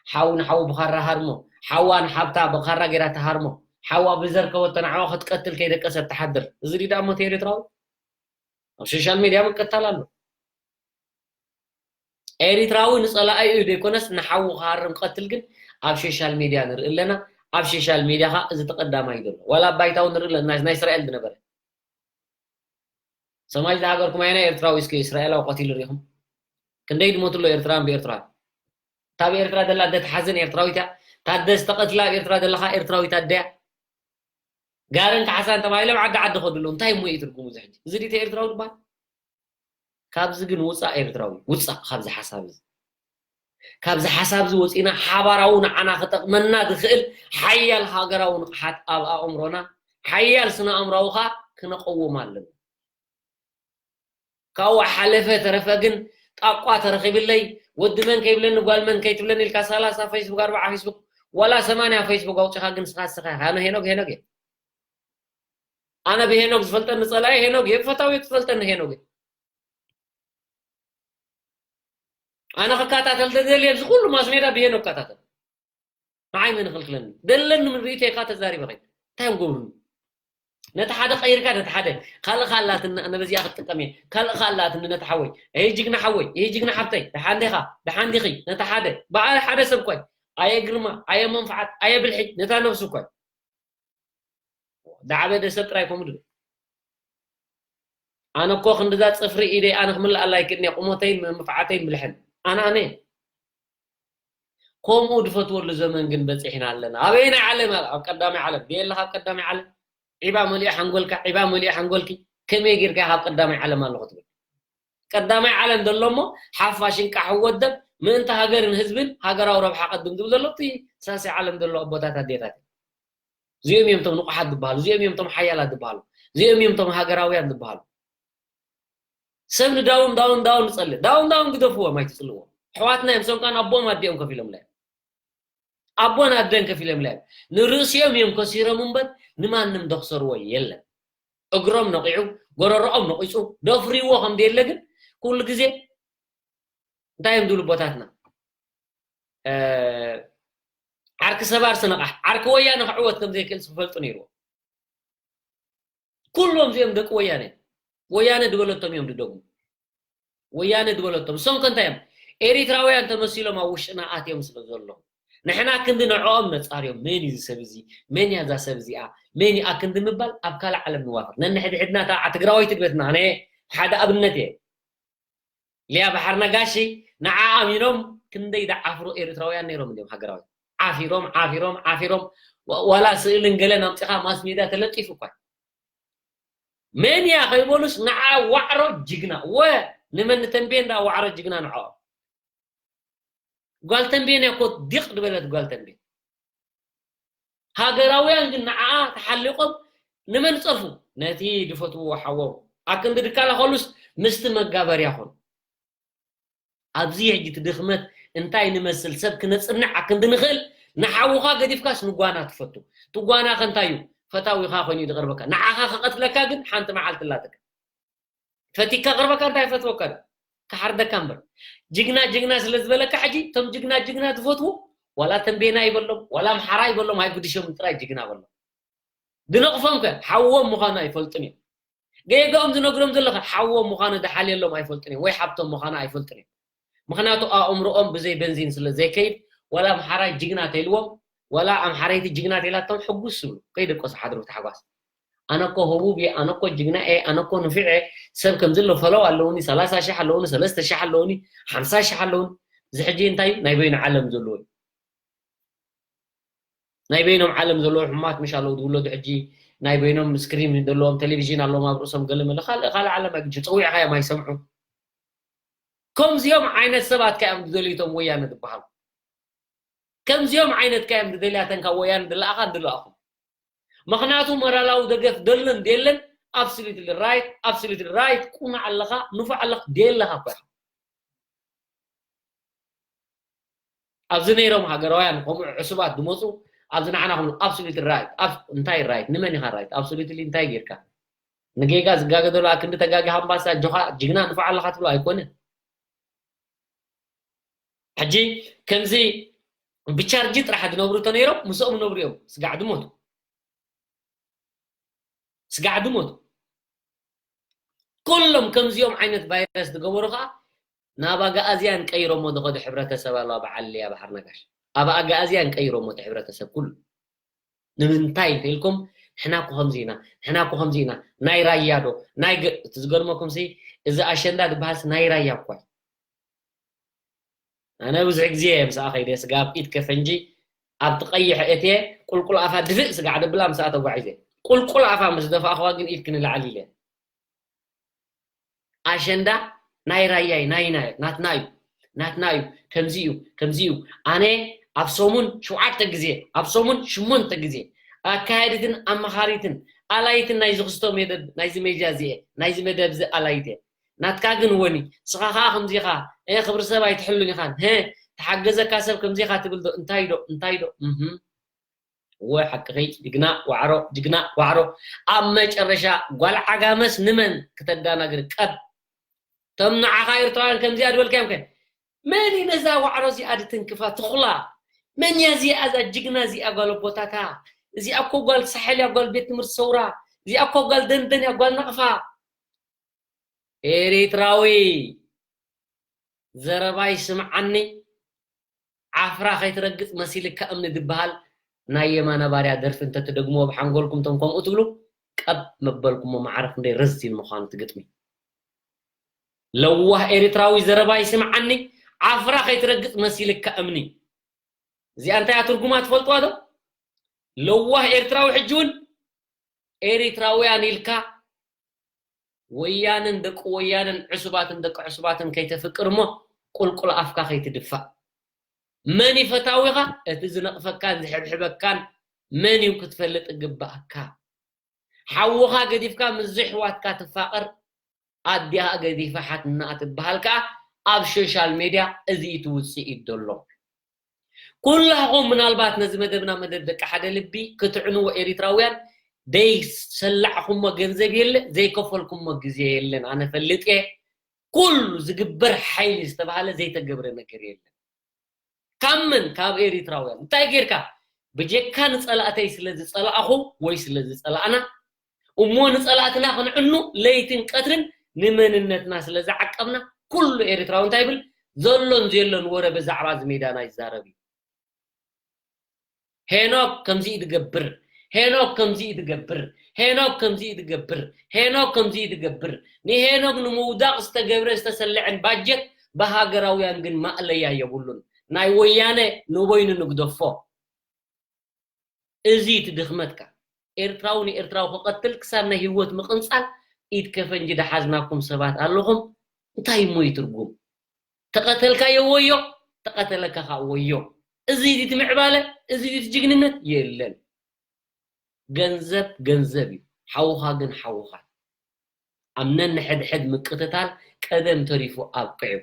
ሓው ንሓው ብኻራ ሃርሞ፣ ሓዋ ንሓብታ ብኻራ ገይራ ትሃርሞ፣ ሓዋ ብዘርከበቶ ንዓዋ ክትቀትል ከይደቀሰት ትሓድር። እዚ ድዩ ደኣ ሞት ኤርትራዊ? ኣብ ሶሻል ሜድያ ምቅታል ኣሎ። ኤሪትራዊ ንጸላኢኡ ዘይኮነስ ንሓዉ ክሃርም ቀትል ግን ኣብ ሶሻል ሜድያ ንርኢ ኣለና። ኣብ ሶሻል ሜድያ ኸኣ እዚ ተቐዳማይ ዘሎ። ዋላ ኣብ ባይታዊ ንርኢ ኣለና፣ ናይ እስራኤል ዝነበረ። ሰማይ ዝሃገርኩም ኣየናይ ኤርትራዊ እስኪ እስራኤላዊ ቀቲሉ ርኢኹም? ክንደይ ድሞት ኣሎ ኤርትራን ብኤርትራን? እታ ኣብ ኤርትራ ዘላ ኣደ ትሓዝን ኤርትራዊት እያ። እታ ኣደ ዝተቐትላ ኣብ ኤርትራ ዘላ ኸኣ ኤርትራዊት ኣደ እያ። ጋርን ካሕሳን ተባሂሎም ዓዲ ዓዲ ኸዱ ኣለዉ። እንታይ እሞ እዩ ትርጉሙ እዚ ሕጂ? እዚ ድዩ ኤርትራዊ ዝበሃል? ካብዚ ግን ውፃእ ኤርትራዊ፣ ውፃእ ካብዚ ሓሳብ እዚ። ካብዚ ሓሳብ እዚ ወፂና ሓባራዊ ንዓና ክጠቕመና ዝኽእል ሓያል ሃገራዊ ንቕሓት ኣብ ኣእምሮና፣ ሓያል ስነ ኣእምራዊ ኸኣ ክነቐውም ኣለና። ካብኡ ሓለፈ ተረፈ ግን ጣቋ ተረኺብለይ፣ ወዲ መን ከይብለኒ ጓል መን ከይትብለኒ ኢልካ ሰላሳ ፌስቡክ፣ ኣርባዓ ፌስቡክ፣ ዋላ ሰማንያ ፌስቡክ ኣውፂኻ ግን ንስኻ ንስኻ ኢኻ። ኣነ ሄኖግ ሄኖግ እየ። ኣነ ብሄኖግ ዝፈልጠኒ ጸላኢ ሄኖግ እየ፣ ብፈታዊ ዝፈልጠኒ ሄኖግ እየ። ኣነ ክከታተል ተደልየ እዚ ኩሉ ማስ ሜዳ ብሄኖግ እከታተል። ንዓይ መን ይኽልክለኒ? ደለኒ ምን ርእይቶይ ኢኻ ተዛሪበ ኸይድ። እንታይ እዮም ገብሩኒ? ነቲ ሓደ ቀይርካ ነቲ ሓደ፣ ካልእ ኸኣ ኣላትኒ፣ ኣነ በዚኣ ክጥቀም እየ፣ ካልእ ኸኣ ኣላትኒ ነቲ ሓወይ። ኣየ ጅግና ሓወይ፣ ኣየ ጅግና ሓብተይ፣ ደሓን ዲኻ? ደሓን ዲኺ? ነቲ ሓደ፣ በዓል ሓደ ሰብ እኳ እዩ። ኣየ ግርማ፣ ኣየ መንፍዓት፣ ኣየ ብልሒ፣ ነታ ነብሱ እኳ እዩ። ዳዕበደ ሰብ ጥራይ ከምኡ ድብል። ኣነ እኮ ክንድዛ ጽፍሪ ኢደይ ኣነ ክምልኣላ ኣይክእልን እየ፣ ቁመተይን መንፍዓተይን ብልሕን። ኣነ ኣነ እየ። ከምኡ ድፈትወሉ ዘመን ግን በጺሕና ኣለና። ኣበየናይ ዓለም? ኣብ ቀዳማይ ዓለም። ድየ ኣለኻ ኣብ ቀዳማይ ዓለም? ዒባ መሊኡ ሓንጎልካ፣ ዒባ መሊኡ ሓንጎልኪ፣ ከመይ ጌርካ ኢኻ ኣብ ቀዳማይ ዓለም ኣለኹ ትብል? ቀዳማይ ዓለም ዘሎ እሞ ሓፋሽን ቃሕ ወደብ ምእንቲ ሃገርን ህዝብን ሃገራዊ ረብሓ ቀድም ዝብል ዘሎ እቲ ሳልሳይ ዓለም ዘሎ ኣቦታት ኣዴታት እዮም። እዚኦም እዮም እቶም ንቑሓት ዝበሃሉ፣ እዚኦም እዮም እቶም ሓያላት ዝበሃሉ፣ እዚኦም እዮም እቶም ሃገራውያን ዝበሃሉ። ሰብ ንዳውን ዳውን ዳውን ንጸልእ። ዳውን ዳውን ግደፍዎም፣ ኣይትጽልዎም። ኣሕዋትና እዮም፣ ሰንቃን ኣቦኦም ኣዲኦም ከፊሎምላ እዮም። ኣቦን ኣደን ከፊሎምላ እዮም። ንርእሲኦም እዮም ከሲሮም እምበር ንማንም ዘኽሰርዎ የለን። እግሮም ነቒዑ፣ ጎረሮኦም ነቒጹ፣ ደፍርዎ ከም ዘየለ ግን ኩሉ ግዜ እንታይ እዮም ዝብሉ ኣቦታትና? እ፣ ዓርኪ ሰባር ስነቓሕ፣ ዓርኪ ወያነ ክዕወት ከም ዘይክእል ዝፈልጡ ነይርዎ። ኩሎም እዚኦም ደቂ ወያነ እዮም። ወያነ ዝበለቶም እዮም ዝደግሙ። ወያነ ዝበለቶም። እሶም ከ እንታይ እዮም? ኤሪትራውያን ተመሲሎም ኣብ ውሽጥና ኣትዮም ስለ ዘለዉ። ንሕና ክንዲ ንዕኦም ነጻርዮም። መን እዩ እዚ ሰብ እዚ? መን እያ እዛ ሰብ እዚኣ? መን እዩ ኣክንዲ ምባል ኣብ ካልእ ዓለም ንዋፈር። ነንሕድሕድና እታ ትግራወይቲ ድበትና፣ ኣነ ሓደ ኣብነት እየ። ሊያ ባሕር ነጋሽ ንዓ ኣሚኖም ክንደይ ዝዓፍሩ ኤርትራውያን ነይሮም እንዲዮም ሃገራውያን። ዓፊሮም፣ ዓፊሮም፣ ዓፊሮም። ዋ-፣ ዋላ ስእልን ገለን ኣምጺኻ ማስ ሜድያ ተለጢፉ እኳ። መን እያ ከይበሉስ ንዓ ዋዕሮ ጅግና። ወ-፣ ንመን ንተንቤን ደኣ ዋዕሮ ጅግና ንዕኦም። ጓል ተንቤን እያ እኮ ዲቕ ዝበለት ጓል ተንቤን። ሃገራውያን ግን ንዓኣ ተሓሊቖም ንመን ጸርፉ? ነቲ ዝፈትውዎ ሓዎም። ኣክንዲ ድከላኸሉስ ምስቲ መጋበርያ ኹን። ኣብዚ ሕጂ እቲ ድኽመት እንታይ ንመስል ሰብ ክነጽንዕ ኣክንዲ ንኽእል፣ ንሓውኻ ገዲፍካስ ንጓና ትፈቱ። እቲ ጓና ከ እንታይ እዩ? ፈታዊኻ ኮይኑ እዩ ዝቐርበካ። ንዓኻ ክቐትለካ ግን ሓንቲ መዓልቲ ኣላትካ። ፈቲካ ቅርበካ እንታይ ፈትወካ ዶ? ክሓርደካ እምበር። ጅግና ጅግና ስለ ዝበለካ ሕጂ እቶም ጅግና ጅግና ዝፈትዉ ዋላ ተንቤና ይበሎም ዋላ ኣምሓራ ይበሎም ኣይጉድሾም ጥራይ ጅግና በሎም። ድነቕፎም ከ ሓዎም ምዃኑ ኣይፈልጡን እዮም። ገይጋኦም ዝነግሮም ዘለኻ ሓዎም ምዃኑ ዝሓልየሎም ኣይፈልጡን እዮም ወይ ሓብቶም ምዃኑ ኣይፈልጡን እዮም። ምኽንያቱ ኣእምሮኦም ብዘይ በንዚን ስለ ዘይከይድ ዋላ ኣምሓራይ ጅግና ተይልዎም ዋላ ኣምሓረይቲ ጅግና ተይላቶም ሕጉስ ይብሉ ከይደቆሱ ሓድሩ ታሕጓስ። ኣነ እኮ ህቡብ እየ፣ ኣነ እኮ ጅግና እየ፣ ኣነ እኮ ንፉዕ እየ፣ ሰብ ከምዚ ኣሎ ፈለው ኣለውኒ፣ ሰላሳ ሺሕ ኣለውኒ፣ ሰለስተ ሺሕ ኣለውኒ፣ ሓምሳ ሺሕ ኣለውኒ። እዚ ሕጂ እንታይ እዩ? ናይ በይኑ ዓለም ዘለዎ እዩ። ናይ በይኖም ዓለም ዘለዎ ሕማት ምሽ ኣለዉ ዝውለዱ ሕጂ ናይ በይኖም ስክሪን ዘለዎም ቴሌቪዥን ኣለዎም ኣብ ርእሶም ገለ መለ ካልእ ካልእ ዓለም ኣይግጅ ፀዊዕኻዮም ኣይሰምዑ። ከምዚኦም ዓይነት ሰባት ከ እዮም ዝደልዩቶም ወያነ ዝበሃሉ። ከምዚኦም ዓይነት ከ እዮም ዝደልያተን ካብ ወያነ ዝለኣኻ ዝለኣኹም። ምኽንያቱ መራላዊ ደገፍ ደለን ደለን absolutely right absolutely right ቁኑዕ ኣለኻ ንፉዕ ኣለኻ ደለኻ እኮ ኢኻ። ኣብዚ ነይሮም ሃገራውያን ከምኡ ዕሱባት ዝመፁ ኣብዚ ንዓና ክብሉ absolutely right እንታይ right ንመን ኢኻ right absolutely እንታይ ጌርካ ንጌጋ ዝጋገደሉ ኣክንዲ ተጋጊ ሃምባሳ ኣጆኻ ጅግና ንፉዕ ኣለኻ ትብሎ ኣይኮነ። ሕጂ ከምዚ ብቻርጂ ጥራሕ ዝነብሩ ተነይሮም ምስኦም ነብሩ እዮም ስጋዕ ዝሞቱ ስጋዕ ዝሞቱ ኩሎም ከምዚኦም ዓይነት ቫይረስ ዝገበሩ ከዓ ናብ ኣግኣዝያን ቀይሮሞ ዝኸዱ ሕብረተሰብ ኣለዋ በዓል ሊያ ባሕር ነጋሽ ኣብ ኣግኣዝያን ቀይሮሞ እቲ ሕብረተሰብ ኩሉ ንምንታይ እንተኢልኩም ንሕና እኮ ከምዚ ኢና ንሕና እኮ ከምዚ ኢና ናይ ራያ ዶ ናይ ገ- እቲ ዝገርመኩም ሲ እዚ ኣሸንዳ ዝበሃልስ ናይ ራያ እኳ እዩ ኣነ ብዙሕ ግዜ እየ ምስኣ ከይደ ስጋብ ኢድ ከፈንጂ ኣብቲ ቀይሕ እትየ ቁልቁል ኣፋ ድፍእ ስጋዕ ደብላ ምስኣ ተጓዒዘ ቁልቁል ኣፋ ምስ ደፋእኽዋ ግን ኢድኪ ንላዕሊ ኢለ ኣሸንዳ ናይ ራያይ ናይ ናይ ናትና እዩ ናትና እዩ ከምዚ እዩ ከምዚ እዩ ኣነ ኣብ ሰሙን ሸውዓተ ግዜ ኣብ ሰሙን ሽሞንተ ግዜ ኣካየዲትን ኣመኻሪትን ኣላይትን ናይዚ ክስቶ መደብ ናይዚ ሜድያ እዚኤ ናይዚ መደብ እዚ ኣላይት እየ ናትካ ግን ወኒ ስኻ ኸዓ ከምዚ ኢኻ እ ክብሪ ሰብ ኣይትሕሉን ኢኻን ህ ተሓገዘካ ሰብ ከምዚ ኢኻ ትብል ዶ እንታይ ዶ እንታይ ዶ እህ እወ ሓቅኺ ጅግና ዋዕሮ ጅግና ዋዕሮ ኣብ መጨረሻ ጓል ዓጋመስ ንመን ክተዳናግር ቀብ ቶም ንዓኻ ኤርትራውያን ከምዚኣ ዝበልካዮም ከ መን እዩ ነዛ ዋዕሮ እዚኣ ድትንክፋ ትኹላ መን እያ እዚኣ እዛ ጅግና እዚኣ ጓል ኣቦታታ እዚኣ እኮ ጓል ሳሕል እያ ጓል ቤት ትምህርቲ ሰውራ እዚኣ እኮ ጓል ደንደን እያ ጓል ናቕፋ ኤሪትራዊ ዘረባይ ስምዓኒ ዓፍራ ከይትረግጽ መሲልካ እምኒ ዝበሃል ናይ የማነ ባርያ ደርፊ እንተትደግምዎ ብሓንጎልኩም ቶም ከምኡ ትብሉ ቀብ መበልኩሞ ማዕረ ክንደይ ረዚን ምዃኑ እቲ ግጥሚ ለዋህ ኤሪትራዊ ዘረባይ ስምዓኒ ዓፍራ ከይትረግጽ መሲልካ እምኒ እዚኣ እንታይ ትርጉማ ትፈልጥዋ ዶ ለዋህ ኤርትራዊ ሕጂ እውን ኤሪትራውያን ኢልካ ወያንን ደቂ ወያንን ዕሱባትን ደቂ ዕሱባትን ከይተፍቅር እሞ ቁልቁል ኣፍካ ከይትድፋእ መን እዩ ፈታዊኻ እቲ ዝነቕፈካን ዝሕብሕበካን መን እዩ ክትፈልጥ እግባኣካ ሓውኻ ገዲፍካ ምስ ዝሕዋትካ ትፋቐር ኣዲኣ ገዲፋ ሓትና ትበሃል ከኣ ኣብ ሶሻል ሜድያ እዚ እዩ ትውፅኢት ዘሎ ኩላኹም ምናልባት ነዚ መደብና መደብ ደቂ ሓደ ልቢ ክትዕንዎ ኤሪትራውያን ደይሰላዕኹሞ ገንዘብ የለ ዘይከፈልኩሞ ግዜ የለን ኣነ ፈልጥ እየ ኩሉ ዝግበር ሓይሊ ዝተባሃለ ዘይተገብረ ነገር የለን ካብ መን ካብ ኤሪትራውያን እንታይ ጌርካ ብጀካ ንጸላእተይ ስለ ዝጸላእኹ ወይ ስለ ዝጸላእና እሞ ንጸላእትና ክንዕኑ ለይትን ቀትርን ንመንነትና ስለ ዝዓቀብና ኩሉ ኤርትራዊ እንታይ ይብል ዘሎን ዘየሎን ወረ ብዛዕባ እዚ ሜዳና ይዛረብ እዩ ሄኖክ ከምዚ እዩ ዝገብር ሄኖክ ከምዚ እዩ ዝገብር ሄኖክ ከምዚ እዩ ዝገብር ሄኖክ ከምዚ እዩ ዝገብር ንሄኖክ ንምውዳቕ ዝተገብረ ዝተሰለዐን ባጀት ብሃገራውያን ግን ማእለያ የብሉን ናይ ወያነ ንበይኑ ንግደፎ እዚ እቲ ድኽመትካ ኤርትራዊ ንኤርትራዊ ክቐትል ክሳብ ናይ ህይወት ምቕንጻል ኢድ ከፈንጂ ዝሓዝናኩም ሰባት ኣለኹም እንታይ እሞ እዩ ትርጉም ተቐተልካዮ ወዮ ተቐተለካ ከዓ ወዮ እዚ ድዩ እቲ ምዕባለ እዚ ድዩ እቲ ጅግንነት የለን ገንዘብ ገንዘብ እዩ ሓውኻ ግን ሓውኻ ኣብ ነንሕድሕድ ምቅትታል ቀደም ተሪፉ ኣብቂዑ።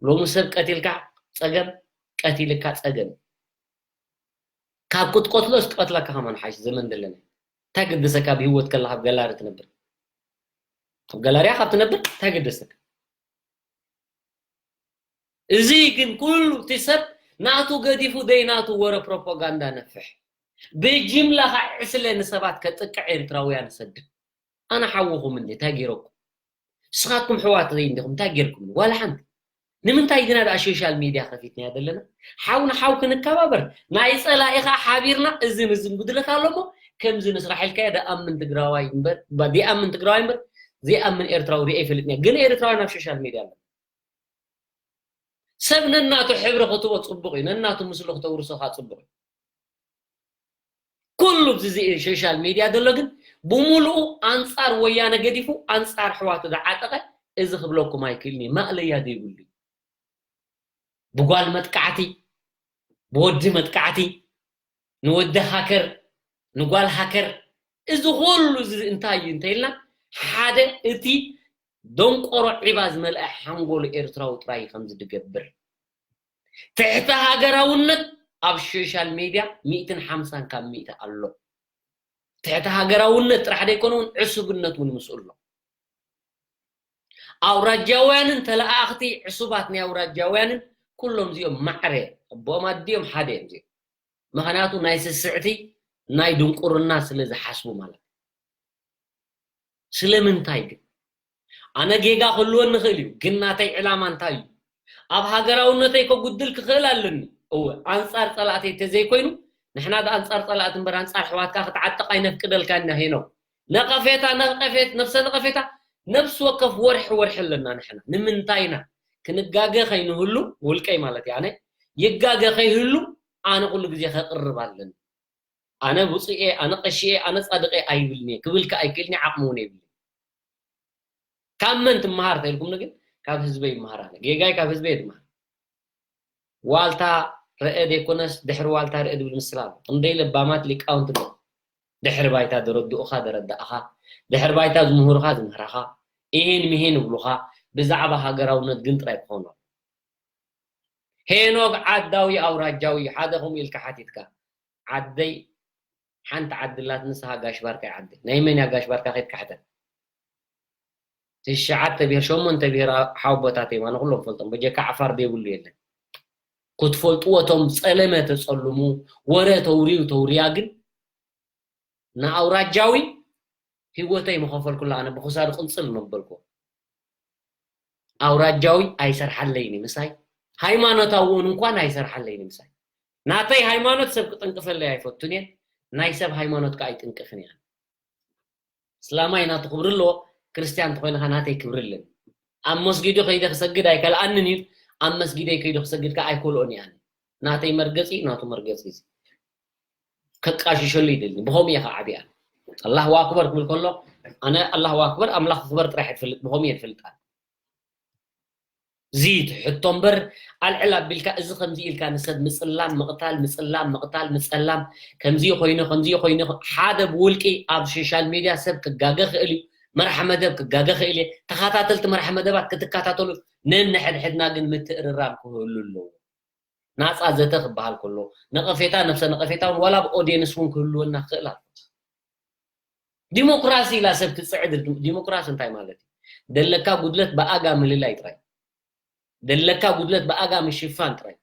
ሎሚ ሰብ ቀቲልካ ጸገም፣ ቀቲልካ ጸገም። ካብ ክትቀትሎስ ክቐትለካ ከማን ሓይሽ ዘመን ዘለና። እንታይ ገደሰካ ኣብ ህይወት ከለኻ ኣብ ገላሪ ትነብር? ኣብ ገላርያ ካብ ትነብር እንታይ ገደሰካ? እዚ ግን ኩሉ እቲ ሰብ ናቱ ገዲፉ ደይ ናቱ ወረ ፕሮፓጋንዳ ነፍሕ። ብጅምላ ከዓ ዕስለ ንሰባት ከጥቅዕ ኤርትራውያን ሰድድ። ኣነ ሓውኹም እንዴ እንታይ ገይረኩም? ንስኻትኩም ሕዋት ዘይ እንዲኹም እንታይ ገይርኩም? ዋላ ሓንቲ። ንምንታይ ግና ደኣ ሶሻል ሚድያ ከፊትናያ ዘለና? ሓው ንሓው ክንከባበር፣ ናይ ጸላኢ ከዓ ሓቢርና እዝን እዝን ጉድለት ኣሎ እሞ ከምዚ ንስራሕ ኢልካዮ ደኣምን ትግራዋይ እምበር፣ ባ-፣ ደኣምን ትግራዋይ እምበር ዘይኣምን ኤርትራዊ ሪኤ ይፈልጥን እየ። ግን ኤርትራውያን ኣብ ሶሻል ሚድያ ኣለና። ሰብ ነናቱ ሕብሪ ክትቦ ጽቡቕ እዩ፣ ነናቱ ምስሉ ክተውርሶ ከዓ ጽቡቕ እዩ። ኩሉ ኣብዚ ሶሻል ሚድያ ዘሎ ግን ብምሉኡ ኣንጻር ወያነ ገዲፉ ኣንጻር ኣሕዋቱ ዝዓጠቐ እዚ ክብለኩም ኣይክእልን እዩ። ማእለያ ዘይብሉ እዩ። ብጓል መጥቃዕቲ፣ ብወዲ መጥቃዕቲ፣ ንወዲ ሃከር፣ ንጓል ሃከር፣ እዚ ኩሉ እዚ እንታይ እዩ እንተኢልና ሓደ እቲ ደንቆሮ ዒባ ዝመልአ ሓንጎል ኤርትራዊ ጥራይ እዩ ከምዚ ዝገብር። ትሕቲ ሃገራውነት ኣብ ሶሻል ሚድያ ሚእትን ሓምሳን ካብ ሚእቲ ኣሎ። ትሕቲ ሃገራውነት ጥራሕ ዘይኮነ እውን ዕሱብነት እውን ምስኡ ኣሎ። ኣውራጃውያንን ተለኣኣኽቲ ዕሱባት ናይ ኣውራጃውያንን ኩሎም እዚኦም ማዕረ ኣቦኦም ኣዲኦም ሓደ እዮም እዚኦም። ምኽንያቱ ናይ ስስዕቲ ናይ ድንቁርና ስለ ዝሓስቡ ማለት እዩ። ስለምንታይ ግን? ኣነ ጌጋ ክህልወኒ ይኽእል እዩ፣ ግን ናተይ ዕላማ እንታይ እዩ? ኣብ ሃገራውነተይ ከጉድል ክኽእል ኣለኒ። እወ፣ ኣንጻር ጸላእተይ እንተዘይኮይኑ፣ ንሕና ዶ ኣንጻር ጸላእቲ እምበር ኣንጻር ኣሕዋትካ ክትዓጥቕ ኣይነፍቅደልካን ኢና ሄኖክ። ነቐፌታ፣ ነቐፌት-፣ ነፍሰ ነቐፌታ ነፍሲ ወከፍ ወርሒ ወርሒ ኣለና ንሕና። ንምንታይ ኢና? ክንጋገ ከይንህሉ፣ ውልቀይ ማለት እዩ፣ ኣነ ይጋገ ከይህሉ ኣነ ኩሉ ግዜ ከቕርብ ኣለኒ። ኣነ ብፁዕ እየ፣ ኣነ ቀሺ እየ፣ ኣነ ጻድቕ እየ ኣይብልን እየ። ክብል ከኣ ኣይክእልን እየ፣ ዓቕሚ እውን የብልን። ካብ መን ትመሃር ተኢልኩምኒ ግን ካብ ህዝበይ ይመሃር ኣነ። ጌጋይ ካብ ህዝበይ እየ ዝመሃር። ዋልታ ርአ ዘይኮነስ ድሕሪ ዋልታ ርአ ዝብል ምስላ ኣሎ። ክንደይ ለባማት ሊቃውንቲ ኣለዉ። ድሕሪ ባይታ ዘረድኡኻ ዘረዳእኻ፣ ድሕሪ ባይታ ዝምህሩኻ ዝምህራኻ፣ ኢሂን ምሂን ይብሉኻ፣ ብዛዕባ ሃገራውነት ግን ጥራይ ክኾኑ ኣለዉ። ሄኖክ ዓዳዊ ኣውራጃዊ ሓደ ከምኡ ኢልካ ሓቲትካ። ዓደይ ሓንቲ ዓዲ ኣላት ንስኻ ጋሽ ባርካ እያ ዓደይ። ናይ መን እያ ጋሽ ባርካ ከይድካ ሕተት። ትሽዓተ ብሄር ሸሞንተ ብሄር ሓወቦታተይ ማነ ኩሎም ፈልጦም በጀካ ዓፋር ዘይብሉ የለን። ክትፈልጥዎ እቶም ጸለመ ተጸልሙ ወረ ተውርዩ ተውርያ ግን ንኣውራጃዊ ህይወተይ ምኸፈልኩላ ኣነ ብኽሳዱ ቅንጽል መበልኩ። ኣውራጃዊ ኣይሰርሓለይን ምሳይ፣ ሃይማኖታዊ እውን እንኳን ኣይሰርሓለይን ምሳይ። ናተይ ሃይማኖት ሰብ ክጥንቅፈለይ ኣይፈቱን እየ፣ ናይ ሰብ ሃይማኖት ከዓ ኣይጥንቅፍን እየ። እስላማይ ናቱ ክብሪ ኣለዎ፣ ክርስትያን እንተኮይንካ ናተይ ክብሪ ኣለኒ። ኣብ መስጊዱ ከይደ ክሰግድ ኣይከልኣንን እዩ፣ ኣብ መስጊደይ ከይዱ ክሰግድ ከዓ ኣይኮልኦን እየ ኣነ። ናተይ መርገፂ ናቱ መርገፂ እዩ። ከቃሽሸሉ ይደሊ። ብኸምኡ እየ ከዓ ዓብየ። ኣላሁ ኣክበር ክብል ከሎ ኣነ ኣላሁ ኣክበር ኣምላኽ ክበር ጥራሕ እየ ዝፈልጥ፣ ብኸምኡ እየ ዝፈልጥ ኣነ። እዚ ትሕቶ እምበር ኣልዕል ኣቢልካ እዚ ከምዚ ኢልካ ንሰብ ምፅላም ምቕታል ምፅላም ምቕታል ምፀላም ከምዚ ኮይኑ ከምዚ ኮይኑ ሓደ ብውልቂ ኣብ ሶሻል ሚድያ ሰብ ክጋገ ክእል እዩ። መራሕ መደብ ክጋገ ክእል እየ። ተኸታተልቲ መራሕ መደባት ክትከታተሉ ነንሕድሕድና ግን ምትእርራም ክህሉ ኣለዎ። ናፃ ዘተ ክበሃል ከሎ ነቐፌታ ነብሰ ነቐፌታ እውን ዋላ ኣብ ኦድየንስ እውን ክህልወና ክኽእል ኣሎ። ዲሞክራሲ ኢላ ሰብ ትፅዕድ። ዲሞክራሲ እንታይ ማለት እዩ? ደለካ ጉድለት ብኣጋ ምልላይ ጥራይ። ደለካ ጉድለት ብኣጋ ምሽፋን ጥራይ።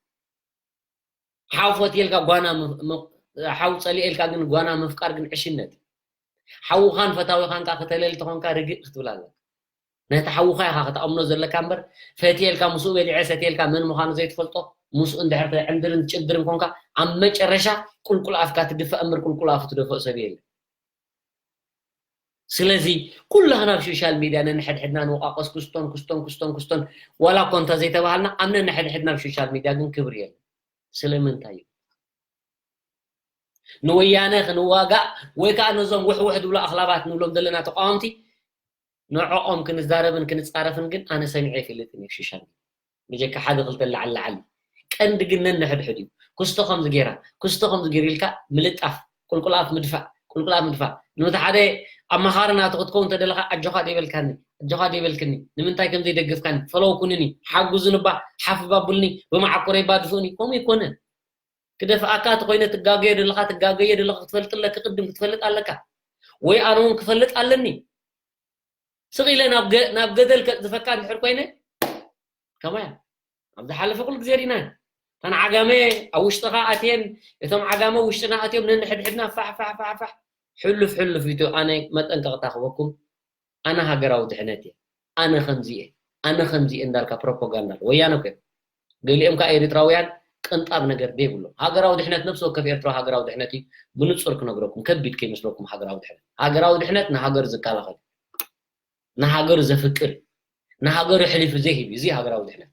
ሓው ፈትየልካ ጓና ምፍ-፣ ም-፣ ሓው ጸሊኤልካ ግን ጓና ምፍቃር ግን ዕሽነት እዩ። ሓውኻን ፈታዊኻን ከኣ ክተለሊ ተኾንካ ርግእ ክትብል ኣለካ። ነቲ ሓውኻ ኢኻ ከተኣምኖ ዘለካ እምበር ፈትየልካ ምስኡ በሊዐ ሰትየልካ መን ምዃኑ ዘይትፈልጦ ምስኡ እንድሕር ትዕንድርን ትጭድርን ኮንካ ኣብ መጨረሻ ቁልቁል ኣፍካ ትድፋእ እምበር ቁልቁል ኣፉ ትደፍኦ ሰብ የለን። ስለዚ ኩላህና ኣብ ሶሻል ሚድያ ነንሕድሕድና ንወቃቀስ ክስቶን ክስቶን ክስቶን ክስቶን ዋላ እኮ እንተ ዘይተባሃልና ኣብ ነንሕድሕድና ኣብ ሶሻል ሚድያ ግን ክብሪ የለን። ስለምንታይ እዩ? ንወያነ ክንዋጋእ ወይ ከዓ ነዞም ውሕውሕ ዝብሉ ኣኽላባት ንብሎም ዘለና ተቃወምቲ ንዕኦም ክንዛረብን ክንጻረፍን ግን ኣነ ሰሚዐ ኣይፈልጥን እየ። ሶሻል ሚድያ ብጀካ ሓደ ክልተ ላዕሊ ላዕሊ ቀንዲ ግን ነንሕድሕድ እዩ። ክስቶ ከምዚ ገይራ ክስቶ ከምዚ ገይሩ ኢልካ ምልጣፍ ቁልቁል ኣፍ ምድፋእ ቁልቁል ኣብ ምድፋእ። ነቲ ሓደ ኣማኻሪ ናቱ ክትከውን እንተደለኻ፣ ኣጆኻ ደይበልካኒ፣ ኣጆኻ ደይበልክኒ፣ ንምንታይ ከም ዘይደግፍካኒ፣ ፈለውኩንኒ፣ ሓጉዙኒ እባ፣ ሓፍ እባ ብሉኒ፣ ብመዓኮረይ እባ ድፍኡኒ፣ ከምኡ ኣይኮነን። ክደፍኣካ እንተኾይነ ትጋገዮ ደለኻ፣ ትጋገዮ ደለኻ ክትፈልጥ ኣለኪ፣ ቅድም ክትፈልጥ ኣለካ። ወይ ኣነ እውን ክፈልጥ ኣለኒ። ስቕ ኢለ ናብ ገ-፣ ናብ ገደል ከጽድፈካ እንድሕር ኮይነ፣ ከማይ ኣብ ዝሓለፈ ኩሉ ግዜ ርኢና። እተን ዓጋመ ኣብ ውሽጥኻ ኣትየን፣ እቶም ዓጋመ ውሽጥና ኣትዮም ነንሕድሕድና ፋሕ ፋሕ ፋሕ ፋሕ። ሕሉፍ ሕሉፍ እዩ። ኣነ መጠንቀቕታ ክበኩም፣ ኣነ ሃገራዊ ድሕነት እየ፣ ኣነ ከምዚ እየ፣ ኣነ ከምዚ እየ እንዳልካ ፕሮፓጋንዳ ኣሎ። ወያነ እኮ እዮም። ገሊኦም ከኣ ኤሪትራውያን ቅንጣብ ነገር ዘይብሎም። ሃገራዊ ድሕነት፣ ነፍሲ ወከፍ ኤርትራዊ ሃገራዊ ድሕነት እዩ። ብንጹር ክነግረኩም፣ ከቢድ ከይመስለኩም ሃገራዊ ድሕነት። ሃገራዊ ድሕነት ንሃገር ዝከላኸል፣ ንሃገር ዘፍቅር፣ ንሃገሩ ሕሊፉ ዘይህብ እዩ። እዚ ሃገራዊ ድሕነት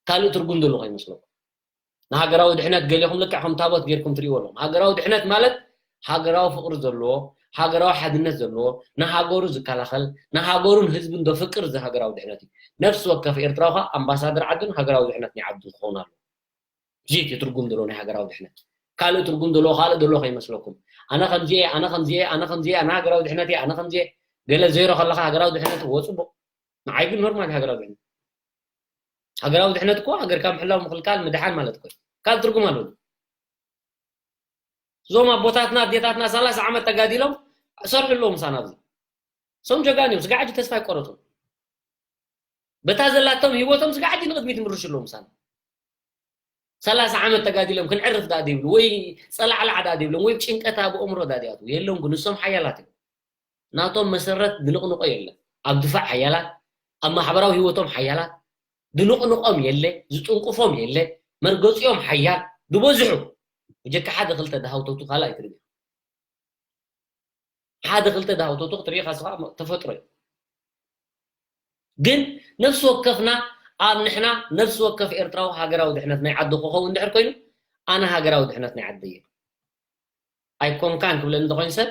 ካልእ ትርጉም ዘሎ ከይመስለኩም። ንሃገራዊ ድሕነት ገሊኹም ልክዕ ከም ታቦት ጌርኩም ትርእይዎ ኣለኹም። ሃገራዊ ድሕነት ማለት ሃገራዊ ፍቕሪ ዘለዎ፣ ሃገራዊ ሓድነት ዘለዎ፣ ንሃገሩ ዝከላኸል፣ ንሃገሩን ህዝብን ዘፍቅር እዚ ሃገራዊ ድሕነት እዩ። ነፍሲ ወከፍ ኤርትራዊ ኸኣ ኣምባሳደር ዓዱን ሃገራዊ ድሕነት ናይ ዓዱን ክኸውን ኣለዎ። እዚ እቲ ትርጉም ዘለዎ ናይ ሃገራዊ ድሕነት። ካልእ ትርጉም ዘለዎ፣ ካልእ ዘለዎ ከይመስለኩም። ኣነ ከምዚ እየ፣ ኣነ ከምዚ እየ፣ ኣነ ከምዚ እየ፣ ኣነ ሃገራዊ ድሕነት እየ፣ ኣነ ከምዚ እየ። ገለ ዜሮ ከለኻ ሃገራዊ ድሕነት፣ እዎ፣ ጽቡቕ። ንዓይ ግን ኖርማል ሃገራዊ ድሕነት። ሃገራዊ ድሕነት እኮ ሃገርካ ምሕላው፣ ምኽልካል፣ ምድሓን ማለት እኮ እዩ። ካልእ ትርጉም ኣለዎ። እዞም ኣቦታትና ኣዴታትና ሰላሳ ዓመት ተጋዲሎም ሰርሑ ኣለዉ ምሳና ኣብዚ። እሶም ጀጋኑ እዮም። ስጋዕ ሕጂ ተስፋ ኣይቆረጹን። በታ ዘላቶም ህይወቶም ስጋዕ ሕጂ ንቕድሚት ይምርሹ ኣለዉ ምሳና። ሰላሳ ዓመት ተጋዲሎም ክንዕርፍ ደኣ ዘይብሉ፣ ወይ ጸላዕላዕ ደኣ ዘይብሎም፣ ወይ ጭንቀት ኣብ ኣእምሮ ደኣ ዘይኣትዉ። የለውን፣ ግን ንሶም ሓያላት እዮም። ናቶም መሰረት ዝንቕንቖ የለን። ኣብ ድፋዕ ሓያላት፣ ኣብ ማሕበራዊ ህይወቶም ሓያላት፣ ዝንቕንቖም የለ፣ ዝጥንቁፎም የለ፣ መርገጺኦም ሓያል፣ ዝበዝሑ። ብጀካ ሓደ ክልተ ደሃውተቱ ካልእ ኣይትርእዩ። ሓደ ክልተ ደሃውተቱ ክትርኢ ከስኻ ተፈጥሮ እዩ። ግን ነፍሲ ወከፍና፣ ኣብ ንሕና ነፍሲ ወከፍ ኤርትራዊ ሃገራዊ ድሕነት ናይ ዓዱ ክኸውን እንድሕር ኮይኑ፣ ኣነ ሃገራዊ ድሕነት ናይ ዓደይ እየ። ኣይኮንካን ክብለኒ እንተኾይኑ ሰብ፣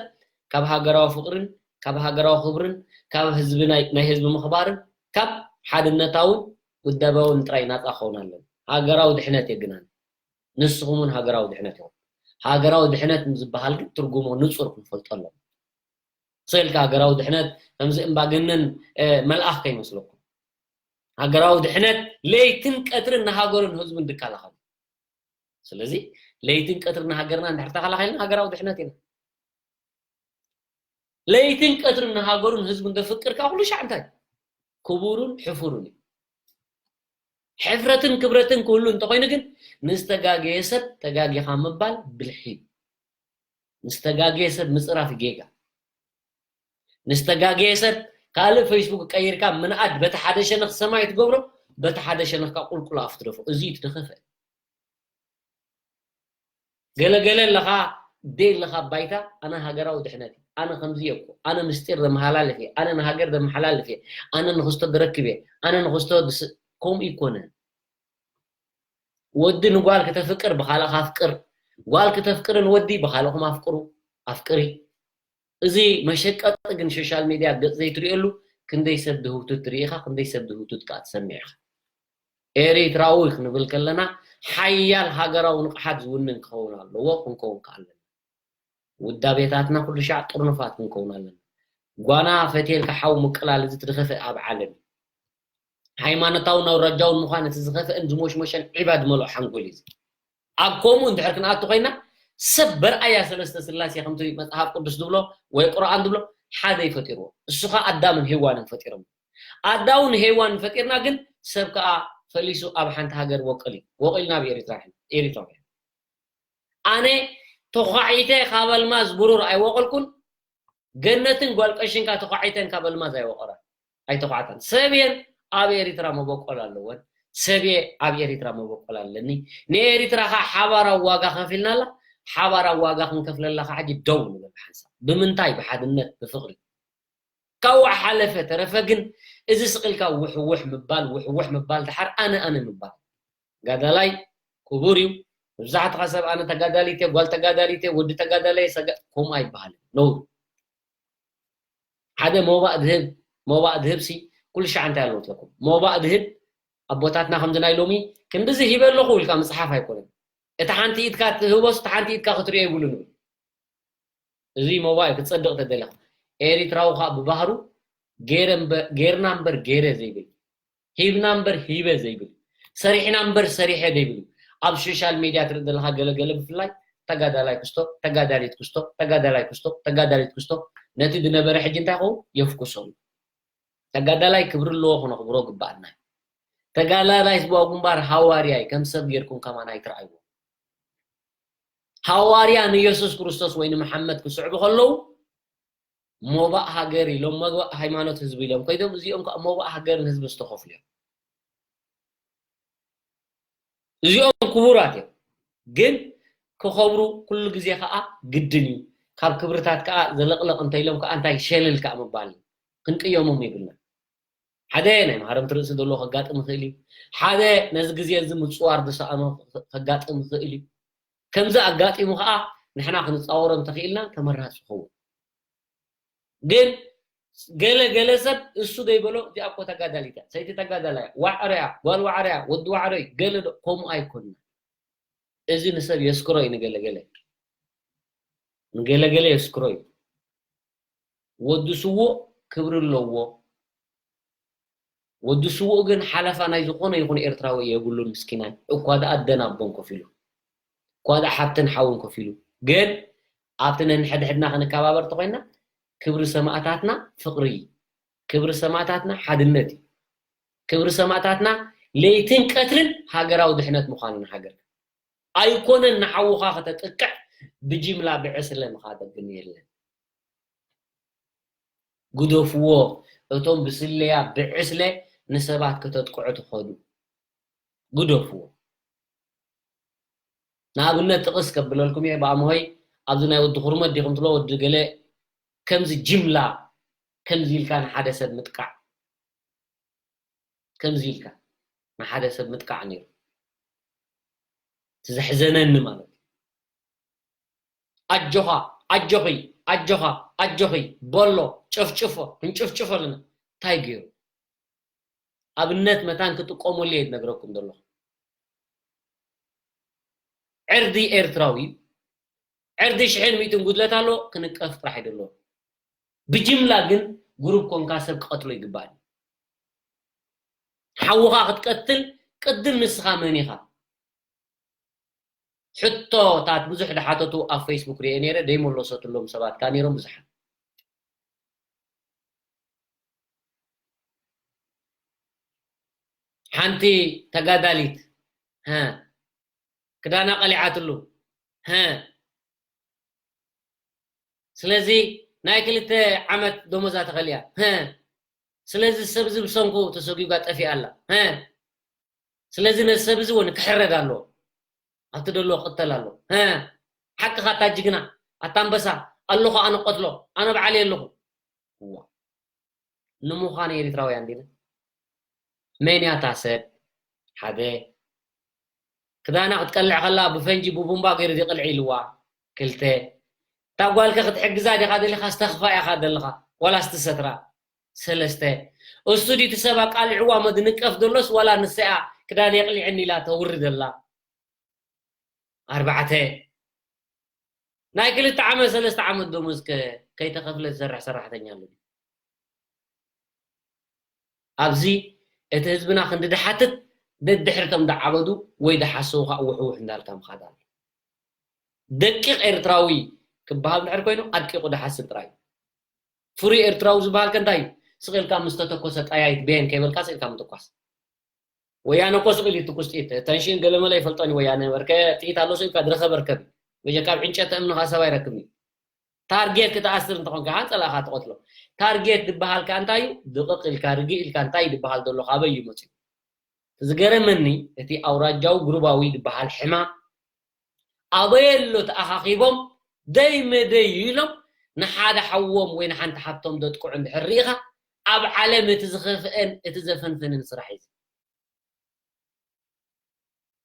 ካብ ሃገራዊ ፍቕርን፣ ካብ ሃገራዊ ክብርን፣ ካብ ህዝቢ ናይ፣ ናይ ህዝቢ ምኽባርን፣ ካብ ሓድነታውን ውዳባውን ጥራይ ናጻ ክኸውን ኣለኒ። ሃገራዊ ድሕነት እየ ግን ኣነ። ንስኹም እውን ሃገራዊ ድሕነት ኢኹም። ሃገራዊ ድሕነት ንዝበሃል ግን ትርጉሙ ንጹር ክንፈልጦ ኣለና። ስቕ ኢልካ ሃገራዊ ድሕነት ከምዚ እምባገነን፣ እ፣ መልኣኽ ከይመስለኩም። ሃገራዊ ድሕነት ለይትን ቀትርን ንሃገሩን ህዝቡን ዝከላኸል። ስለዚ ለይትን ቀትርን ንሃገርና እንድሕር ተኸላኸልና ሃገራዊ ድሕነት ኢና። ለይትን ቀትርን ንሃገሩን ህዝቡን ዘፍቅር ከኣ ኩሉ ሻዕ እንታይ? ክቡርን ሕፉርን እዩ። ሕፍረትን ክብረትን ክህሉ እንተኾይኑ ግን ንዝተጋገየ ሰብ ተጋጊኻ ምባል ብልሒ እዩ። ንዝተጋገየ ሰብ ምጽራፍ ጌጋ። ንዝተጋገየ ሰብ ካልእ ፌስቡክ ቀይርካ ምንኣድ፣ በቲ ሓደ ሸነኽ ሰማይ ትገብሮ፣ በቲ ሓደ ሸነኽ ከኣ ቁልቁል ኣፍ ትደፎ። እዚ እዩ እቲ ዝኸፍአ። ገለ ገለ ኣለኻ፣ ደይ ኣለኻ ባይታ፣ ኣነ ሃገራዊ ድሕነት እየ፣ ኣነ ከምዚ እየ እኮ፣ ኣነ ምስጢር ዘመሓላልፍ እየ፣ ኣነ ንሃገር ዘመሓላልፍ እየ፣ ኣነ ንኽስቶ ዝረክብ እየ፣ ኣነ ንኽስቶ ዝስ-፣ ከምኡ ይኮነን። ወዲ ንጓል ክተፍቅር ብኻልእኻ ኣፍቅር፣ ጓል ክተፍቅርን ወዲ ብኻልእኹም ኣፍቅሩ፣ ኣፍቅሪ። እዚ መሸቀጢ ግን ሶሻል ሚድያ ገጽ ዘይትርእየሉ፣ ክንደይ ሰብ ድህውትት ትርኢ ኢኻ፣ ክንደይ ሰብ ድህውትት ከኣ ትሰምዕ ኢኻ። ኤሪትራዊ ክንብል ከለና ሓያል ሃገራዊ ንቕሓት ዝውንን ክኸውን ኣለዎ፣ ክንከውን ከኣ ኣለና። ውዳቤታትና ኩሉ ሻዕ ጥርኑፋት ክንከውን ኣለና። ጓና ፈትየልካ ሓው ምቅላል እዚ ትድኸፈ ኣብ ዓለም እዩ። ሃይማኖታውን ኣውራጃውን ምዃን እቲ ዝኸፍአን ዝሞሽሞሸን ዒባ ዝመልኦ ሓንጎል እዩ እዚ። ኣብ ከምኡ እንድሕር ክንኣቱ ኮይና ሰብ በርኣያ ሰለስተ ስላሴ ከምቲ መጽሓፍ ቅዱስ ዝብሎ ወይ ቁርኣን ዝብሎ ሓደ እዩ ፈጢርዎ። እሱ ኸኣ ኣዳምን ሄዋንን ፈጢሮም። ኣዳውን ሄዋንን ፈጢርና ግን ሰብ ከኣ ፈሊሱ ኣብ ሓንቲ ሃገር ወቀል እዩ። ወቂልና ኣብ ኤሪትራ ኢና። ኤሪትራውያን። ኣነ ተዃዒተ ካብ ኣልማዝ ብሩር ኣይወቐልኩን፣ ገነትን ጓል ቀሽንካ ተዃዒተን ካብ ኣልማዝ ኣይወቐራን፣ ኣይተዃዕታን። ሰብ እየን ኣብ ኤሪትራ መበቆል ኣለወን፣ ሰብ እየ ኣብ ኤሪትራ መበቆል ኣለኒ። ንኤሪትራ ኸዓ ሓባራዊ ዋጋ ከፊልናላ፣ ሓባራዊ ዋጋ ክንከፍለላ ኸዓ ሕጂ ደው ንበል ብሓንሳብ። ብምንታይ? ብሓድነት፣ ብፍቕሪ። ካብኡ ሓለፈ ተረፈ ግን እዚ ስቕ ኢልካ ውሕውሕ ምባል፣ ውሕውሕ ምባል ደሓር ኣነ ኣነ ምባል። ጋዳላይ ክቡር እዩ። መብዛሕትኻ ሰብ ኣነ ተጋዳሊት እየ፣ ጓል ተጋዳሊት እየ፣ ወዲ ተጋዳላይ እየ፣ ሰጋ-፣ ከምኡ ኣይበሃልን። ነውሪ። ሓደ ሞባእ ድህብ፣ ሞባእ ድህብ ሲ ኩሉ ሻዕ እንታይ ኣለዎ ትለኩም? ሞባእ ድህብ ኣቦታትና ከምዚ ናይ ሎሚ ክንድዚ ሂበ ኣለኹ ኢልካ ምጽሓፍ ኣይኮነን። እታ ሓንቲ ኢድካ ትህቦስ እታ ሓንቲ ኢድካ ክትሪኦ ይብሉን እዩ። እዚ ሞባይል ክትጸድቕ ተደለኻ ኤሪትራዊ ከዓ ብባህሩ ገይረ እምበ- ገይርና እምበር ገይረ ዘይብል፣ ሂብና እምበር ሂበ ዘይብል፣ ሰሪሕና እምበር ሰሪሐ ዘይብል። ኣብ ሶሻል ሚድያ ትርኢ ዘለኻ ገለገለ ብፍላይ ተጋዳላይ ክስቶ፣ ተጋዳሊት ክስቶ፣ ተጋዳላይ ክስቶ፣ ተጋዳሊት ክስቶ ነቲ ዝነበረ ሕጂ እንታይ ይኸውን የፍኩሶ። ተጋዳላይ ክብሪ ኣለዎ፣ ክነኽብሮ ግባኣና እዩ። ተጋዳላይ ህዝባዊ ግንባር ሃዋርያ እዩ። ከም ሰብ ጌርኩም ከማን ኣይትርኣይዎ። ሃዋርያ ንየሱስ ክርስቶስ ወይ ንመሓመድ ክስዕቡ ከለዉ ሞባእ ሃገር ኢሎም መግባእ ሃይማኖት ህዝቢ ኢሎም ኮይዶም እዚኦም ከዓ ሞባእ ሃገርን ህዝቢ ዝተኸፍሉ እዮም። እዚኦም ክቡራት እዮም፣ ግን ክኸብሩ ኩሉ ግዜ ከዓ ግድን እዩ። ካብ ክብርታት ከዓ ዘለቕለቕ እንተኢሎም ከዓ እንታይ ሸልል ከዓ ምባል እዩ። ክንቅየሞም ይብልና። ሓደ ናይ ማህረምቲ ርእሲ ዘለዎ ከጋጥም ይኽእል እዩ። ሓደ ነዚ ግዜ እዚ ምፅዋር ዝሰኣኖ ከጋጥም ይኽእል እዩ። ከምዚ ኣጋጢሙ ከዓ ንሕና ክንፃወሮ እንተኽኢልና ተመራፂ ይኸውን። ግን ገለ ገለ ሰብ እሱ ዘይበሎ እዚኣ እኮ ተጋዳሊት እያ፣ ሰይቲ ተጋዳላይ እያ፣ ዋዕሮ እያ፣ ጓል ዋዕሮ እያ፣ ወዲ ዋዕሮ እዩ፣ ገለ ዶ ከምኡ ኣይኮንና። እዚ ንሰብ የስክሮ እዩ፣ ንገለገለ ንገለገለ የስክሮ እዩ። ወዲ ስዉእ ክብሪ ኣለዎ። ወዲ ስዉእ ግን ሓለፋ ናይ ዝኾነ ይኹን ኤርትራዊ የብሉን። ምስኪናይ እኳ ደኣ ኣደን ኣቦን ኮፍ ኢሉ፣ እኳ ደኣ ሓብትን ሓውን ኮፍ ኢሉ፣ ግን ኣብቲ ነንሕድሕድና ክንከባበር ተኾይና ክብሪ ሰማእታትና ፍቕሪ እዩ። ክብሪ ሰማእታትና ሓድነት እዩ። ክብሪ ሰማእታትና ለይትን ቀትርን ሃገራዊ ድሕነት ምዃኑ ንሃገር ኣይኮነን ንሓውኻ ከተጥቅዕ ብጅምላ ብዕስለ ምኻድ ግን የለን። ግደፍዎ። እቶም ብስለያ ብዕስለ ንሰባት ከተጥቅዑ ትኸዱ ግደፍዎ። ንኣብነት ጥቕስ ከብለልኩም እየ። ብኣምሆይ ኣብዚ ናይ ወዲ ኩርመት ዲኹም ትብሎ ወዲ ገለ ከምዚ ጅምላ ከምዚ ኢልካ ንሓደ ሰብ ምጥቃዕ ከምዚ ኢልካ ንሓደ ሰብ ምጥቃዕ ነይሩ እቲ ዘሕዘነኒ ማለት እዩ። ኣጆኻ ኣጆኺ ኣጆኻ ኣጆኺ በሎ ጨፍጭፎ ክንጭፍጭፎ ኣለና እንታይ ገይሩ ኣብነት መታን ክጥቀመሉ እየ ዝነግረኩም ዘለኹ ዕርዲ ኤርትራዊ ዕርዲ ሽሕን ሚእትን ጉድለት ኣሎ ክንቀፍ ጥራሕ ይደሎ ብጅምላ ግን ግሩብ ኮንካ ሰብ ክቐትሎ ይግባእ ሓውኻ ክትቀትል ቅድም ንስኻ መን ኢኻ ሕቶታት ብዙሕ ድሓተቱ ኣብ ፌስቡክ ሪኤ ነይረ ደይመለሰትሎም ሰባት ካ ነይሮም ብዙሓት ሓንቲ ተጋዳሊት ክዳና ቀሊዓትሉ ስለዚ ናይ ክልተ ዓመት ደሞዛ ተኸሊያ ስለዚ ሰብ እዚ ብሰንኩ ተሰጒጓ ጠፊኣ ኣላ ስለዚ ነዚ ሰብ እዚ እውን ክሕረድ ኣለዎ ኣብቲ ደሎ ክቅተል ኣለዎ ሓቅኻ ኣታ ጅግና ኣታ ኣንበሳ ኣለኹ ኣነ ቀትሎ ኣነ በዓል ኣለኹ ንምዃን ኤሪትራውያን ዲና መን እያ እታ ሰብ ሓደ ክዳና ክትቀልዕ ከላ ብፈንጂ ብቡምባ ገይሩ ዲቅልዒ ኢልዋ ክልተ እታ ጓልከ ክትሕግዛ ዲኻ ደሊኻ ዝተኽፋ ኢኻ ዘለኻ ዋላ ስትሰትራ ሰለስተ እሱ ዲቲ ሰብ ኣቃሊዕዋ መድንቀፍ ደሎስ ዋላ ንሰያ ክዳን የቅሊዕኒ ኢላ ተውሪ ደላ ኣርባዕተ ናይ ክልተ ዓመት ሰለስተ ዓመት ደሞዝ ከይተኸፍለ ዝሰርሕ ሰራሕተኛ ኣሎ ኣብዚ እቲ ህዝብና ክንዲ ድሓትት ደድሕርቶም ደዓበዱ ወይ ደሓሰው ከዓ ውሕውሕ እንዳልካ ምኻድ ኣሎ ደቂቕ ኤርትራዊ ክበሃል ድሕር ኮይኑ ኣድቂቑ ድሓስብ ጥራይ ፍሩይ ኤርትራዊ ዝበሃል ከ እንታይ እዩ ስቕ ኢልካ ምስ ተተኮሰ ጠያይት ቤን ከይበልካ ስቕ ኢልካ ምትኳስ ወያነ እኮ ስቕ ኢሉ ይትኩስ ጥይት ተንሽን ገለመለ ይፈልጦን ወያነ በርከ ጥይት ኣሎ ስቕ ኢልካ ድረኸ በርከብ በጀካ ኣብ ዕንጨት እምንኻ ሰብ ኣይረክብን ታርጌት ክትኣስር እንተኾንካ ሓን ጸላእኻ ትቐትሎ ታርጌት ዝበሃል ከ እንታይ እዩ ድቕቕ ኢልካ ርግእ ኢልካ እንታይ ዝበሃል ዘሎ ካበይ እዩ መፅዩ ዝገረመኒ እቲ ኣውራጃዊ ግሩባዊ ዝበሃል ሕማም ኣበየሎ ተኣኻኺቦም ደይ መደይ ኢሎም ንሓደ ሓዎም ወይ ንሓንቲ ሓብቶም ዘጥቅዑ እንድሕር ርኢኻ ኣብ ዓለም እቲ ዝኸፍአን እቲ ዘፈንፍንን ስራሕ እዩ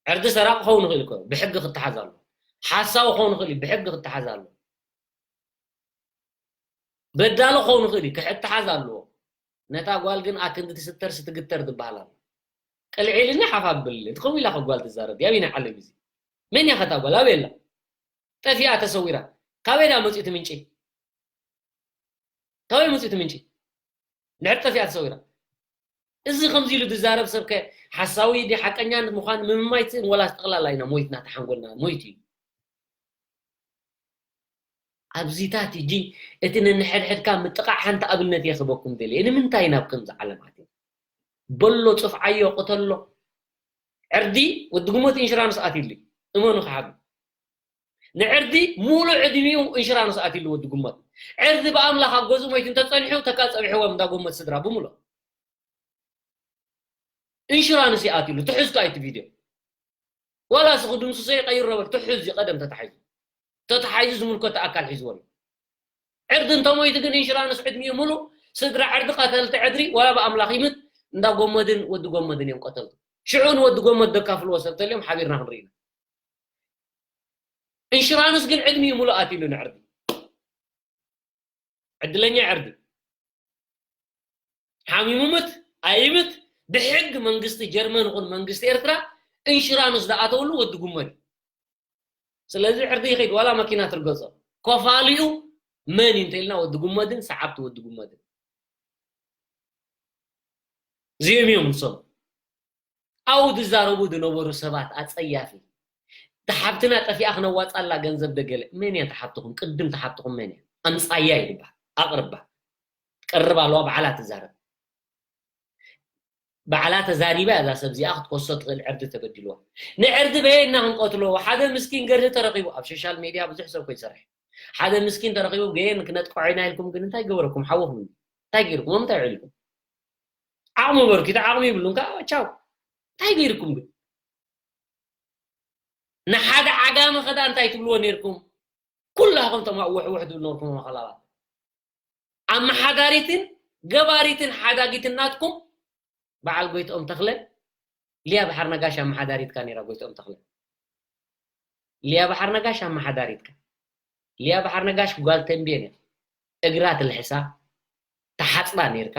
ዕርዲ ሰራቂ ክኸውን ይኽእል እኮ ብሕጊ ክተሓዝ ኣሎ ሓሳዊ ክኸውን ይኽእል ብሕጊ ክተሓዝ ኣሎ በዳሎ ክኸውን ይኽእል ክሕተሓዝ ኣለዎ ነታ ጓል ግን ኣክንዲ ትስተር ስትግተር ዝበሃል ኣሎ ቅልዒ ኢልኒ ሓፍ ኣብልኒ ትኸውን ኢላ ጓል ትዛረብ ያበይና ዓለም እዚ መን እያ ከታ ጓል ኣበይ ኣላ ጠፊኣ ተሰዊራ ካበይ ዳ መፅኡ እቲ ምንጪ ካበይ መፂኡ እቲ ምንጪ? ድሕር ጠፊኣ ተሰዊራ። እዚ ከምዚ ኢሉ ዝዛረብ ሰብከ ሓሳዊ ድዩ ሓቀኛ ምዃን ምምማይ ትስእን፣ ወላስ ጠቕላላ ኢና ሞይትና ተሓንጎልና ሞይቱ እዩ? ኣብዚታት ሕጂ እቲ ነንሕድሕድካ ምጥቓዕ ሓንቲ ኣብነት እየ ክበኩም ደልየ። ንምንታይ ናብ ከምዚ ዓለም ኣቲና? በሎ፣ ጽፍዓዮ፣ ቅተሎ። ዕርዲ ወዲ ጉሞት ኢንሹራንስ ኣትዩሉ እዩ። እመኑ ክሓዱ። ንዕርዲ ሙሉእ ዕድሚኡ ኢንሹራንስ ኣትዩሉ ወዲ ጉሞት። ዕርዲ ብኣምላኽ ኣብ ገዝኡ ሞይቱ እንተጸኒሑ ተካ ጸቢሕዎም እንዳ ጎሞት ስድራ ብምሉእ። ኢንሹራንስ ይኣትዩሉ። ትሕዝቶ ኣይቲ ቪድዮ። ዋላ ስኹ ድምስሶ ይቀይሮ በል። ትሕዝ እዩ ቀደም ተታሒዙ። ተታሒዙ ዝምልከቶ ኣካል ሒዝዎ ኣሎ። ዕርዲ እንተሞይቱ ግን ኢንሹራንስ ዕድሚኡ ሙሉእ ስድራ ዕርዲ ቀተልቲ ዕድሪ ዋላ ብኣምላኽ ይምት እንዳ ጎመድን ወዲ ጎመድን እዮም ቀተልቱ። ሽዑ ንወዲ ጎመድ ደካፍልዎ ሰብ ተልዮም ሓቢርና ክንርኢ ኢና። ኢንሹራንስ ግን ዕድሚኡ ሙሉእ ኣትዩሉ ንዕርዲ። ዕድለኛ ዕርዲ። ሓሚሙ ምት ኣይምት ብሕጊ መንግስቲ ጀርመን ይኹን መንግስቲ ኤርትራ ኢንሹራንስ ዝኣተውሉ ወዲ ጉመድ እዩ። ስለዚ ዕርዲ ይኸይድ ዋላ መኪና ትርገጾ። ኮፋሊኡ መን እዩ እንተኢልና ወዲ ጉመድን ሰዓብቲ ወዲ ጉመድን። እዚኦም እዮም ንሶም። ኣብኡ ዝዛረቡ ዝነበሩ ሰባት ኣጸያፊ። እታ ሓብትና ጠፊኣ ክነዋጻላ ገንዘብ ደገለ። መን እያ እታ ሓብትኹም? ቅድም እታ ሓብትኹም መን እያ? ኣምጻያ እዩ ዝበሃል። ኣቕርባ። ትቀርብ ኣለዋ፣ ባዕላ ትዛረብ። ባዕላ ተዛሪባ እያ እዛ ሰብ እዚኣ ክትኮሶ ትኽእል ዕርዲ ተበዲልዋ። ንዕርዲ በየና ክንቀትሎ? ሓደ ምስኪን ገርሂ ተረኺቡ ኣብ ሶሻል ሜድያ ብዙሕ ሰብ ኮ ይሰርሕ። ሓደ ምስኪን ተረኺቡ ገየን ክነጥቅዖ ኢና ኢልኩም ግን እንታይ ገበረኩም? ሓወኹም እንታይ ገይርኩም? ኣብ ምንታይ ውዒልኩም? ዓቕሚ በርኪቱ ዓቕሚ ይብሉን ከዓ ቻው። እንታይ ገይርኩም ግን? ንሓደ ዓጋመ ኸዳ እንታይ ትብልዎ ነይርኩም? ኩላኹም ተማ ውሕውሕ ትብሉ ነበርኩም መኸላባት። ኣመሓዳሪትን ገባሪትን ሓዳጊትን ናትኩም በዓል ጎይትኦም ተኽለ፣ ሊያ በሓር ነጋሽ ኣመሓዳሪትካ ነይራ። ጎይትኦም ተኽለ፣ ሊያ በሓር ነጋሽ ኣመሓዳሪትካ። ሊያ በሓር ነጋሽ ጓል ተንቤን እያ። እግራ ትልሕሳ፣ ተሓጽባ ነይርካ።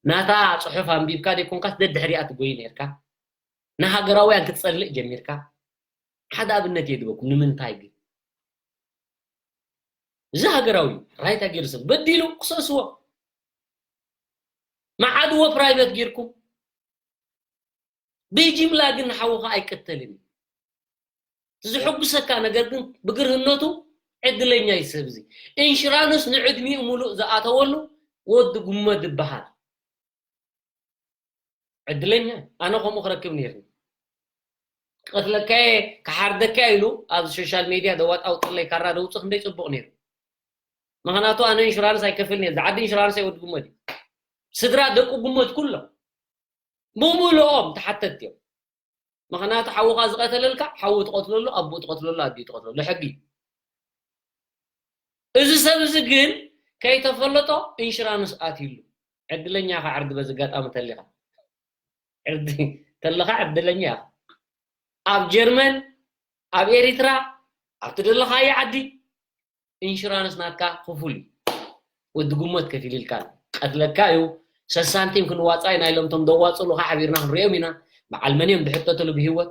ናታ ጽሑፍ ኣንቢብካ ደይኮንካስ ደድሕሪኣ ትጎይ ነይርካ። ንሃገራውያን ክትጸልእ ጀሚርካ። ሓደ ኣብነት እየ ድበኩም። ንምንታይ ግን? እዚ ሃገራዊ ራይታ ገይሩ ሰብ በዲሉ ክሰስዎ። መዓድዎ ፕራይቬት ጌርኩም። ብጅምላ ግን ንሓውኻ ኣይቅተልን እዩ። ዝሕጉሰካ ነገር ግን ብግርህነቱ ዕድለኛ እዩ ሰብ እዚ። ኢንሹራንስ ንዕድሚኡ ሙሉእ ዝኣተወሉ ወዲ ጉመ ዝበሃል። ዕድለኛ። ኣነ ከምኡ ክረክብ ነይርኒ። ክቐትለካየ፣ ክሓርደካየ ኢሉ ኣብ ሶሻል ሜድያ ደዋጣውጥለይ ካራ ደውፅእ ክንደይ ፅቡቕ ነይሩ። ምኽንያቱ ኣነ ኢንሹራንስ ኣይከፍልን እየ። ዝዓዲ ኢንሹራንስ ኣይወዲ ጉመት እዩ። ስድራ ደቁ ጉመት ኩሎም ብምልኦም ተሓተትቲ እዮም። ምኽንያቱ ሓውኻ ዝቐተለልካ ሓው ትቐትለሉ፣ ኣቦ ትቐትለሉ፣ ኣዲ ትቐትለሉ ሕጊ። እዚ ሰብ እዚ ግን ከይተፈለጦ ኢንሹራንስ ኣትዩሉ። ዕድለኛ ኢኻ ዕርዲ በዚ ኣጋጣሚ ተሊኻ። ዕርዲ ተለኻ ዕድለኛ ኢኻ። ኣብ ጀርመን፣ ኣብ ኤሪትራ፣ ኣብ ትደለኻዮ ዓዲ ኢንሹራንስ ናትካ ክፉል እዩ። ወዲ ጉመት ከፊልልካ ኣሎ። ቀትለካ እዩ። ሰሳንቲም ክንዋጻእ ኢና ኢሎም እቶም ደዋጽሉኻ ሓቢርና ክንሪኦም ኢና። በዓል መን እዮም ዝሕተትሉ ብህይወት?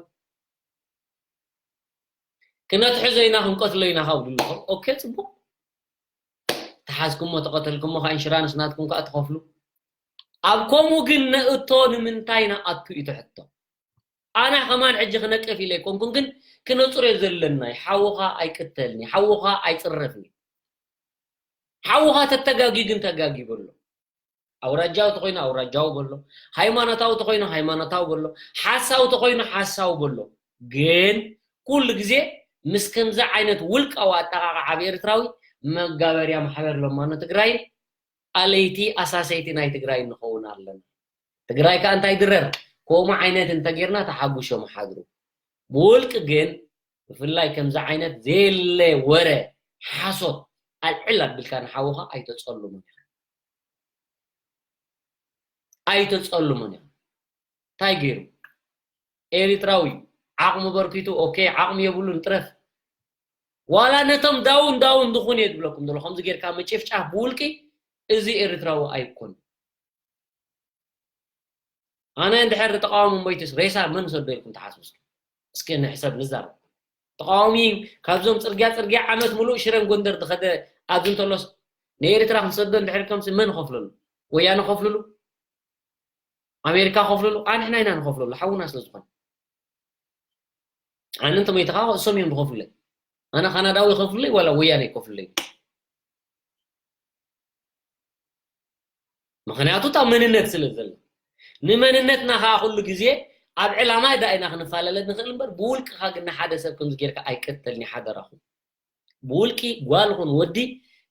ክነትሕዞ ኢና ክንቀትሎ ኢና ካብ ዝብሉ። ኦኬ፣ ጽቡቕ። ተሓዝኩሞ ተቐተልኩሞ ከዓ ኢንሹራንስ ናትኩም ከዓ ትኸፍሉ። ኣብ ከምኡ ግን ነእቶ ንምንታይ ንኣቱ እዩ እቲ ሕቶ። ኣና ከማን ሕጂ ክነቅፍ ኢለ ኣይኮንኩን፣ ግን ክነጽሮ ዘለና እዩ። ሓውኻ ኣይቅተልኒ፣ ሓውኻ ኣይጽረፍኒ። ሓውኻ ተተጋጊ ግን ተጋጊ በሎ። ኣውራጃዊ ተኾይኑ ኣውራጃዊ በሎ፣ ሃይማኖታዊ ተኾይኑ ሃይማኖታዊ በሎ፣ ሓሳዊ ተኾይኑ ሓሳዊ በሎ። ግን ኩሉ ግዜ ምስ ከምዚ ዓይነት ውልቃዊ ኣጠቓቕዓ ኣብ ኤርትራዊ መጋበርያ ማሕበር ለማኖ ትግራይን ኣለይቲ ኣሳሰይቲ ናይ ትግራይ ንኸውን ኣለና። ትግራይ ከኣ እንታይ ድረር ከምኡ ዓይነት እንተጌርና ተሓጉሾም ሓድሩ። ብውልቂ ግን ብፍላይ ከምዚ ዓይነት ዘየለ ወረ ሓሶት ኣልዕል ኣቢልካ ንሓውኻ ኣይተጸልሙን ኢኻ። ኣይተጸልሙን ኢኻ። እንታይ ገይሩ? ኤሪትራዊ ዓቕሙ በርኪቱ፣ ኦኬ፣ ዓቕሚ የብሉን ጥረፍ። ዋላ ነቶም ዳውን ዳውን ድኹን እየ ዝብለኩም ዘሎ። ከምዚ ጌርካ ምጭፍጫፍ ብውልቂ እዚ ኤሪትራዊ ኣይኮን። ኣነ እንድሕር ተቃዋሚ ሞይቱስ ሬሳ መን ሰዶ ኢልኩም ትሓስቡ? እስኪ፣ እስኪ ንሕሰብ ንዛረብ። ተቃዋሚ ካብዞም ጽርግያ ጽርግያ ዓመት ሙሉእ ሽረን ጎንደር ዝኸደ ኣብዚ እንተሎስ ንኤርትራ ክንሰዶ እንድሕር ከምሲ መን ከፍለሉ? ወያነ ከፍልሉ? ኣሜሪካ ከፍልሉ? ኣንሕና ኢና ንኸፍለሉ፣ ሓውና ስለ ዝኾነ። ኣነ እንተመይተ ከዓ እሶም እዮም ዝኸፍሉለይ። ኣነ ካናዳዊ ይኸፍሉለይ ዋላ ወያነ ይከፍሉለይ? ምኽንያቱ እታ መንነት ስለ ዘሎ። ንመንነትና ከዓ ኩሉ ግዜ ኣብ ዕላማ ዳ ኢና ክንፈላለ ንኽእል እምበር፣ ብውልቅኻ ግን ንሓደ ሰብ ከምዚ ጌርካ ኣይቀተልኒ ሓደራኹም። ብውልቂ ጓል ኹን ወዲ፣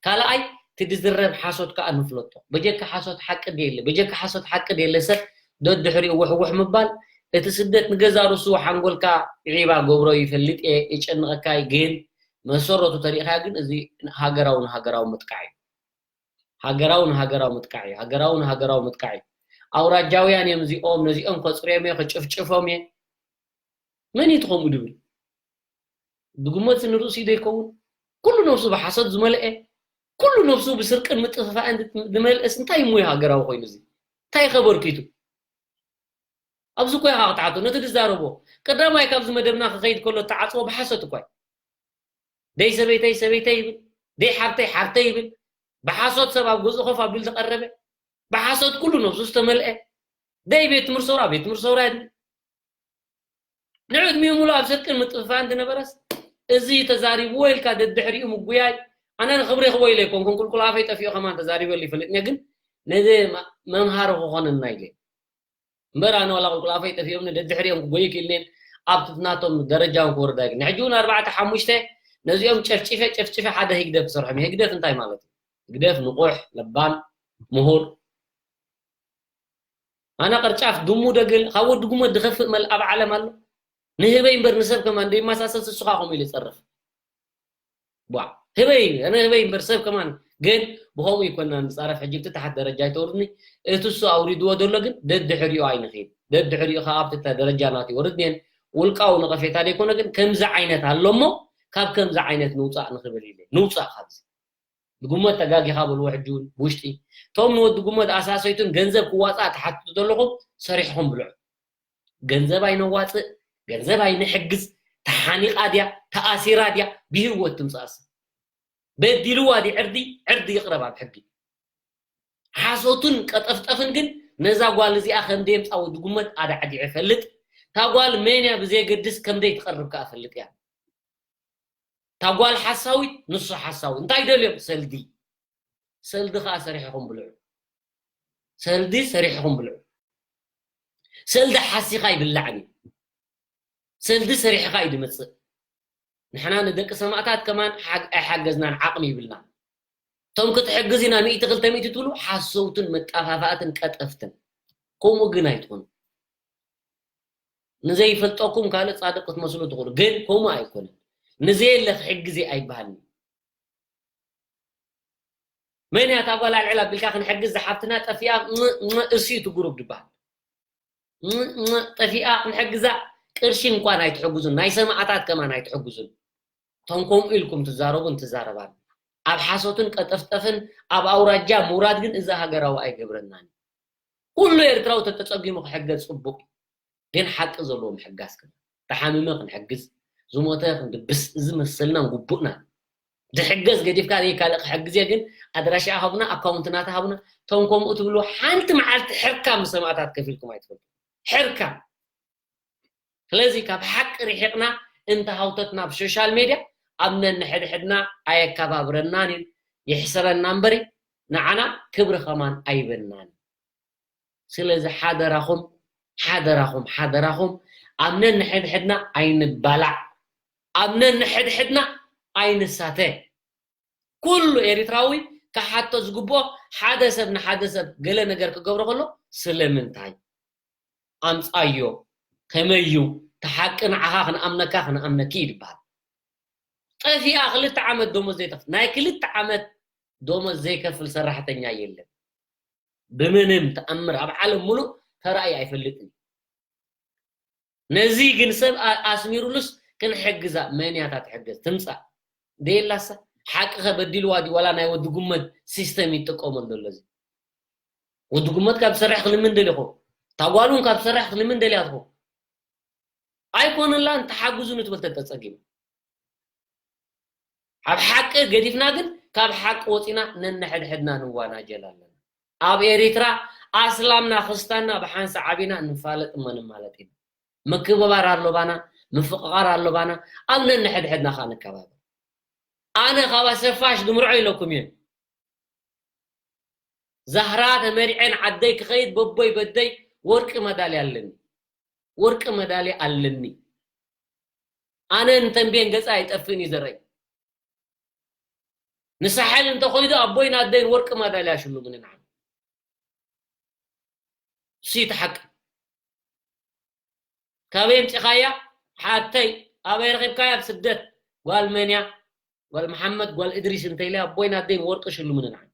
ካልኣይ እቲ ዝዝረብ ሓሶት ከዓ ንፍለጦ። በጀካ ሓሶት ሓቂ ድየለ፣ በጀካ ሓሶት ሓቂ ድየለ ሰብ ደድሕሪኡ ውሕውሕ ምባል፣ እቲ ስደት ንገዛ ርሱ ሓንጎልካ ዒባ ገብሮ ይፈልጥ እየ፣ ይጨንቐካ እዩ፣ ግን መሰረቱ ተሪእኻ ግን እዚ ሃገራዊ ንሃገራዊ ምጥቃዕ እዩ። ሃገራዊ ንሃገራዊ ምጥቃዕ እዩ። ሃገራዊ ንሃገራዊ ምጥቃዕ እዩ። ኣውራጃውያን እዮም እዚኦም፣ ነዚኦም ከጽርዮም እየ፣ ክጭፍጭፎም እየ። መን እዩ እቲ ከምኡ ድብል? ድጉመት ንርእሱ ዶ ይከውን? ኩሉ ነብሱ ብሓሶት ዝመልአ፣ ኩሉ ነብሱ ብስርቅን ምጥፍፋእን ዝመልአስ እንታይ እሞ እዩ ሃገራዊ ኮይኑ እዚ? እንታይ ከበርኪቱ? ኣብዚ እኮ ኢኻ ክትሓቶ፣ ነቲ ዝዛረቦ። ቀዳማይ ካብዚ መደብና ክኸይድ ከሎ እተዓጽዎ ብሓሶት እኳ እዩ። ደይ ሰበይተይ ሰበይተይ ይብል፣ ደይ ሓብተይ ሓብተይ ይብል። ብሓሶት ሰብ ኣብ ገዝኡ ኮፍ ኣቢሉ ዝቐረበ፣ ብሓሶት ኩሉ ነብሱ ዝተመልአ። ደይ ቤት ትምህርቲ ሰውራ፣ ቤት ትምህርቲ ሰውራ ይብል። ንዕድሚኡ ሙሉ ኣብ ስርቅን ምጥፍፋእን ዝነበረስ፣ እዚ ተዛሪብዎ ኢልካ ደድሕሪኡ ምጉያይ፣ ኣነ ንኽብሪ ክቦ ኢለ ኣይኮንኩን፣ ቁልቁል ኣፈይ ጠፊኡ ከማን ተዛሪበሉ ይፈልጥ እየ፣ ግን ነዚ መ-፣ መምሃሪ ክኾነና ኢለ። እምበር ኣነ ዋላ ቁልቁል ኣፈይ ጠፊኦም ደድሕሪኦም ክጎዩ ክኢልኔን ኣብቲ ናቶም ደረጃ እውን ክወርዳ ግን። ሕጂ እውን ኣርባዕተ ሓሙሽተ ነዚኦም ጨፍጭፈ፣ ጨፍጭፈ ሓደ ህግደፍ ክሰርሖም እየ። ህግደፍ እንታይ ማለት እዩ? ህግደፍ ንቑሕ፣ ለባም፣ ምሁር። ኣነ ቅርጫፍ ድሙ ደግል፣ ካብ ወዲ ጉመት ዝኸፍእ መል ኣብ ዓለም ኣሎ? ንህበይ እምበር ንሰብ ከማን ዘይመሳሰል ስሱኻ ከምኡ ኢሉ ይጸርፍ። ቧ፣ ህበይ፣ ኣነ ህበይ እምበር ሰብ ከማን ግን ብኸምኡ ይኮንና ንጻረፍ። ሕጂ እቲ ታሕት ደረጃ ይተውርድኒ፣ እቲ እሱ ኣውሪድዎ ዘሎ ግን ደድሕሪኡ ኣይንኺድ። ደድሕሪኡ ከኣ ኣብቲ ደረጃ ናቱ ይወርድ እኔን ውልቃዊ ነቐፌታ ዘይኮነ ግን ከምዚ ዓይነት ኣሎ እሞ ካብ ከምዚ ዓይነት ንውጻእ ንኽብል ኢለ። ንውጻእ ካብዚ። ንጉመት ተጋጊኻ በልዎ ሕጂ እውን ብውሽጢ። እቶም ንወዲ ጉመት ኣሳሰይቱን ገንዘብ ክዋጻእ ትሓትቱ ዘለኹም ሰሪሕኹም ብልዑ። ገንዘብ ኣይነዋጽእ፣ ገንዘብ ኣይንሕግዝ፣ ተሓኒቓ ድያ፣ ተኣሲራ ድያ፣ ብህይወት ትምጻእስ። በዲልዋ ድዩ ዕርዲ፣ ዕርዲ ይቕረብ ኣብ ሕጊ። ሓሶትን ቀጠፍጠፍን ግን ነዛ ጓል እዚኣ ከም ደየምጻ ወዲ ጉመት ኣዳዕዲዐ እፈልጥ። እታ ጓል መን እያ ብዘየገድስ ከም ደይትቐርብ ከኣ እፈልጥ እያ። እታ ጓል ሓሳዊት፣ ንሱ ሓሳዊ። እንታይ ደልዮም? ሰልዲ። ሰልዲ ከኣ ሰሪሕኹም ብልዑ። ሰልዲ ሰሪሕኹም ብልዑ። ሰልዲ ሓሲኻ ኣይብላዕን እዩ። ሰልዲ ሰሪሕኻ እዩ ዝመጽእ። ንሕና ንደቂ ሰማእታት ከማን ሓግ-፣ ኣይሓገዝናን፣ ዓቕሚ ይብልናን። እቶም ክትሕግዝ ኢና ሚእቲ ክልተ ሚእቲ ትብሉ ሓሰውትን መጣፋፋእትን ቀጠፍትን። ከምኡ ግን ኣይትኾኑ። ንዘይፈልጠኩም ካልእ ጻድቕ ክትመስሉ ትኽእሉ፣ ግን ከምኡ ኣይኮነን። ንዘየለ ክሕግዝ እየ ኣይበሃልን። መን እያ እታ ጓል ኣልዕል ኣቢልካ ክንሕግዝ ዝሓፍትና ጠፊኣ፣ ም-፣ ም-፣ እሱ እዩ እቲ ግሩፕ ዝበሃል። ም-፣ ም-፣ ጠፊኣ ክንሕግዛ ቅርሺ እንኳን ኣይትሕግዙን፣ ናይ ሰማእታት ከማን ኣይትሕግዙን። እቶም ከምኡ ኢልኩም ትዛረቡን ትዛረባን። ኣብ ሓሶትን ቀጠፍጠፍን ኣብ ኣውራጃ ምውራድ ግን እዚ ሃገራዊ ኣይገብረናን እዩ። ኩሉ ኤርትራዊ ተተጸጊሙ ክሕገዝ ጽቡቕ እዩ። ግን ሓቂ ዘለዎ ምሕጋዝ ከማን። ተሓሚመ ክንሕግዝ፣ ዝሞተ ክንድብስ፣ እዚ መሰልናን ግቡእናን። ዝሕገዝ ገዲፍካ ዘይካልእ ክሕግዝ እየ፣ ግን ኣድራሻ ሃቡና፣ ኣካውንት ናታ ሃቡና። እቶም ከምኡ ትብሉ ሓንቲ መዓልቲ ሕርካ ምስ ሰማእታት ከፊልኩም ኣይትፈልጡ። ሕርካ። ስለዚ ካብ ሓቂ ርሒቕና እንተሃውተትና ኣብ ሶሻል ሜድያ ኣብ ነንሕድሕድና ኣየከባብረናን እዩ፣ ይሕስረና እምበር ንዓና ክብሪ ከማን ኣይበናን። ስለዚ ሓደራኹም፣ ሓደራኹም፣ ሓደራኹም ኣብ ነንሕድሕድና ኣይንባላዕ፣ ኣብ ነንሕድሕድና ኣይንሳተ። ኩሉ ኤርትራዊ ክሓቶ ዝግብኦ ሓደ ሰብ ንሓደ ሰብ ገለ ነገር ክገብሮ ከሎ ስለምንታይ? ኣምጻዮ፣ ከመይ እዩ? እቲ ሓቂ ንዓኻ ክንኣምነካ ክንኣምነኪ እዩ ዝበሃል። ጠፊኣ ክልተ ዓመት ደሞዝ ዘይተፍ-፣ ናይ ክልተ ዓመት ደሞዝ ዘይከፍል ሰራሕተኛ የለን። ብምንም ተኣምር ኣብ ዓለም ሙሉእ ተራእዩ ኣይፈልጥን። ነዚ ግን ሰብ ኣ-፣ ኣስሚሩሉስ ክንሕግዛ መን እያ እታ ትሕገዝ? ትምጻእ። ደየላሳ ሓቂ ከበዲልዋ ድዩ ዋላ ናይ ወዲ ጉመት ሲስተም ይጥቀመሉ ዘሎ እዚ? ወዲ ጉመት ካብ ዝሰርሕ ክልምን ደልኹ። እታ ጓል እውን ካብ ዝሰርሕ ክልምን ደልያ ትኹ። ኣይኮነላን ተሓግዙ ንትብል ተተጸጊሙ። ኣብ ሓቂ ገዲፍና ግን ካብ ሓቂ ወፂና ነንሕድሕድና ንዋናጀል ኣለና። ኣብ ኤሪትራ ኣስላምና ክስታና ብሓንሳ ዓቢና ንፋለጥ እሞ ንማለጥ ኢና። ምክብባር ኣሎባና፣ ምፍቕቓር ኣሎባና። ኣብ ነንሕድሕድና ኸኣ ንከባበር። ኣነ ካብ ኣሰፋሽ ድምርዖ ኢለኩም እየ። ዛህራ ተመሪዐን ዓደይ ክኸይድ በቦይ በደይ ወርቂ መዳልያ ኣለኒ። ወርቂ መዳልያ ኣለኒ። ኣነ ንተንቤን ገጻ ኣይጠፍእን እዩ ዘረይ። ንሳሕል እንተኾይዱ ኣቦይን ኣደይን ወርቂ መዳልያ ሽሉምኒ ንዓም። እሱ እዩ እቲ ሓቂ። ካበይ ኣምፂኻያ? ሓተይ ኣበይ ረኺብካያ? ኣብ ስደት። ጓል መን እያ? ጓል መሓመድ፣ ጓል እድሪስ እንተ ኢለ ኣቦይን ኣደይን ወርቂ ሽሉምኒ ንዓም።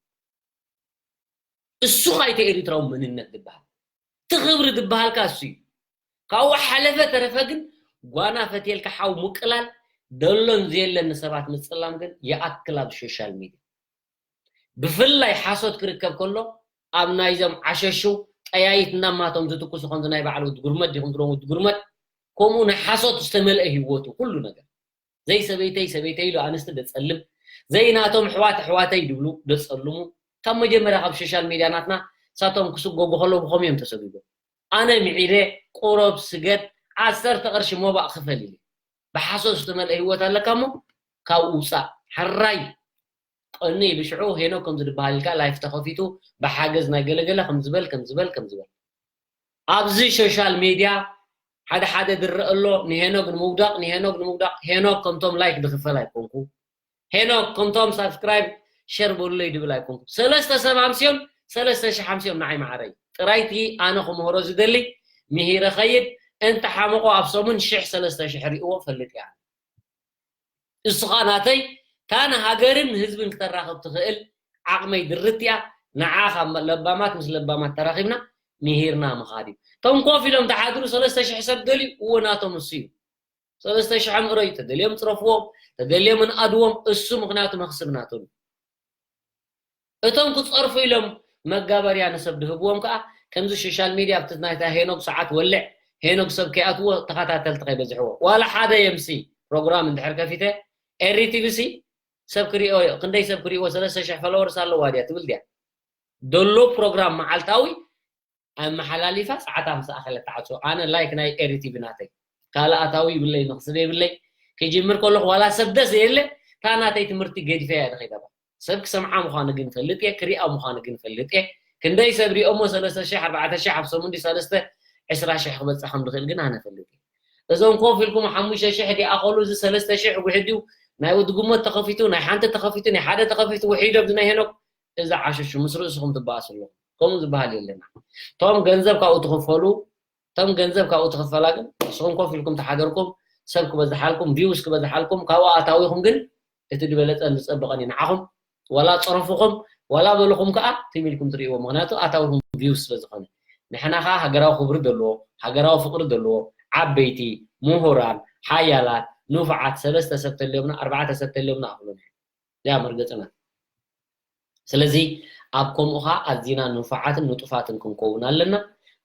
እሱ ኸኣ እቲ ኤሪትራዊ መንነት ዝበሃል። እቲ ክብሪ ዝበሃል ከኣ እሱ እዩ። ካብኡ ሓለፈ ተረፈ ግን ጓና ፈትየልካ ሓው ምቅላል፣ ደሎን ዘየለን ንሰባት ምጽላም ግን ይኣክል ኣብ ሶሻል ሚድያ። ብፍላይ ሓሶት ክርከብ ከሎ ኣብ ናይዞም ዓሸሹ ጠያይት እናማቶም ዝትኩሱ ከምዚ ናይ በዓል ወዲ ጉርመድ ዲኹም ትብሎም ወዲ ጉርመድ ከምኡ ናይ ሓሶት ዝተመልአ ህይወቱ ኩሉ ነገር። ዘይ ሰበይተይ ሰበይተይ ኢሉ ኣንስቲ ደጸልም፣ ዘይ ናቶም ኣሕዋት ኣሕዋተይ ድብሉ ደጸልሙ። ካብ መጀመርያ ካብ ሶሻል ሚድያ ናትና ሳቶም ክስጎጉ ከለዉ ብኸምኡ እዮም ተሰጒጎም። ኣነ ምዒረ ቁረብ ስገድ ዓሰርተ ቅርሺ ሞባእ ክፈል ኢለ። ብሓሶት ዝተመልአ ህይወት ኣለካ እሞ ካብኡ ውጻእ። ሕራይ ቀኒ ኢሉ ሽዑ ሄኖክ ከም ዝድበሃል ኢልካ ላይፍ ተኸፊቱ ብሓገዝ ናይ ገለገለ ከም ዝበል ከም ዝበል ከም ዝበል። ኣብዚ ሶሻል ሚድያ ሓደ ሓደ ዝረአ ኣሎ ንሄኖግ ንምውዳቕ ንሄኖግ ንምውዳቕ። ሄኖክ ከምቶም ላይክ ዝኽፈል ኣይኮንኩ። ሄኖክ ከምቶም ሳብስክራይብ ሸር በሉለይ ድብል ኣይኮንኩ። ሰለስተ ሰብ ኣምስዮም ሰለስተ ሽሕ ኣምስዮም ንዓይ ማዓረይ። ጥራይቲ ኣነ ክምህሮ ዝደሊ ምሂረ ኸይድ። እንተ ሓመቆ ኣብ ሰሙን ሽሕ ሰለስተ ሽሕ ሪእዎ ፈልጥ እያ። እሱ ኸኣ ናተይ እታ ንሃገርን ንህዝብን ክተራኽብ ትኽእል ዓቕመይ ድርት እያ። ንዓ ካብ ለባማት ምስ ለባማት ተራኺብና ምሂርና ምኻድ እዩ። እቶም ኮፍ ኢሎም ተሓድሩ ሰለስተ ሽሕ ሰብ ደልዩ እዎ ናቶም እሱ እዩ። ሰለስተ ሽሕ ምእረዩ ተደልዮም ጽረፍዎም ተደልዮም እንኣድዎም እሱ ምኽንያቱ መኽስብ ናቶም እዩ። እቶም ክጸርፉ ኢሎም መጋበርያ ንሰብ ድህብዎም ከኣ ከምዚ ሶሻል ሚድያ ኣብቲ ናይታ ሄኖግ ሰዓት ወልዕ ሄኖግ ሰብ ከይኣትዎ ተኸታተልቲ ከይበዝሕዎ ዋላ ሓደ የምሲ ፕሮግራም እንድሕር ከፊተ ኤሪ ቲቪ ሲ ሰብ ክሪኦ ክንደይ ሰብ ክሪእዎ ሰለስተ ሽሕ ፎሎወርስ ኣለዋ ድያ ትብል ድያ ደሎ ፕሮግራም መዓልታዊ ኣመሓላሊፋ ሰዓታ ምስ ኣኸለት ትዓጽዎ ኣነ ላይክ ናይ ኤሪ ቲቪ ናተይ ካልእ ኣታዊ ይብለይ መኽስበ ይብለይ ክጅምር ከለኹ ዋላ ሰብ ደስ የለ እታ ናተይ ትምህርቲ ገዲፈያ ድኸይደባ ሰብ ክሰምዓ ምዃኑ ግን ፈልጥ እየ ክሪኣ ምዃኑ ግን ፈልጥ እየ ክንደይ ሰብ ሪኦሞ ሰለስተ ሽሕ ኣርባዕተ ሽሕ ኣብ ሰሙን ድዩ ሰለስተ ዕስራ ሽሕ ክበፅሕ ከም ዝኽእል ግን ኣነ ፈልጥ እየ እዞም ኮፍ ኢልኩም ሓሙሽተ ሽሕ ዲኣኸሉ እዚ ሰለስተ ሽሕ ውሕድ እዩ ናይ ወዲ ጉመት ተኸፊቱ ናይ ሓንቲ ተኸፊቱ ናይ ሓደ ተኸፊቱ ውሒዶም ዝናይ ሄኖክ እዚ ዓሸሹ ምስ ርእስኹም ትበኣሱ ኣለኹም ከምኡ ዝበሃል የለና እቶም ገንዘብ ካብኡ ትኽፈሉ እቶም ገንዘብ ካብኡ ትኽፈላ ግን ንስኹም ኮፍ ኢልኩም ተሓደርኩም ሰብ ክበዝሓልኩም ቪውስ ክበዝሓልኩም ካብኡ ኣታዊኹም ግን እቲ ዝበለፀን ዝፀበቐን እዩ ንዓኹም ዋላ ፀረፉኹም ዋላ በልኹም ከዓ ትም ኢልኩም ትርእይዎ ምክንያቱ ኣታዊኹም ቪውስ ስለዝኾነ ንሕና ከዓ ሃገራዊ ክብሪ ዘለዎ ሃገራዊ ፍቅሪ ዘለዎ ዓበይቲ ምሁራን ሓያላት ንፉዓት ሰለስተ ሰብ ተልዮምና ኣርባዕተ ሰብ ተልዮምና ኣኽሉና እዚኣ መርገፅና ስለዚ ኣብ ከምኡ ከዓ ኣዚና ንፉዓትን ንጡፋትን ክንከውን ኣለና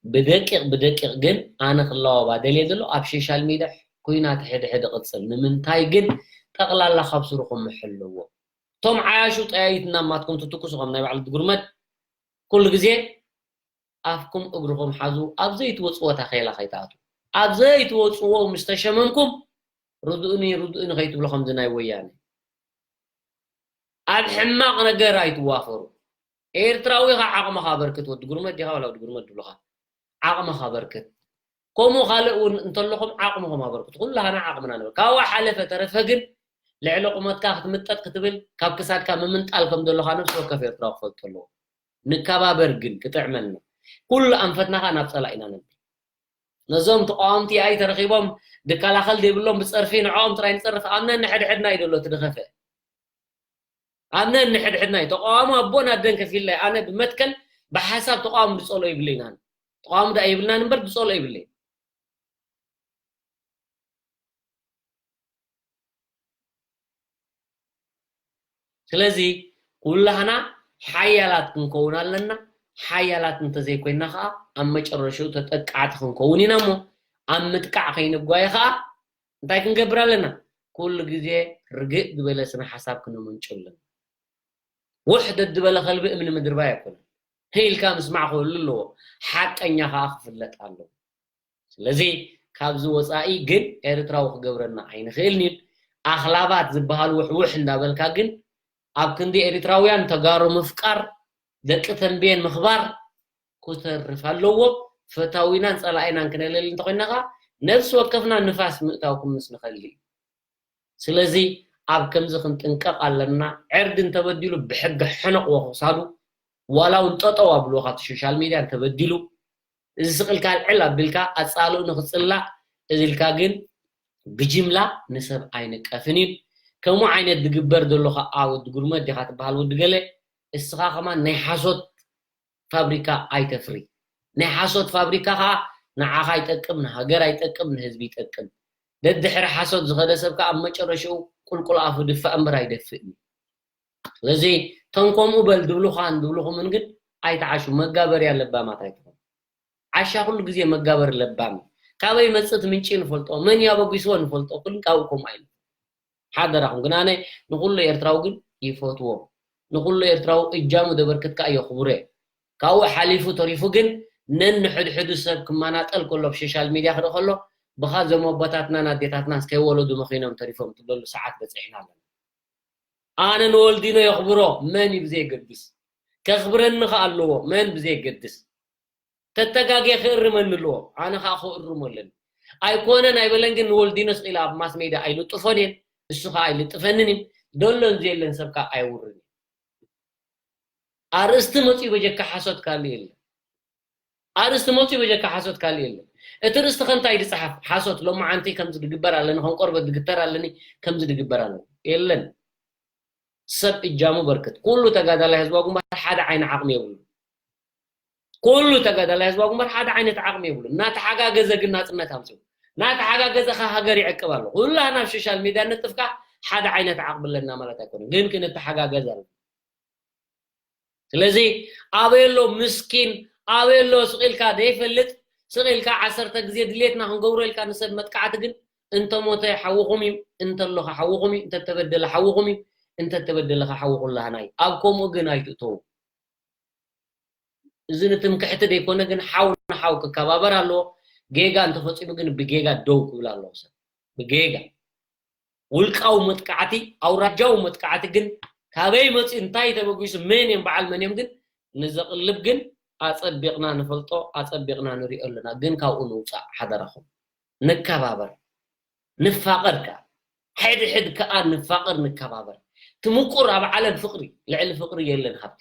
ብደቂቕ ብደቂቕ ግን ኣነ ክለዋባ ደልየ ዘሎ ኣብ ሶሻል ሚድያ ኩናት ሕድሕድ ቅፅል ንምንታይ ግን ጠቕላላ ካብ ስሩ ክምሕል ኣለዎ እቶም ዓያሹ ጠያይትና ማትኩም ትትኩሱ ከም ናይ ባዕሉ ድጉርመድ ኩሉ ግዜ ኣፍኩም እግርኹም ሓዙ ኣብ ዘይትወፅዎ ታኼላ ከይትኣትዉ ኣብ ዘይትወፅዎ ምስ ተሸመምኩም ርድኡኒ ርድኡኒ ከይትብሉ ከምዚ ናይ ወያነ ኣብ ሕማቕ ነገር ኣይትዋፈሩ ኤርትራዊ ኢኻ ዓቕምኻ ኣበርክት ወዲ ጉርመት ዲኻ ዋላ ወዲ ጉርመት ድብሉኻ ዓቕምኻ ኣበርክት ከምኡ ካልእ እውን እንተለኹም ዓቕምኹም ኣበርክት ኩላህና ዓቕምና ንብል ካብኡ ሓለፈ ተረፈ ግን ልዕሊ ቁመትካ ክትምጠጥ ክትብል ካብ ክሳድካ ምምንጣል ከም ዘለኻ ነብሲ ወከፍ ኤርትራዊ ክፈልጦ ኣለዎ ንከባበር ግን ክጥዕመኒ ኩሉ ኣንፈትና ከኣ ናብ ጸላኢና ነብል ነዞም ተቃወምቲ ኣይ ተረኺቦም ድከላኸል ዘይብሎም ብጸርፊ ንዕኦም ጥራይ ንጸርፍ ኣብ ነንሕድሕድና እዩ ዘሎ እቲ ድኸፍእ ኣብ ነንሕድሕድና እዩ ተቃዋሚ ኣቦን ኣደን ከፊልናይ ኣነ ብመትከል ብሓሳብ ተቃዋሚ ድጸሎ ይብለይና ተቃዋሚ ደኣ ይብልናን እምበር ድጸሎ ይብለይ ስለዚ ኩላህና ሓያላት ክንከውን ኣለና። ሓያላት እንተዘይኮይና ከዓ ኣብ መጨረሽኡ ተጠቃዕቲ ክንከውን ኢና እሞ ኣብ ምጥቃዕ ከይንጓየ ከዓ እንታይ ክንገብር ኣለና? ኩሉ ግዜ ርግእ ዝበለ ስነ ሓሳብ ክነመንጩ ኣለና። ውሕ ደድበለ ከልቢ እምኒ ምድርባይ ኣይኮነን። ህይልካ ምስማዕ ክህሉ ኣለዎ። ሓቀኛ ከዓ ክፍለጥ ኣለዎ። ስለዚ ካብዚ ወፃኢ ግን ኤርትራዊ ክገብረና ኣይንኽእልን እዩ። ኣኽላባት ዝበሃል ውሕውሕ እንዳበልካ ግን ኣብ ክንዲ ኤርትራውያን ተጋሩ ምፍቃር፣ ደቂ ተንቤን ምኽባር ክተርፍ ኣለዎ። ፈታዊናን ጸላኢናን ክነለሊ እንተኮይና ከዓ ነፍሲ ወከፍና ንፋስ ምእታው ክምስ ንኸሊ እዩ። ስለዚ ኣብ ከምዚ ክንጥንቀቕ ኣለና። ዕርዲ እንተበዲሉ ብሕጊ ሕነቕዎ ክሳዱ፣ ዋላ እውን ጠጠው ኣብልዎ ካብቲ ሶሻል ሚድያ እንተበዲሉ። እዚ ስቕ ኢልካ ልዕል ኣቢልካ ኣጻልኡ ንኽጽላእ እዚ ኢልካ ግን ብጅምላ ንሰብ ኣይንቀፍን እዩ። ከምኡ ዓይነት ዝግበር ዘሎ ከዓ ወዲ ጉርመት ዲኻ ትበሃል ወዲ ገለ፣ እስኻ ከማን ናይ ሓሶት ፋብሪካ ኣይተፍሪ። ናይ ሓሶት ፋብሪካ ከዓ ንዓኻ ይጠቅም፣ ንሃገር ኣይጠቅም፣ ንህዝቢ ይጠቅም። ደድሕሪ ሓሶት ዝኸደ ሰብ ከዓ ኣብ መጨረሽኡ ቁልቁል ኣፉ ድፋእ እምበር ኣይደፍእን እዩ። ስለዚ እቶም ከምኡ በል ድብሉኻን ድብሉኹምን ግን ኣይትዓሹ። መጋበርያ ለባማት ኣይትኾኑ። ዓሻ ኩሉ ግዜ መጋበሪ ለባም እዩ። ካበይ መጽእ እቲ ምንጪ ንፈልጦ፣ መን ያበጒስዎ ንፈልጦ፣ ኩሉ ካብኡ ከምኡ ኣይነት ሓደራኹም። ግን ኣነ ንኹሉ ኤርትራዊ ግን ይፈትዎ። ንኹሉ ኤርትራዊ እጃሙ ደበርክት ከኣ የኽብሮ እየ። ካብኡ ሓሊፉ ተሪፉ ግን ነንሕድሕዱ ሰብ ክመናጠል ከሎ ኣብ ሶሻል ሚድያ ክርኢ ከሎ ብኻ እዞም ኣቦታትናን ኣዴታትናን ከይወለዱ መኺኖም ተሪፎም ትብለሉ ሰዓት በጺሕና ኣለና። ኣነ ንወልዲኖ የኽብሮ፣ መን እዩ ብዘየገድስ። ከኽብረኒ ከኣ ኣለዎ፣ መን ብዘየገድስ። ተተጋግየ ክእርመኒ ኣለዎ፣ ኣነ ከኣ ክእርሞ ኣለኒ። ኣይኮነን ኣይበለን ግን ንወልዲኖ ስቕ ኢለ ኣብ ማስ ሜድያ ኣይልጥፎን እየ፣ እሱ ከኣ ኣይልጥፈንን እዩ። ደሎን ዘየለን ሰብ ከኣ ኣየውርን እዩ። ኣርእስቲ መጺኡ በጀካ ሓሶት ካልእ የለን። ኣርእስቲ መጺኡ በጀካ ሓሶት ካልእ የለን። እቲ ርእስቲ ከ እንታይ ድጸሓፍ? ሓሶት፣ ሎማዓንቲ ከምዚ ድግበር ኣለኒ፣ ከም ቆርበት ድግተር ኣለኒ፣ ከምዚ ድግበር ኣለኒ። የለን። ሰብ እጃሙ በርክት። ኩሉ ተጋዳላይ ህዝባዊ ግንባር ሓደ ዓይኒ ዓቕሚ የብሉ። ኩሉ ተጋዳላይ ህዝባዊ ግንባር ሓደ ዓይነት ዓቕሚ የብሉ። እናተሓጋገዘ ግን ናጽነት ኣምጽኡ። እናተሓጋገዘ ከ ሃገር ይዕቅብ ኣሎ። ኩላና ኣብ ሶሻል ሚድያ ነጥፍካ ሓደ ዓይነት ዓቕሚ ኣለና ማለት ኣይኮነን። ግን ክንተሓጋገዝ ኣሎ። ስለዚ ኣበይ ኣሎ ምስኪን፣ ኣበይ ኣሎ ስቕ ኢልካ ዘይፈልጥ፣ ስቕ ኢልካ ዓሰርተ ግዜ ድሌትና ክንገብሮ ኢልካ ንሰብ መጥቃዕቲ ግን እንተሞተ ሓውኹም እዩ፣ እንተሎኻ ሓውኹም እዩ፣ እንተተበደለ ሓውኹም እዩ፣ እንተተበደለኻ ሓውኹ ላህና እዩ። ኣብ ከምኡ ግን ኣይትእተዉ። እዚ ንትምክሕቲ ደይኮነ ግን ሓው ንሓው ክከባበር ኣለዎ። ጌጋ እንተፈጺሙ ግን ብጌጋ ደው ክብል ኣለዎ ሰብ። ብጌጋ። ውልቃዊ መጥቃዕቲ፣ ኣውራጃዊ መጥቃዕቲ ግን ካበይ መጺኡ፣ እንታይ ተበጊሱ፣ መን እዮም፣ በዓል መን እዮም ግን ንዘቕልብ ግን ኣጸቢቕና ንፈልጦ፣ ኣጸቢቕና ንሪኦ ኣለና። ግን ካብኡ ንውጻእ ሓደራኹም። ንከባበር፣ ንፋቐር ከኣ። ሕድሕድ ከኣ ንፋቐር፣ ንከባበር። እቲ ምቁር ኣብ ዓለም ፍቕሪ፣ ልዕሊ ፍቕሪ የለን ሃብቲ።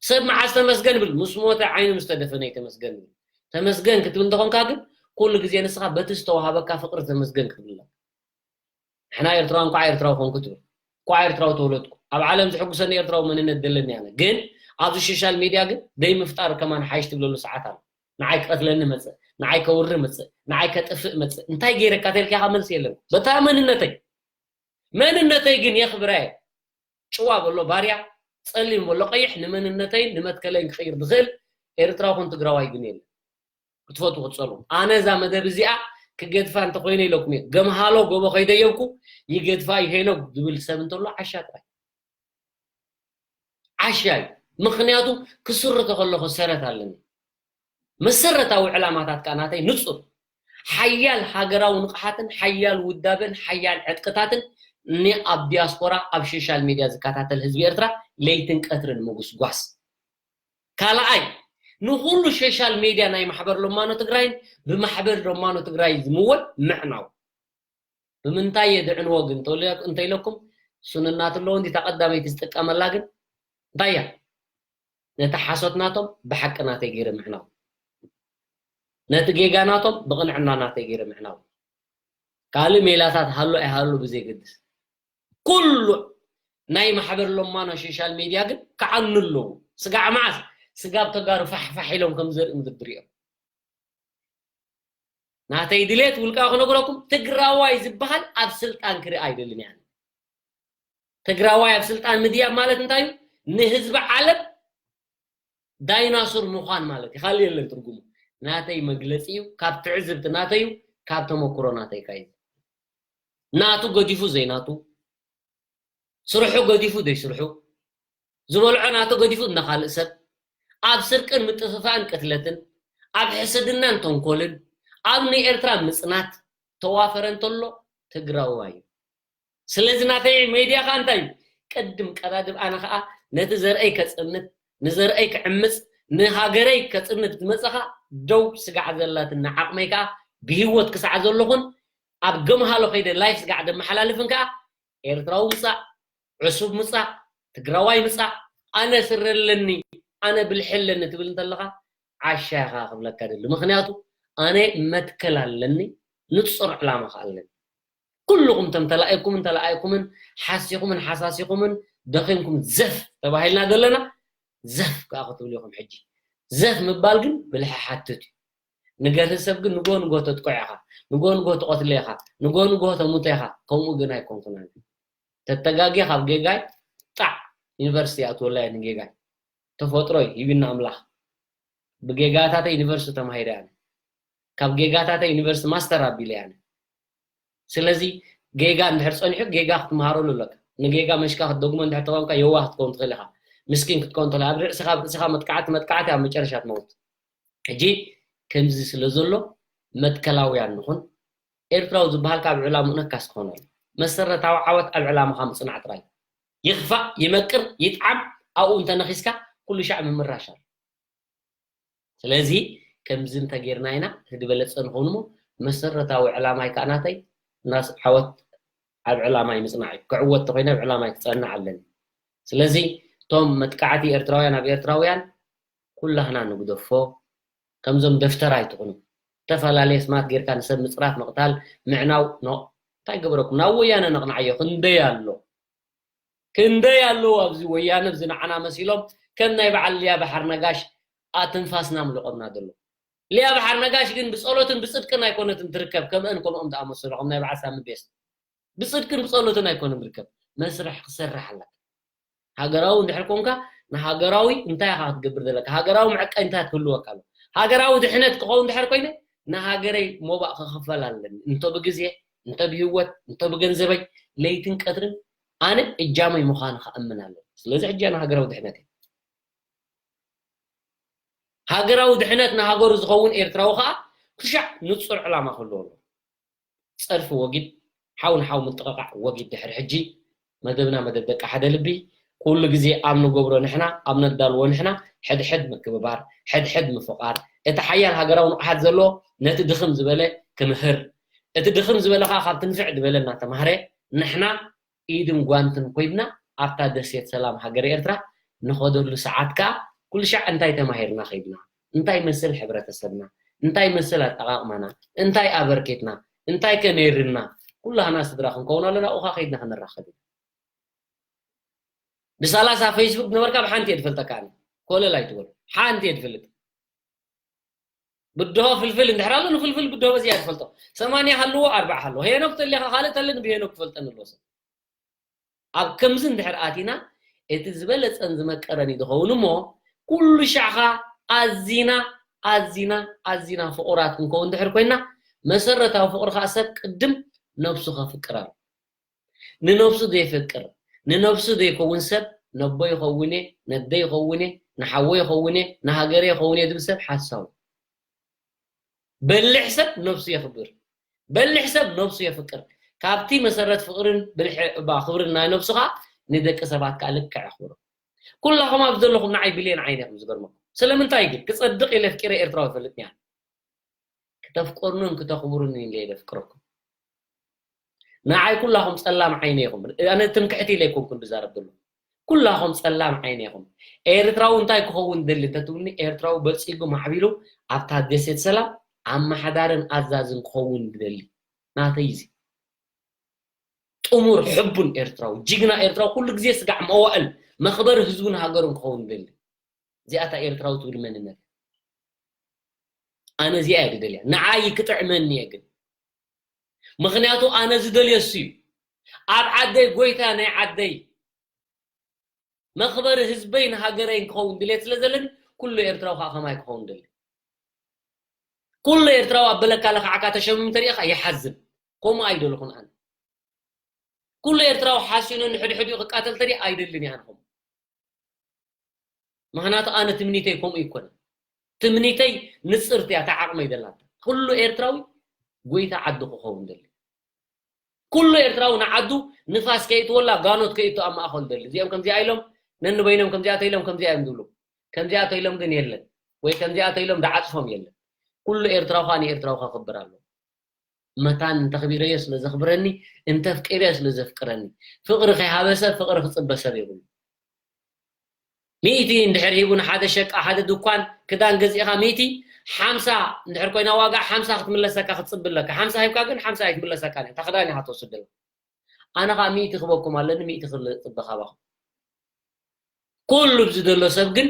ሰብ መዓስ ተመስገን ብል? ምስ ሞተ ዓይኑ ምስ ተደፈነ እዩ ተመስገን ብል። ተመስገን ክትብል እንተኾንካ ግን ኩሉ ግዜ ንስኻ በቲ ዝተዋሃበካ ፍቕሪ ተመስገን ክትብል ኣለካ። ንሕና ኤርትራውያን እንኳዕ ኤርትራዊ ኮንኩ ትብል። እንኳዕ ኤርትራዊ ተወለድኩ። ኣብ ዓለም ዝሕጉሰኒ ኤርትራዊ መንነት ደለኒ ኣነ። ግን ኣብዚ ሶሻል ሚድያ ግን ደይ ምፍጣር ከማን ሓይሽ ትብለሉ ሰዓት ኣሎ። ንዓይ ክቐትለኒ መጽእ፣ ንዓይ ከውሪ መጽእ፣ ንዓይ ከጥፍእ መጽእ። እንታይ ገይረካ ተልካ ኢኻ መልሲ የለን። በታ መንነተይ። መንነተይ ግን የኽብራ እየ። ጭዋ በሎ ባርያ፣ ጸሊም በሎ ቀይሕ፣ ንመንነተይን ንመትከለይን ክቕይር ዝኽእል ኤርትራዊ ኮን ትግራዋይ ግን የለን። ክትፈትዉ ክትጸልኡ። ኣነ እዛ መደብ እዚኣ ክገድፋ እንተኾይነ ኢለኩም እየ። ገምሃሎ ጎቦ ከይደየብኩ ይገድፋ እዩ ሄኖግ ዝብል ሰብ እንተሎ ዓሻ ጥራይ። ዓሻ እዩ። ምኽንያቱ ክስርቶ ከለኹ ሰረት ኣለኒ። መሰረታዊ ዕላማታት ከኣ ናተይ ንጹር። ሓያል ሃገራዊ ንቕሓትን ሓያል ውዳበን ሓያል ዕጥቅታትን ንኣብ ዲያስፖራ ኣብ ሶሻል ሚድያ ዝከታተል ህዝቢ ኤርትራ ለይትን ቀትርን ምጉስጓስ። ካልኣይ፣ ንኹሉ ሶሻል ሚድያ ናይ ማሕበር ሎማኖ ትግራይን ብማሕበር ሎማኖ ትግራይ ዝምወል ምዕናው። ብምንታይ የድዕንዎ ግን እንተኢለኩም፣ ስንናት ኣለዎ እንዲታ ቀዳመይቲ ዝጥቀመላ ግን እንታይ እያ? ነቲ ሓሶት ናቶም ብሓቂ ናተይ ገይረ ምዕናው፣ ነቲ ጌጋ ናቶም ብቕንዕና ናተይ ገይረ ምዕናው። ካልእ ሜላታት ሃሉ ኣይሃሉ ብዘይገድስ፣ ኩሉ ናይ ማሕበር ሎማኖ ሶሻል ሚድያ ግን ክዓኑ ኣለዉ። ስጋዕ መዓስ ስጋብ ተጋሩ ፋሕፋሕ ኢሎም ከም ዘርኢ ምድሪ እዮም። ናተይ ድሌት ውልቃ ክነግረኩም፣ ትግራዋይ ዝበሃል ኣብ ስልጣን ክርኢ ኣይደልን እያ። ትግራዋይ ኣብ ስልጣን ምድያብ ማለት እንታይ እዩ? ንህዝቢ ዓለም ዳይናሱር ምዃን ማለት እዩ። ካልእ የለን ትርጉሙ። ናተይ መግለፂ እዩ። ካብ ትዕዝብቲ ናተይ እዩ። ካብ ተመክሮ ናተይ ካዩ ናቱ ገዲፉ ዘይናቱ፣ ስርሑ ገዲፉ ዘይስርሑ፣ ዝበልዖ ናቶ ገዲፉ እናኻልእ ሰብ ኣብ ስርቅን ምጥፍፋእን ቅትለትን ኣብ ሕስድናን ተንኮልን ኣብ ንኤርትራ ምጽናት ተዋፈረ እንተሎ ትግራዋይ እዩ። ስለዚ ናተይ ሜድያ ኸኣ እንታይ እዩ? ቅድም ቀዳድም ኣነ ኸኣ ነቲ ዘርእይ ከጽንት፣ ንዘርእይ ክዕምጽ፣ ንሃገረይ ከጽንት ዝመጸኻ ደው ስጋዕ ዘላትና ዓቕመይ ከኣ ብህይወት ክሳዕ ዘለኹን ኣብ ገምሃሎ ከይደ ላይፍ ስጋዕ ደመሓላልፍን ከኣ ኤርትራዊ ምጻእ፣ ዕሱብ ምጻእ፣ ትግራዋይ ምጻእ፣ ኣነ ስረ ኣለኒ፣ ኣነ ብልሒ ኣለኒ ትብል እንተለኻ ዓሻ ኢኻ ክብለካ ደሊ። ምኽንያቱ ኣነ መትከል ኣለኒ፣ ንጹር ዕላማ ከኣ ኣለኒ። ኩልኹም ተም ተላኢኩምን ተላኣይኩምን ሓሲኹምን ሓሳሲኹምን ደኺምኩም ዘፍ ተባሂልና ዘለና ዘፍ ከኣ ክትብሉ ኢኹም። ሕጂ ዘፍ ምባል ግን ብልሒ ሓትት እዩ። ንገርህ ሰብ ግን ንጎ ንጎ ተጥቆዕ ኢኻ፣ ንጎ ንጎ ትቐትለ ኢኻ፣ ንጎ ንጎ ተሙተ ኢኻ። ከምኡ ግን ኣይኮንኩን ኣነ። ተተጋግየ ካብ ጌጋይ ጣዕ ዩኒቨርሲቲ ይኣትወላ እየ ንጌጋይ። ተፈጥሮ እዩ ሂብና ኣምላኽ። ብጌጋታተይ ዩኒቨርሲቲ ተማሂረ ኣነ። ካብ ጌጋታተይ ዩኒቨርሲቲ ማስተር ኣቢለ ኣነ። ስለዚ ጌጋ እንድሕር ጸኒሑ ጌጋ ክትመሃረሉ ኣለካ። ንጌጋ መሽካ ክትደግሞ እንድሕር ተቐምካ የዋህ ክትከውን ትኽእል ኢኻ። ምስኪን ክትከውን ትኽእል። ኣብ ርእስኻ፣ ኣብ ርእስኻ መጥቃዕቲ፣ መጥቃዕቲ ኣብ መጨረሻ ትመውት። ሕጂ ከምዚ ስለ ዘሎ መትከላውያን ንኹን። ኤርትራዊ ዝበሃል ካብ ዕላምኡ ነካስ ክኾነሉ። መሰረታዊ ዓወት ኣብ ዕላምኻ ምጽናዕ ጥራይ። ይኽፋእ፣ ይመቅር፣ ይጥዓም፣ ኣብኡ እንተነኺስካ ኩሉ ሻዕ ምምራሽ ኣሎ። ስለዚ ከምዚ እንተጌርና ኢና እቲ ዝበለጸ ንኸውን እሞ መሰረታዊ ዕላማይ ከኣ ናተይ ናስ ዓወት ኣብ ዕላማይ ምጽናዕ እዩ። ክዕወት ተኾይነ ኣብ ዕላማይ ክጸንዕ ኣለኒ። ስለዚ እቶም መጥቃዕቲ ኤርትራውያን ኣብ ኤርትራውያን ኩላህና ንግደፎ። ከምዞም ደፍተር ኣይትኹኑ። ዝተፈላለየ ስማት ጌርካ ንሰብ ምጽራፍ፣ ምቕታል፣ ምዕናው፣ ኖ። እንታይ ገበረኩም? ናብ ወያነ ነቕናዓዮ። ክንደይ ኣሎ። ክንደይ ኣለዉ ኣብዚ ወያነ፣ ኣብዚ ንዓና መሲሎም ከም ናይ በዓል ሊያ ባሕር ነጋሽ ኣትንፋስና ምልቆምና ዘሎ። ሊያ ባሕር ነጋሽ ግን ብጸሎትን ብጽድቅን ኣይኮነትን ትርከብ፣ ከምአን ከምኦም ዝኣመሰሉ፣ ከም ናይ በዓል ሳሚ ቤስት። ብጽድቅን ብጸሎትን ኣይኮነን ዝርከብ፣ መስርሕ ክሰርሕ ኣለካ። ሃገራዊ እንድሕር ኮንካ፣ ንሃገራዊ እንታይ ኢኻ ክትገብር ዘለካ? ሃገራዊ መዐቀኒታት ክህልወካ ኣሎ። ሃገራዊ ድሕነት ክኸውን እንድሕር ኮይነ፣ ንሃገረይ ሞባእ ክኽፈል ኣለኒ። እንተ ብግዜ፣ እንተ ብህይወት፣ እንተ ብገንዘበይ፣ ለይትን ቀትርን ኣነ እጃመይ ምዃኑ ክኣምን ኣለኒ። ስለዚ ሕጂ ኣነ ሃገራዊ ድሕነት እየ። ሃገራዊ ድሕነት ንሃገሩ ዝኸውን ኤርትራዊ ከኣ ክሻዕ ንጹር ዕላማ ክህልዎ ኣለዎ። ጸርፊ ወጊድ፣ ሓው ንሓው ምጥቕቓዕ ወጊድ። ድሕሪ ሕጂ መደብና መደብ ደቂ ሓደ ልቢ፣ ኩሉ ግዜ ኣብ ንገብሮ ንሕና፣ ኣብ ነዳልዎ ንሕና፣ ሕድሕድ ምክብባር፣ ሕድሕድ ምፍቓር፣ እቲ ሓያል ሃገራዊ ንቕሓት ዘለዎ ነቲ ድኽም ዝበለ ክምህር፣ እቲ ድኽም ዝበለ ከኣ ካብ ትንፍዕ ዝበለ እናተማህረ፣ ንሕና ኢድን ጓንትን ኮይንና ኣብታ ደሴት ሰላም ሃገረ ኤርትራ ንኸደሉ ሰዓት ከኣ ኩሉ ሻዕ እንታይ ተማሂርና ከይድና፣ እንታይ መስል ሕብረተሰብና፣ እንታይ መስል ኣጠቓቕማና፣ እንታይ ኣበርኪትና፣ እንታይ ከ ነይርና፣ ኩላህና ስድራ ክንከውን ኣለና፣ ኣብኡ ከይድና ክንራኸብ ኢና። ብሰላሳ ፌስቡክ ነበርካ ብሓንቲ እየ ዝፈልጠካ ኣነ። ኮለል ኣይትበሉ። ሓንቲ እየ ዝፈልጥ። ብድሆ ፍልፍል እንድሕር ኣሎ፣ ንፍልፍል ብድሆ በዚኣ ዝፈልጦ። ሰማንያ ሃልዎ፣ ኣርባዓ ሃልዎ። ሄኖክ ተሊኻ ካልእ ተለ ንብሄኖክ ክፈልጠኒ ኣለዎ ሰብ። ኣብ ከምዚ እንድሕር ኣቲና፣ እቲ ዝበለጸን ዝመቀረን እዩ ዝኸውን እሞ፣ ኩሉ ሻዕኻ ኣዚና፣ ኣዚና፣ ኣዚና ፍቑራት ክንከውን እንድሕር ኮይና፣ መሰረታዊ ፍቕሪ ከኣ ሰብ ቅድም ነብሱ ከፍቅር ኣሎ። ንነብሱ ዘይፈቅር፣ ንነብሱ ዘይከውን ሰብ፣ ነቦ ይኸውን እየ፣ ነደይ ይኸውን እየ፣ ንሓወይ ይኸውን እየ፣ ንሃገረይ ይኸውን እየ ዝብል ሰብ ሓሳዊ። በሊሕ ሰብ ነብሱ የኽብር። በሊሕ ሰብ ነብሱ የፍቅር። ካብቲ መሰረት ፍቕርን ብልሒ፣ እባ፣ ክብርን ናይ ነብሱ ኸኣ ንደቂ ሰባት ከኣ ልክዕ የኽብሮ። ኩላኹም ኣብዚ ዘለኹም ንዓይ ብሌን ዓይነ ኢኹም ዝገርመኩም። ስለምንታይ ግን? ክጸድቕ ኢለ ኣፍቂረ ኤርትራዊ ይፈልጥኒ እየ። ክተፍቅሩንን ክተኽብሩንን ኢለ እየ ዘፍቅረኩም። ንዓይ ኩላኹም ጸላም ዓይነ ኢኹም። ኣነ ትምክሕቲ ኢለ ኣይኮንኩን ዝዛረብ ዘለኹ። ኩላኹም ጸላም ዓይነ ኢኹም። ኤርትራዊ እንታይ ክኸውን ደሊ እንተትብሉኒ፣ ኤርትራዊ በልጺጉ ማዕቢሉ ኣብታ ደሴት ሰላም ኣመሓዳርን ኣዛዝን ክኸውን ዝደሊ። ናተይ እዚ። ጥሙር ሕቡን ኤርትራዊ፣ ጅግና ኤርትራዊ፣ ኩሉ ግዜ ስጋዕ መዋእል መኽበሪ ህዝቡን ሃገሩን ክኸውን ዝደሊ። እዚኣታ ኤርትራዊ ትብል መንነት። ኣነ እዚኣ እየ ዝደልያ። ንዓይ ክጥዕመኒ እየ ግን። ምኽንያቱ ኣነ ዝደልዮ እሱ እዩ። ኣብ ዓደይ ጎይታ ናይ ዓደይ መኽበሪ ህዝበይ ንሃገረይን ክኸውን ድሌት ስለ ዘለኒ፣ ኩሉ ኤርትራዊ ከዓ ከማይ ክኸውን ደሊ። ኩሉ ኤርትራዊ ኣብ በለካ ለኽዓካ ተሸሚሙ ተሪእኻ ይሓዝን። ከምኡ ኣይደለኹን ኣነ። ኩሉ ኤርትራዊ ሓሲኑ ንሕድሕዲኡ ክቃተል ተሪእ ኣይደልን እየ ኣነ ከምኡ። ምኽንያቱ ኣነ ትምኒተይ ከምኡ ይኮነ። ትምኒተይ ንጽርቲ እያ፣ እታ ዓቕመይ ዘላታ። ኩሉ ኤርትራዊ ጎይታ ዓዱ ክኸውን ደሊ። ኩሉ ኤርትራዊ ንዓዱ ንፋስ ከይእትወላ፣ ጋኖት ከይእቱ ኣብ ማእኸሉ ደሊ። እዚኦም ከምዚኣ ኢሎም፣ ነንበይኖም ከምዚኣ ተኢሎም፣ ከምዚኣ እዮም ዝብሉ። ከምዚኣ ተኢሎም ግን የለን። ወይ ከምዚኣ ተኢሎም ዝዓጽፎም የለን። ኩሉ ኤርትራዊ ከኣ ንኤርትራዊ ከኽብር ኣለዎ። መታን እንተኽቢረዮ ስለ ዘኽብረኒ፣ እንተፍቂረዮ ስለ ዘፍቅረኒ። ፍቕሪ ከይሃበ ሰብ ፍቕሪ ክጽበ ሰብ የብሉ። ሚእቲ እንድሕር ሂቡ ንሓደ ሸቃ፣ ሓደ ድኳን ክዳን ገዚእኻ፣ ሚእቲ፣ ሓምሳ እንድሕር ኮይና ዋጋ፣ ሓምሳ ክትምለሰካ ክትጽብ ኣለካ። ሓምሳ ሂብካ ግን ሓምሳ ኣይትምለሰካን እያ። እታ ክዳን ኢኻ ትወስድ ዘለኻ። ኣነ ኸኣ ሚእቲ ክበኩም ኣለኒ፣ ሚእቲ ክጽበ ካባኹም። ኩሉ ኣብዚ ዘሎ ሰብ ግን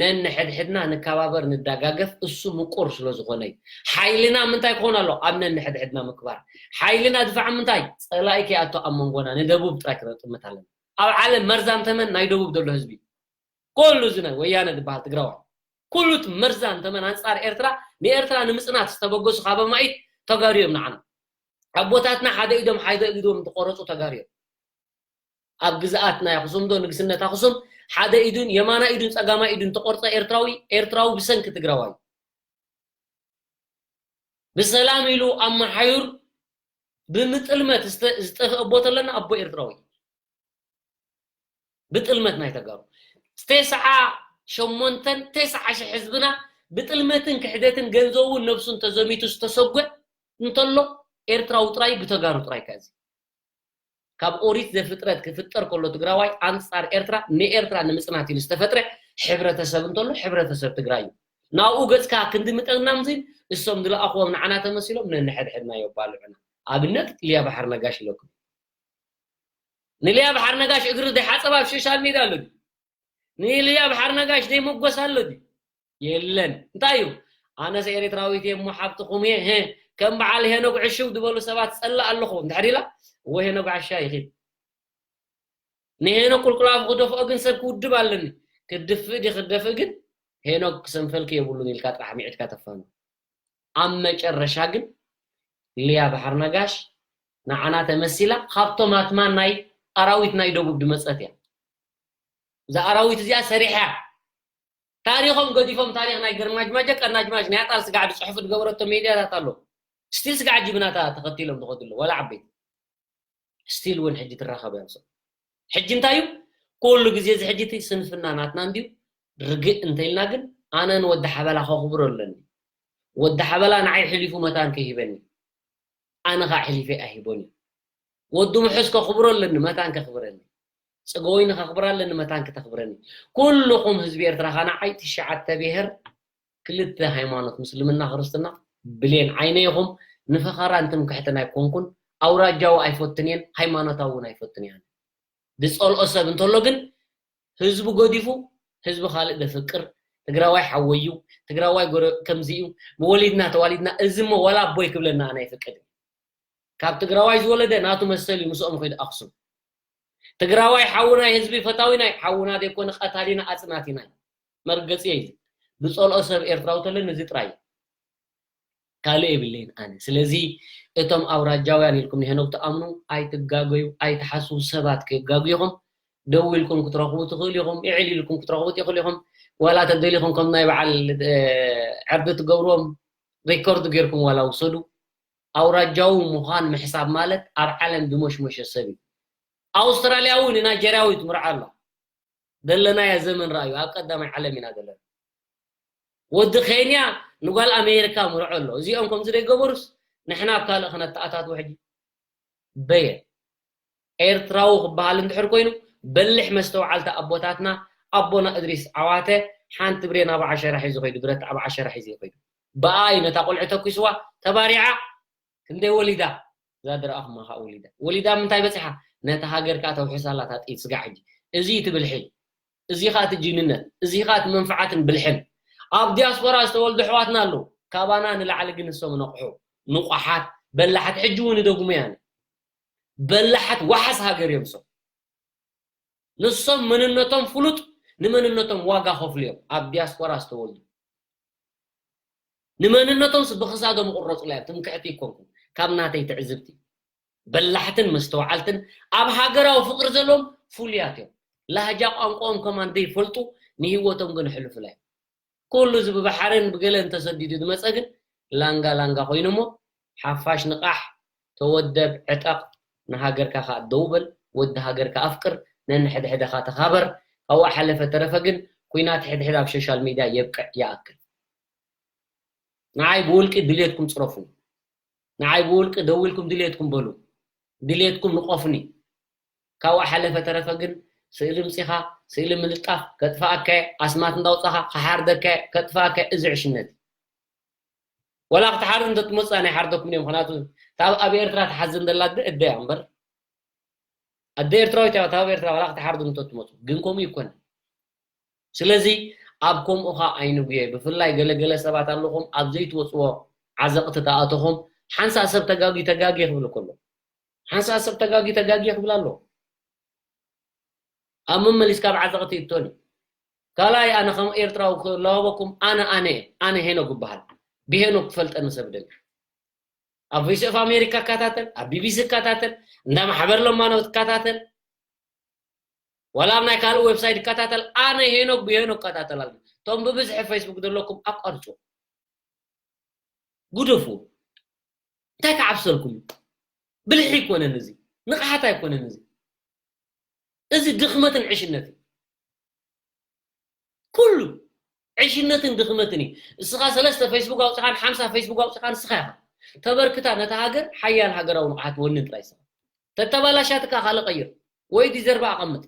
ነንሕድሕድና ንከባበር፣ ንደጋገፍ፣ እሱ ምቁር ስለ ዝኾነ እዩ። ሓይልና ምንታይ ክኾን ኣሎ? ኣብ ነንሕድሕድና ምክባር። ሓይልና ድፋዕ ምንታይ? ጸላኢ ከይኣቱ ኣብ መንጎና፣ ንደቡብ ጥራይ ክነጥምት ኣለና። ኣብ ዓለም መርዛም ተመን ናይ ደቡብ ዘሎ ህዝቢ። ኩሉ እዚ ናይ ወያነ ዝበሃል ትግራዋይ። ኩሉ እቲ መርዛም ተመን ኣንጻር ኤርትራ፣ ንኤርትራ ንምጽናት ዝተበገሱ ካብ ኣማኢት ተጋሩ እዮም ንዓና። ኣቦታትና ሓደ ኢዶም ሓደ ኢዶም ዝተቆረጹ ተጋሩ እዮም። ኣብ ግዝኣት ናይ ኣኽሱም ዶ ንግስነት ኣኽሱም ሓደ ኢዱን የማና ኢዱን ጸጋማይ ኢዱን ተቆርጸ ኤርትራዊ፣ ኤርትራዊ ብሰንኪ ትግራዋይ። ብሰላም ኢሉ ኣብ መሓዩር ብምጥልመት ዝተ-፣ ዝጠፍአ ኣቦ ተለና ኣቦ ኤርትራዊ። ብጥልመት ናይ ተጋሩ። ተስዓ ሸሞንተን ተስዓ ሺሕ ህዝብና ብጥልመትን ክሕደትን ገንዘቡን ነብሱን ተዘሚቱ ዝተሰጎ እንተሎ ኤርትራዊ ጥራይ ብተጋሩ ጥራይ ከዚ። ካብ ኦሪት ዘፍጥረት ክፍጠር ከሎ ትግራዋይ ኣንጻር ኤርትራ ንኤርትራ ንምጽናት ኢሉ ዝተፈጥረ ሕብረተሰብ እንተሎ ሕብረተሰብ ትግራይ እዩ። ናብኡ ገጽካ ክንዲ ምጠናምዚን እሶም ዝለኣኽዎም ንዓና ተመሲሎም ነንሕድሕድና የባልዑና። ኣብነት ሊያ ባሕር ነጋሽ ኢለኩም። ንሊያ ባሕር ነጋሽ እግሪ ዘይሓጸባ ኣብ ሶሻል ሚድያ ኣሎ ድዩ? ንሊያ ባሕር ነጋሽ ዘይመጎስ ኣሎ ድዩ? የለን። እንታይ እዩ? ኣነስ ኤርትራዊት እየ እሞ ሓብትኹም እየ፣ ህ፣ ከም በዓል ሄኖግ ዕሽው ዝበሉ ሰባት ጸላእ ኣለኹ እንድሕር ኢላ፣ እወ ሄኖግ ዓሻ ይኺድ። ንሄኖግ ቁልቁላፉ ክደፍኦ ግን ሰብ ክውድብ ኣለኒ። ክድፍእ ድዩ ክደፍእ ግን ሄኖግ ክሰንፈልኪ የብሉን ኢልካ ጥራሕ ሚዒድካ ተፋኑ። ኣብ መጨረሻ ግን ሊያ ባሕር ነጋሽ ንዓና ተመሲላ ካብቶም ኣትማን ናይ ኣራዊት ናይ ደቡብ ድመጸት እያ። እዛ ኣራዊት እዚኣ ሰሪሓ ታሪኾም ገዲፎም ታሪኽ ናይ ገርማጅማጀ ቀናጅማጅ ናይ ኣጣል ስጋዕ ዝጽሕፉ ዝገበረቶ ሜድያታት ኣሎ። ስቲል ስጋዕ ጅብናታ ተኸቲሎም ዝኸዱ ኣለዉ፣ ዋላ ዓበይቲ። ስቲል እውን ሕጂ ትራኸብ እያ ምስኦም። ሕጂ እንታይ እዩ? ኩሉ ግዜ እዚ ሕጂ እቲ ስንፍና ናትና እንድዩ። ርግእ እንተኢልና ግን ኣነ ንወዲ ሓበላ ከኽብሮ ኣለኒ። ወዲ ሓበላ ንዓይ ሕሊፉ መታን ከይሂበኒ። ኣነ ኸዓ ሕሊፈይ ኣይሂቦን እዩ። ወዲ ምሑዝ ከኽብሮ ኣለኒ፣ መታን ከኽብረኒ። ጽገወይኒ ከኽብራ ኣለኒ፣ መታን ከተኽብረኒ። ኩልኹም ህዝቢ ኤርትራ ኸዓ ንዓይ ትሽዓተ ብሄር ክልተ ሃይማኖት፣ ምስልምና ክርስትና፣ ብሌን ዓይነ ኢኹም። ንፈኸራን ትምክሕትን ኣይኮንኩን። ኣውራጃዊ ኣይፈትን እየን፣ ሃይማኖታዊ እውን ኣይፈትን እየን። ዝጸልኦ ሰብ እንተሎ ግን ህዝቡ ገዲፉ ህዝቢ ካልእ ዘፍቅር ትግራዋይ ሓወይ እዩ፣ ትግራዋይ ጎረ-፣ ከምዚ እዩ፣ ብወሊድና ተዋሊድና፣ እዚ እሞ ዋላ ኣቦይ ክብለና ኣነ ኣይፍቅድን። ካብ ትግራዋይ ዝወለደ ናቱ መሰል እዩ፣ ምስኦም ኸይዱ ኣኽሱም። ትግራዋይ ሓውናይ፣ ህዝቢ ፈታዊናይ፣ ሓውና ዘይኮነ ቀታሊና ኣጽናቲናይ። መርገጺ እዩ። ዝጸልኦ ሰብ ኤርትራዊ ተለኒ እዚ ጥራይ እዩ። ካልእ የብለይን ኣነ። ስለዚ እቶም ኣውራጃውያን ኢልኩም ንሄኖግ ትኣምኑ ኣይትጋገዩ፣ ኣይትሓስቡ። ሰባት ከየጋግዩኹም ደው ኢልኩም ክትረኽቡ ትኽእሉ ኢኹም፣ ኢዕል ኢልኩም ክትረኽቡ ትኽእሉ ኢኹም። ዋላ ተደሊኹም ከም ናይ በዓል፣ እ፣ ዕርዲ ትገብርዎም ሪኮርድ ጌርኩም ዋላ ውሰዱ። ኣውራጃዊ ምዃን ምሕሳብ ማለት ኣብ ዓለም ዝሞሽሞሸ ሰብ እዩ። ኣውስትራልያዊ ንናይጀርያዊ ትምርዖ ኣላ። ዘለናዮ ዘመን ረኣዩ፣ ኣብ ቀዳማይ ዓለም ኢና ዘለና። ወዲ ኬንያ ንጓል ኣሜሪካ ምርዖ ኣሎ። እዚኦም ከምዚ ዘይገበሩስ ንሕና ኣብ ካልእ ክነተኣታትዎ ሕጂ። በየ ኤርትራዊ ክበሃል እንድሕር ኮይኑ፣ በሊሕ መስተውዓልቲ ኣቦታትና፣ ኣቦና እድሪስ ዓዋተ ሓንቲ ብሬን ኣብ ዓሸራ ሒዙ ከይዱ፣ ብረት ኣብ ዓሸራ ሒዙ እዩ ከይዱ። ብኣ እዩ ነታ ቆልዑ ተኩስዋ፣ ተባሪዓ፣ ክንደይ ወሊዳ? እዛ ዝረኣኹማ ከኣ ወሊዳ። ወሊዳ ምንታይ በጺሓ? ነታ ሃገር ከኣ ተውሕሳ ኣላ እታ ጥይት ስጋዕ ሕጂ። እዚ እዩ እቲ ብልሒ። እዚ ከኣ እቲ ጅግንነት። እዚ ከኣ እቲ መንፍዓትን ብልሕን። ኣብ ዲያስፖራ ዝተወልዱ ኣሕዋትና ኣለዉ። ካባና ንላዕሊ ግን ንሶም ይነቕሑ። ንቑሓት፣ በላሓት፣ ሕጂ እውን ይደግሙ እየ ኣነ። በላሓት ዋሓስ ሃገር እዮም ንሶም። ንሶም መንነቶም ፍሉጥ፣ ንመንነቶም ዋጋ ከፍሉ እዮም። ኣብ ዲያስፖራ ዝተወልዱ ንመንነቶምስ ብኽሳዶም ይቑረጹ እዮም። ትምክሕቲ ኣይኮንኩን፣ ካብ ናተይ ትዕዝብቲ። በላሕትን መስተውዓልትን ኣብ ሃገራዊ ፍቕሪ ዘለዎም ፍሉያት እዮም። ላህጃ ቋንቋኦም ከማን ዘይፈልጡ፣ ንህይወቶም ግን ሕሉፍላ እዩ። ኩሉ እዚ ብባሕርን ብገለን ተሰዲዱ ዝመፀ ግን ላንጋ ላንጋ ኮይኑ እሞ ሓፋሽ ንቓሕ፣ ተወደብ፣ ዕጠቕ፣ ንሃገርካ ከዓ ደው በል፣ ወዲ ሃገርካ ኣፍቅር፣ ነንሕድሕድኻ ተኻበር። ካብኡ ሓለፈ ተረፈ ግን ኩናት ሕድሕድ ኣብ ሶሻል ሚድያ የብቅዕ ይኣክል። ንዓይ ብውልቂ ድሌትኩም ፅረፉ፣ ንዓይ ብውልቂ ደው ኢልኩም ድሌትኩም በሉ፣ ድሌትኩም ንቆፍኒ። ካብኡ ሓለፈ ተረፈ ግን ስእሊ ምፂኻ፣ ስእሊ ምልጣፍ ከጥፍኣካ፣ ኣስማት እንዳውፃኻ ክሓርደካ፣ ከጥፍኣካ፣ እዚ ዕሽነት እዩ። ወላ ክትሓርዱ እንተትመፁ ኣነ ይሓርደኩም እዮም። ምክንያቱ እታ ኣብ ኤርትራ ትሓዝን ዘላ ኣደ እደ እያ እምበር፣ ኣደ ኤርትራዊት እያ፣ እታ ኣብ ኤርትራ ወላ ክትሓርዱ እንተትመፁ። ግን ከምኡ ይኮነ። ስለዚ ኣብ ከምኡኻ ኣይንጉየ። ብፍላይ ገለገለ ሰባት ኣለኹም ኣብ ዘይትወፅዎ ዓዘቕቲ ተኣተኹም። ሓንሳእ ሰብ ተጋጊ ተጋጊ ክብል ከሎ ሓንሳእ ሰብ ተጋጊ ተጋጊ ክብል ኣሎ። ኣብ መመሊስካ ኣብ ዓዘቕቲ ይእቶን እዩ። ካልኣይ ኣነ ከም ኤርትራዊ ክላወበኩም ኣነ ኣነ ኣነ ሄኖክ ይበሃል። ብሄኖክ ክፈልጠኒ ሰብ ደሊ። ኣብ ቮይስ ኦፍ ኣሜሪካ እከታተል፣ ኣብ ቢቢሲ እከታተል፣ እንዳ ማሕበር ለማኖት እከታተል፣ ዋላ ኣብ ናይ ካልእ ዌብሳይት እከታተል፣ ኣነ ሄኖክ ብሄኖክ እከታተል ኣሎ። እቶም ብብዝሒ ፌስቡክ ዘለኩም ኣቋርጹ። ጉደፉ። እንታይ ክዓብሰልኩም እዩ? ብልሒ ኣይኮነን እዚ። ንቕሓት ኣይኮነን እዚ። እዚ ድኽመትን ዕሽነትን። ኩሉ ዕሽነትን ድኽመትን እዩ። እስኻ ሰለስተ ፌስቡክ ኣውፅኻን ሓምሳ ፌስቡክ ኣውፅኻን እስኻ ኢኻ ተበርክታ ነታ ሃገር ሓያል ሃገራዊ ንቕሓት ወንን ጥራይ ስኻ። ተተባላሻትካ ካልእ ቀይር ወይ እቲ ዘርባ ኣቐምጥ።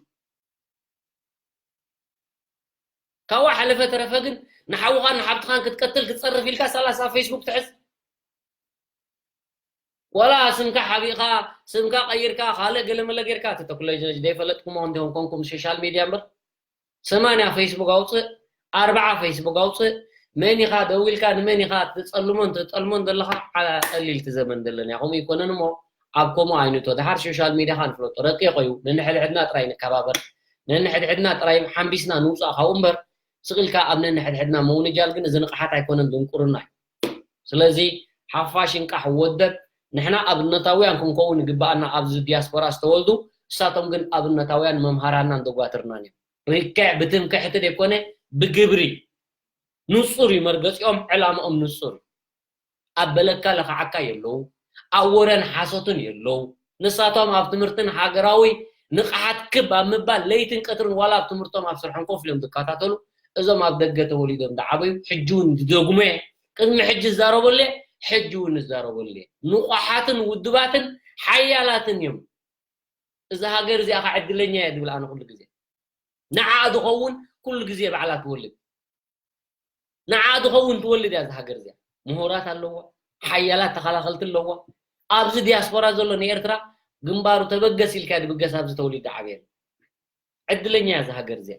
ካብኡ ሓለፈ ተረፈ ግን ንሓውኻን ንሓብትኻን ክትቀትል ክትፀርፍ ኢልካ ሰላሳ ፌስቡክ ትሕዝ። ዋላ ስምካ ሓቢእኻ ስምካ ቀይርካ ካልእ ገለመለ ጌርካ ተተኩለጅ ዘይፈለጥኩሞ እንዲሆም ኮንኩም ሶሻል ሚድያ እምበር ሰማንያ ፌስቡክ ኣውፅእ ኣርባዓ ፌስቡክ ኣውፅእ መን ኢኻ ደዊልካ ንመን ኢኻ ትፀልሞን ትጠልሞን ዘለኻ ቀሊል ትዘመን ዘለና ከምኡ ይኮነን እሞ ኣብ ከምኡ ኣይንቶ ድሓር ሶሻል ሚድያ ካ ንፍለጦ ረቂቆ እዩ ነንሕድሕድና ጥራይ ንከባበር ነንሕድሕድና ጥራይ ሓንቢስና ንውፃእ ካብኡ እምበር ስቕ ኢልካ ኣብ ነንሕድሕድና ምውንጃል ግን እዚ ንቕሓት ኣይኮነን ድንቁርና እዩ ስለዚ ሓፋሽ እንቃሕ ወደብ ንሕና ኣብነታውያን ክንከውን ይግበኣና ኣብዚ ዲያስፖራ ዝተወልዱ እሳቶም ግን ኣብነታውያን መምሃራናን ደጓትርናን እዮም ርክዕ ብትምክሕቲ ደይኮነ ብግብሪ ንጹር እዩ መርገጺኦም ዕላምኦም ንጹር እዩ ኣብ በለካ ለኽዓካ የለዉ ኣብ ወረን ሓሶትን የለዉ ንሳቶም ኣብ ትምህርትን ሃገራዊ ንቕሓት ክብ ኣብ ምባል ለይትን ቀትርን ዋላ ኣብ ትምህርቶም ኣብ ስርሖም ኮፍ ኢሎም ዝከታተሉ እዞም ኣብ ደገ ተወሊዶም ዝዓበዩ ሕጂ እውን ዝደግሞ እየ ቅድሚ ሕጂ ዝዛረበሉ እየ ሕጂ እውን ዝዛረበሉ እየ ንቑሓትን ውድባትን ሓያላትን እዮም እዛ ሃገር እዚኣ ከዓ ዕድለኛ እየ ዝብል ኣነ ኩሉ ግዜ ንዓ ዝኸውን ኩሉ ግዜ ባዕላ ትወልድ ንዓ ዝኸውን ትወልድ እያ እዛ ሃገር እዚኣ ምሁራት ኣለዋ ሓያላት ተኸላኸልቲ ኣለዋ ኣብዚ ዲያስፖራ ዘሎ ንኤርትራ ግንባሩ ተበገስ ኢልካ ድብገስ ኣብዚ ተወሊዱ ዓብየ ዕድለኛ እያ እዛ ሃገር እዚኣ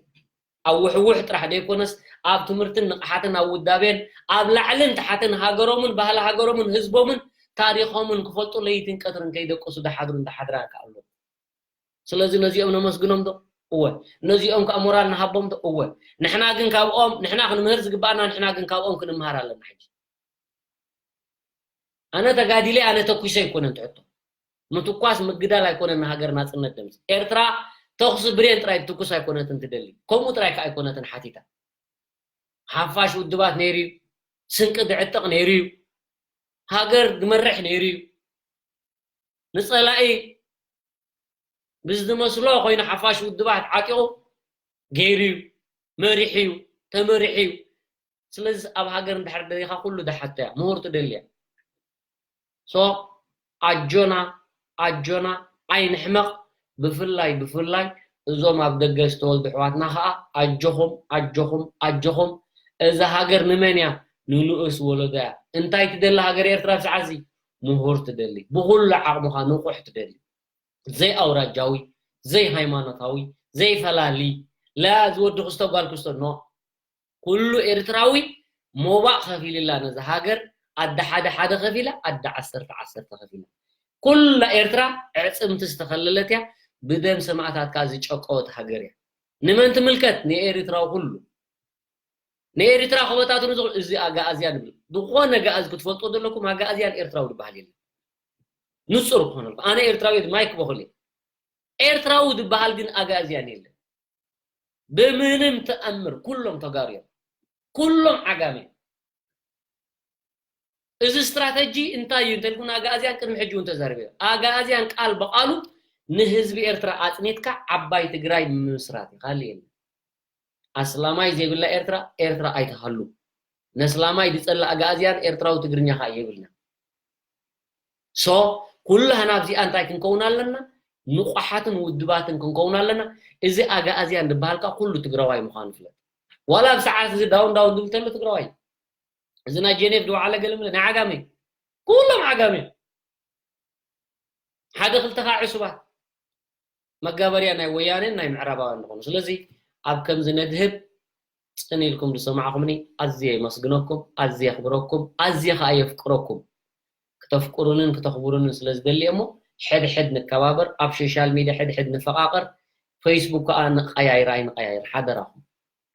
ኣብ ውሕውሕ ጥራሕ ዘይኮነስ ኣብ ትምህርትን ንቕሓትን ኣብ ውዳቤን ኣብ ላዕልን ታሕትን ሃገሮምን ባህሊ ሃገሮምን ህዝቦምን ታሪኾምን ክፈልጡ ለይትን ቀትርን ከይደቀሱ ዝሓድሩን ዝሓድራን ከኣ ኣለዉ ስለዚ ነዚኦም ነመስግኖም ዶ እወ ነዚኦም ከዓ ሞራል ንሃቦም ዶ እወ ንሕና ግን ካብኦም ንሕና ክንምህር ዝግባኣና ንሕና ግን ካብኦም ክንምሃር ኣለና ሕጂ ኣነ ተጋዲለ ኣነ ተኩሰ ኣይኮነን ትሕቶ ምትኳስ ምግዳል ኣይኮነን ንሃገር ናፅነት ደምስ ኤርትራ ተኩሲ ብሬን ጥራይ ትኩስ ኣይኮነትን ትደሊ ከምኡ ጥራይ ከዓ ኣይኮነትን ሓቲታ ሓፋሽ ውድባት ነይሩ እዩ ስንቂ ድዕጥቕ ነይሩ እዩ ሃገር ዝመርሕ ነይሩ እዩ ንፀላኢ ብዝመስሎ ኮይኑ ሓፋሽ ውድባት ዓጢቑ ገይሩ እዩ መሪሑ እዩ ተመሪሑ እዩ ስለዚ ኣብ ሃገር እንድሕር ደሊኻ ኩሉ ድሓቶ እያ ምሁር ትደሊ እያ so ኣጆና ኣጆና ኣይንሕመቕ ብፍላይ ብፍላይ እዞም ኣብ ደገ ዝተወልዱ ኣሕዋትና ኸዓ ኣጆኹም ኣጆኹም ኣጆኹም እዛ ሃገር ንመን እያ ንንኡስ ወለዶ እያ እንታይ ትደሊ ሃገር ኤርትራ ኣብ ሰዓት እዚ ምሁር ትደሊ ብኹሉ ዓቕምኻ ንቑሕ ትደሊ ዘይኣውራጃዊ ዘይሃይማኖታዊ ዘይፈላሊ ላ ዝወዲ ክስቶ ጓል ክስቶ ኖ ኩሉ ኤርትራዊ ሞባእ ከፊልላ ነዛ ሃገር ኣደ ሓደ ሓደ ከፊላ ኣደ ዓሰርተ ዓሰርተ ከፊላ ኩላ ኤርትራ ዕፅምቲ ዝተኸለለት እያ ብደም ሰማእታት ከዓ ዝጨቀወት ሃገር እያ ንመን ትምልከት ንኤርትራዊ ኩሉ ንኤርትራ ክበታትኑ ዝኽእሉ እዚ ኣጋኣዝያን ይብል ዝኾነ ጋኣዝ ክትፈልጦ ዘለኩም ኣጋኣዝያን ኤርትራዊ ዝበሃል የለን ንፁር ክኾነልኩም ኣነ ኤርትራዊ ማይክ በኹል እየ ኤርትራዊ ዝበሃል ግን ኣጋኣዝያን የለን ብምንም ተኣምር ኩሎም ተጋሩ እዮም። ኩሎም ዓጋመ እዮም። እዚ ስትራተጂ እንታይ እዩ እንተልኩን ኣግኣዝያን ቅድሚ ሕጂ እውን ተዛሪበ። ኣግኣዝያን ቃል ብቓሉ ንህዝቢ ኤርትራ ኣጽኒትካ ዓባይ ትግራይ ምስራት እዩ። ካልእ የለን። ኣስላማይ ዘይብላ ኤርትራ፣ ኤርትራ ኣይትሃሉ። ነስላማይ ዝጸልእ ኣግኣዝያን ኤርትራዊ ትግርኛ ከኣ የብልና። ሶ ኩላህና ኣብዚኣ እንታይ ክንከውን ኣለና? ንቑሓትን ውድባትን ክንከውን ኣለና። እዚ ኣግኣዝያን ዝበሃል ከኣ ኩሉ ትግራዋይ ምዃኑ ፍለጥ። ዋላ ኣብ ሰዓት እዚ ዳውን ዳውን ዝብል ተሎ ትግራዋይ እዩ። እዚ ናይ ጀኔቭ ዝወዓለ ገለ ምለ ናይ ዓጋመ እዩ። ኩሎም ዓጋመ እዮም። ሓደ ክልተ ከዓ ዕሱባት መጋበርያ ናይ ወያኔን ናይ ምዕራባውያን ዝኾኑ። ስለዚ ኣብ ከምዚ ነድህብ ጽን ኢልኩም ዝሰማዕኹምኒ ኣዝየ የመስግነኩም፣ ኣዝየ የኽብረኩም፣ ኣዝየ ከዓ የፍቅረኩም። ክተፍቅሩንን ክተኽብሩንን ስለ ዝደሊ እሞ ሕድሕድ ንከባበር፣ ኣብ ሶሻል ሚድያ ሕድሕድ ንፈቓቐር፣ ፌስቡክ ከዓ ንቀያይር ኣይንቀያይር ሓደራኹም።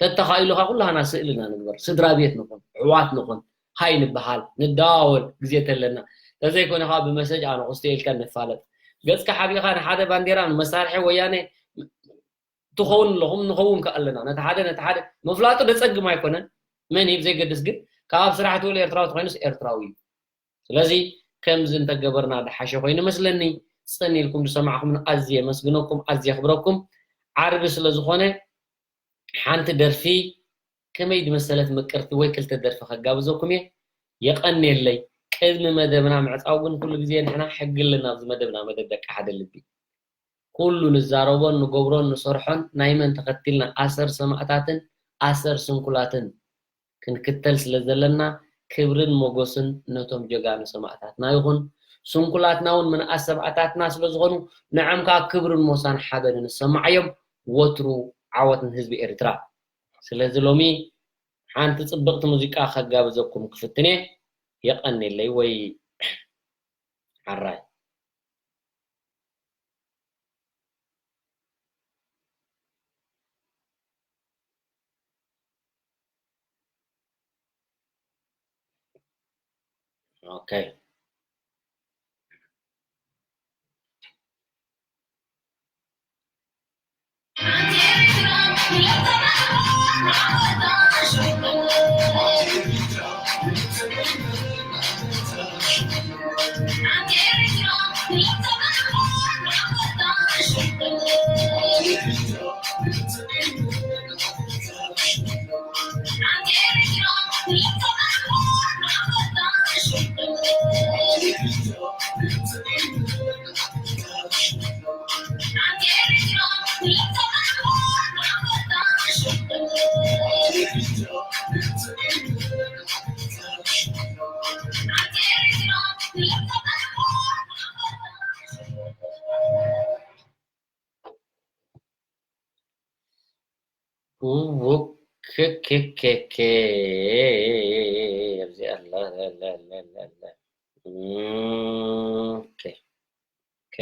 ተተኻኢሉ ከዓ ኩላህና ስእልና ንግበር፣ ስድራ ቤት ንኹን፣ ኣሕዋት ንኹን፣ ሃይ ንበሃል፣ ንደዋወል ግዜ ተለና። ተዘይኮነ ከዓ ብመሰጅ ኣነ ቁስቲ ኢልካ ንፋለጥ። ገጽካ ሓቢእኻ ንሓደ ባንዴራ ንመሳርሒ ወያነ ትኸውን ኣለኹም፣ ንኸውን ከኣ ኣለና። ነቲ ሓደ ነቲ ሓደ ምፍላጡ ደጸግም ኣይኮነን። መን እዩ ብዘይገድስ ግን ካብ ስራሕ ትውል ኤርትራዊ ተኾይኑስ ኤርትራዊ እዩ። ስለዚ ከምዚ እንተገበርና ደሓሸ ኮይኑ መስለኒ። ጽን ኢልኩም ዝሰማዕኹምን ኣዝየ የመስግነኩም፣ ኣዝየ የኽብረኩም። ዓርቢ ስለ ዝኾነ ሓንቲ ደርፊ ከመይ ዝመሰለት ምቅርቲ ወይ ክልተ ደርፊ ከጋብዘኩም እየ። የቐንየለይ። ቅድሚ መደብና ምዕጻው ግን ኩሉ ግዜ ንሕና ሕጊ ኣለና ኣብዚ መደብና፣ መደብ ደቂ ሓደ ልቢ። ኩሉ ንዛረቦን ንገብሮን ንሰርሖን ናይ መን ተኸቲልና ኣሰር ሰማእታትን ኣሰር ስንኩላትን ክንክተል ስለ ዘለና ክብርን ሞጎስን ነቶም ጀጋኑ ሰማእታትና ይኹን። ስንኩላትና እውን ምንኣስ ሰማእታትና ስለ ዝኾኑ ንዖም ከዓ ክብርን ሞሳን ሓበንን ይሰማዓዮም። ወትሩ ዓወት ንህዝቢ ኤርትራ። ስለዚ ሎሚ ሓንቲ ጽብቕቲ ሙዚቃ ከጋብዘኩም ክፍትን እየ። የቐንየለይ ወይ ሓራይ። ኦኬ። ኡኬኬኬ ኣብዚ ኣላ። ኦኬ። ኦኬ።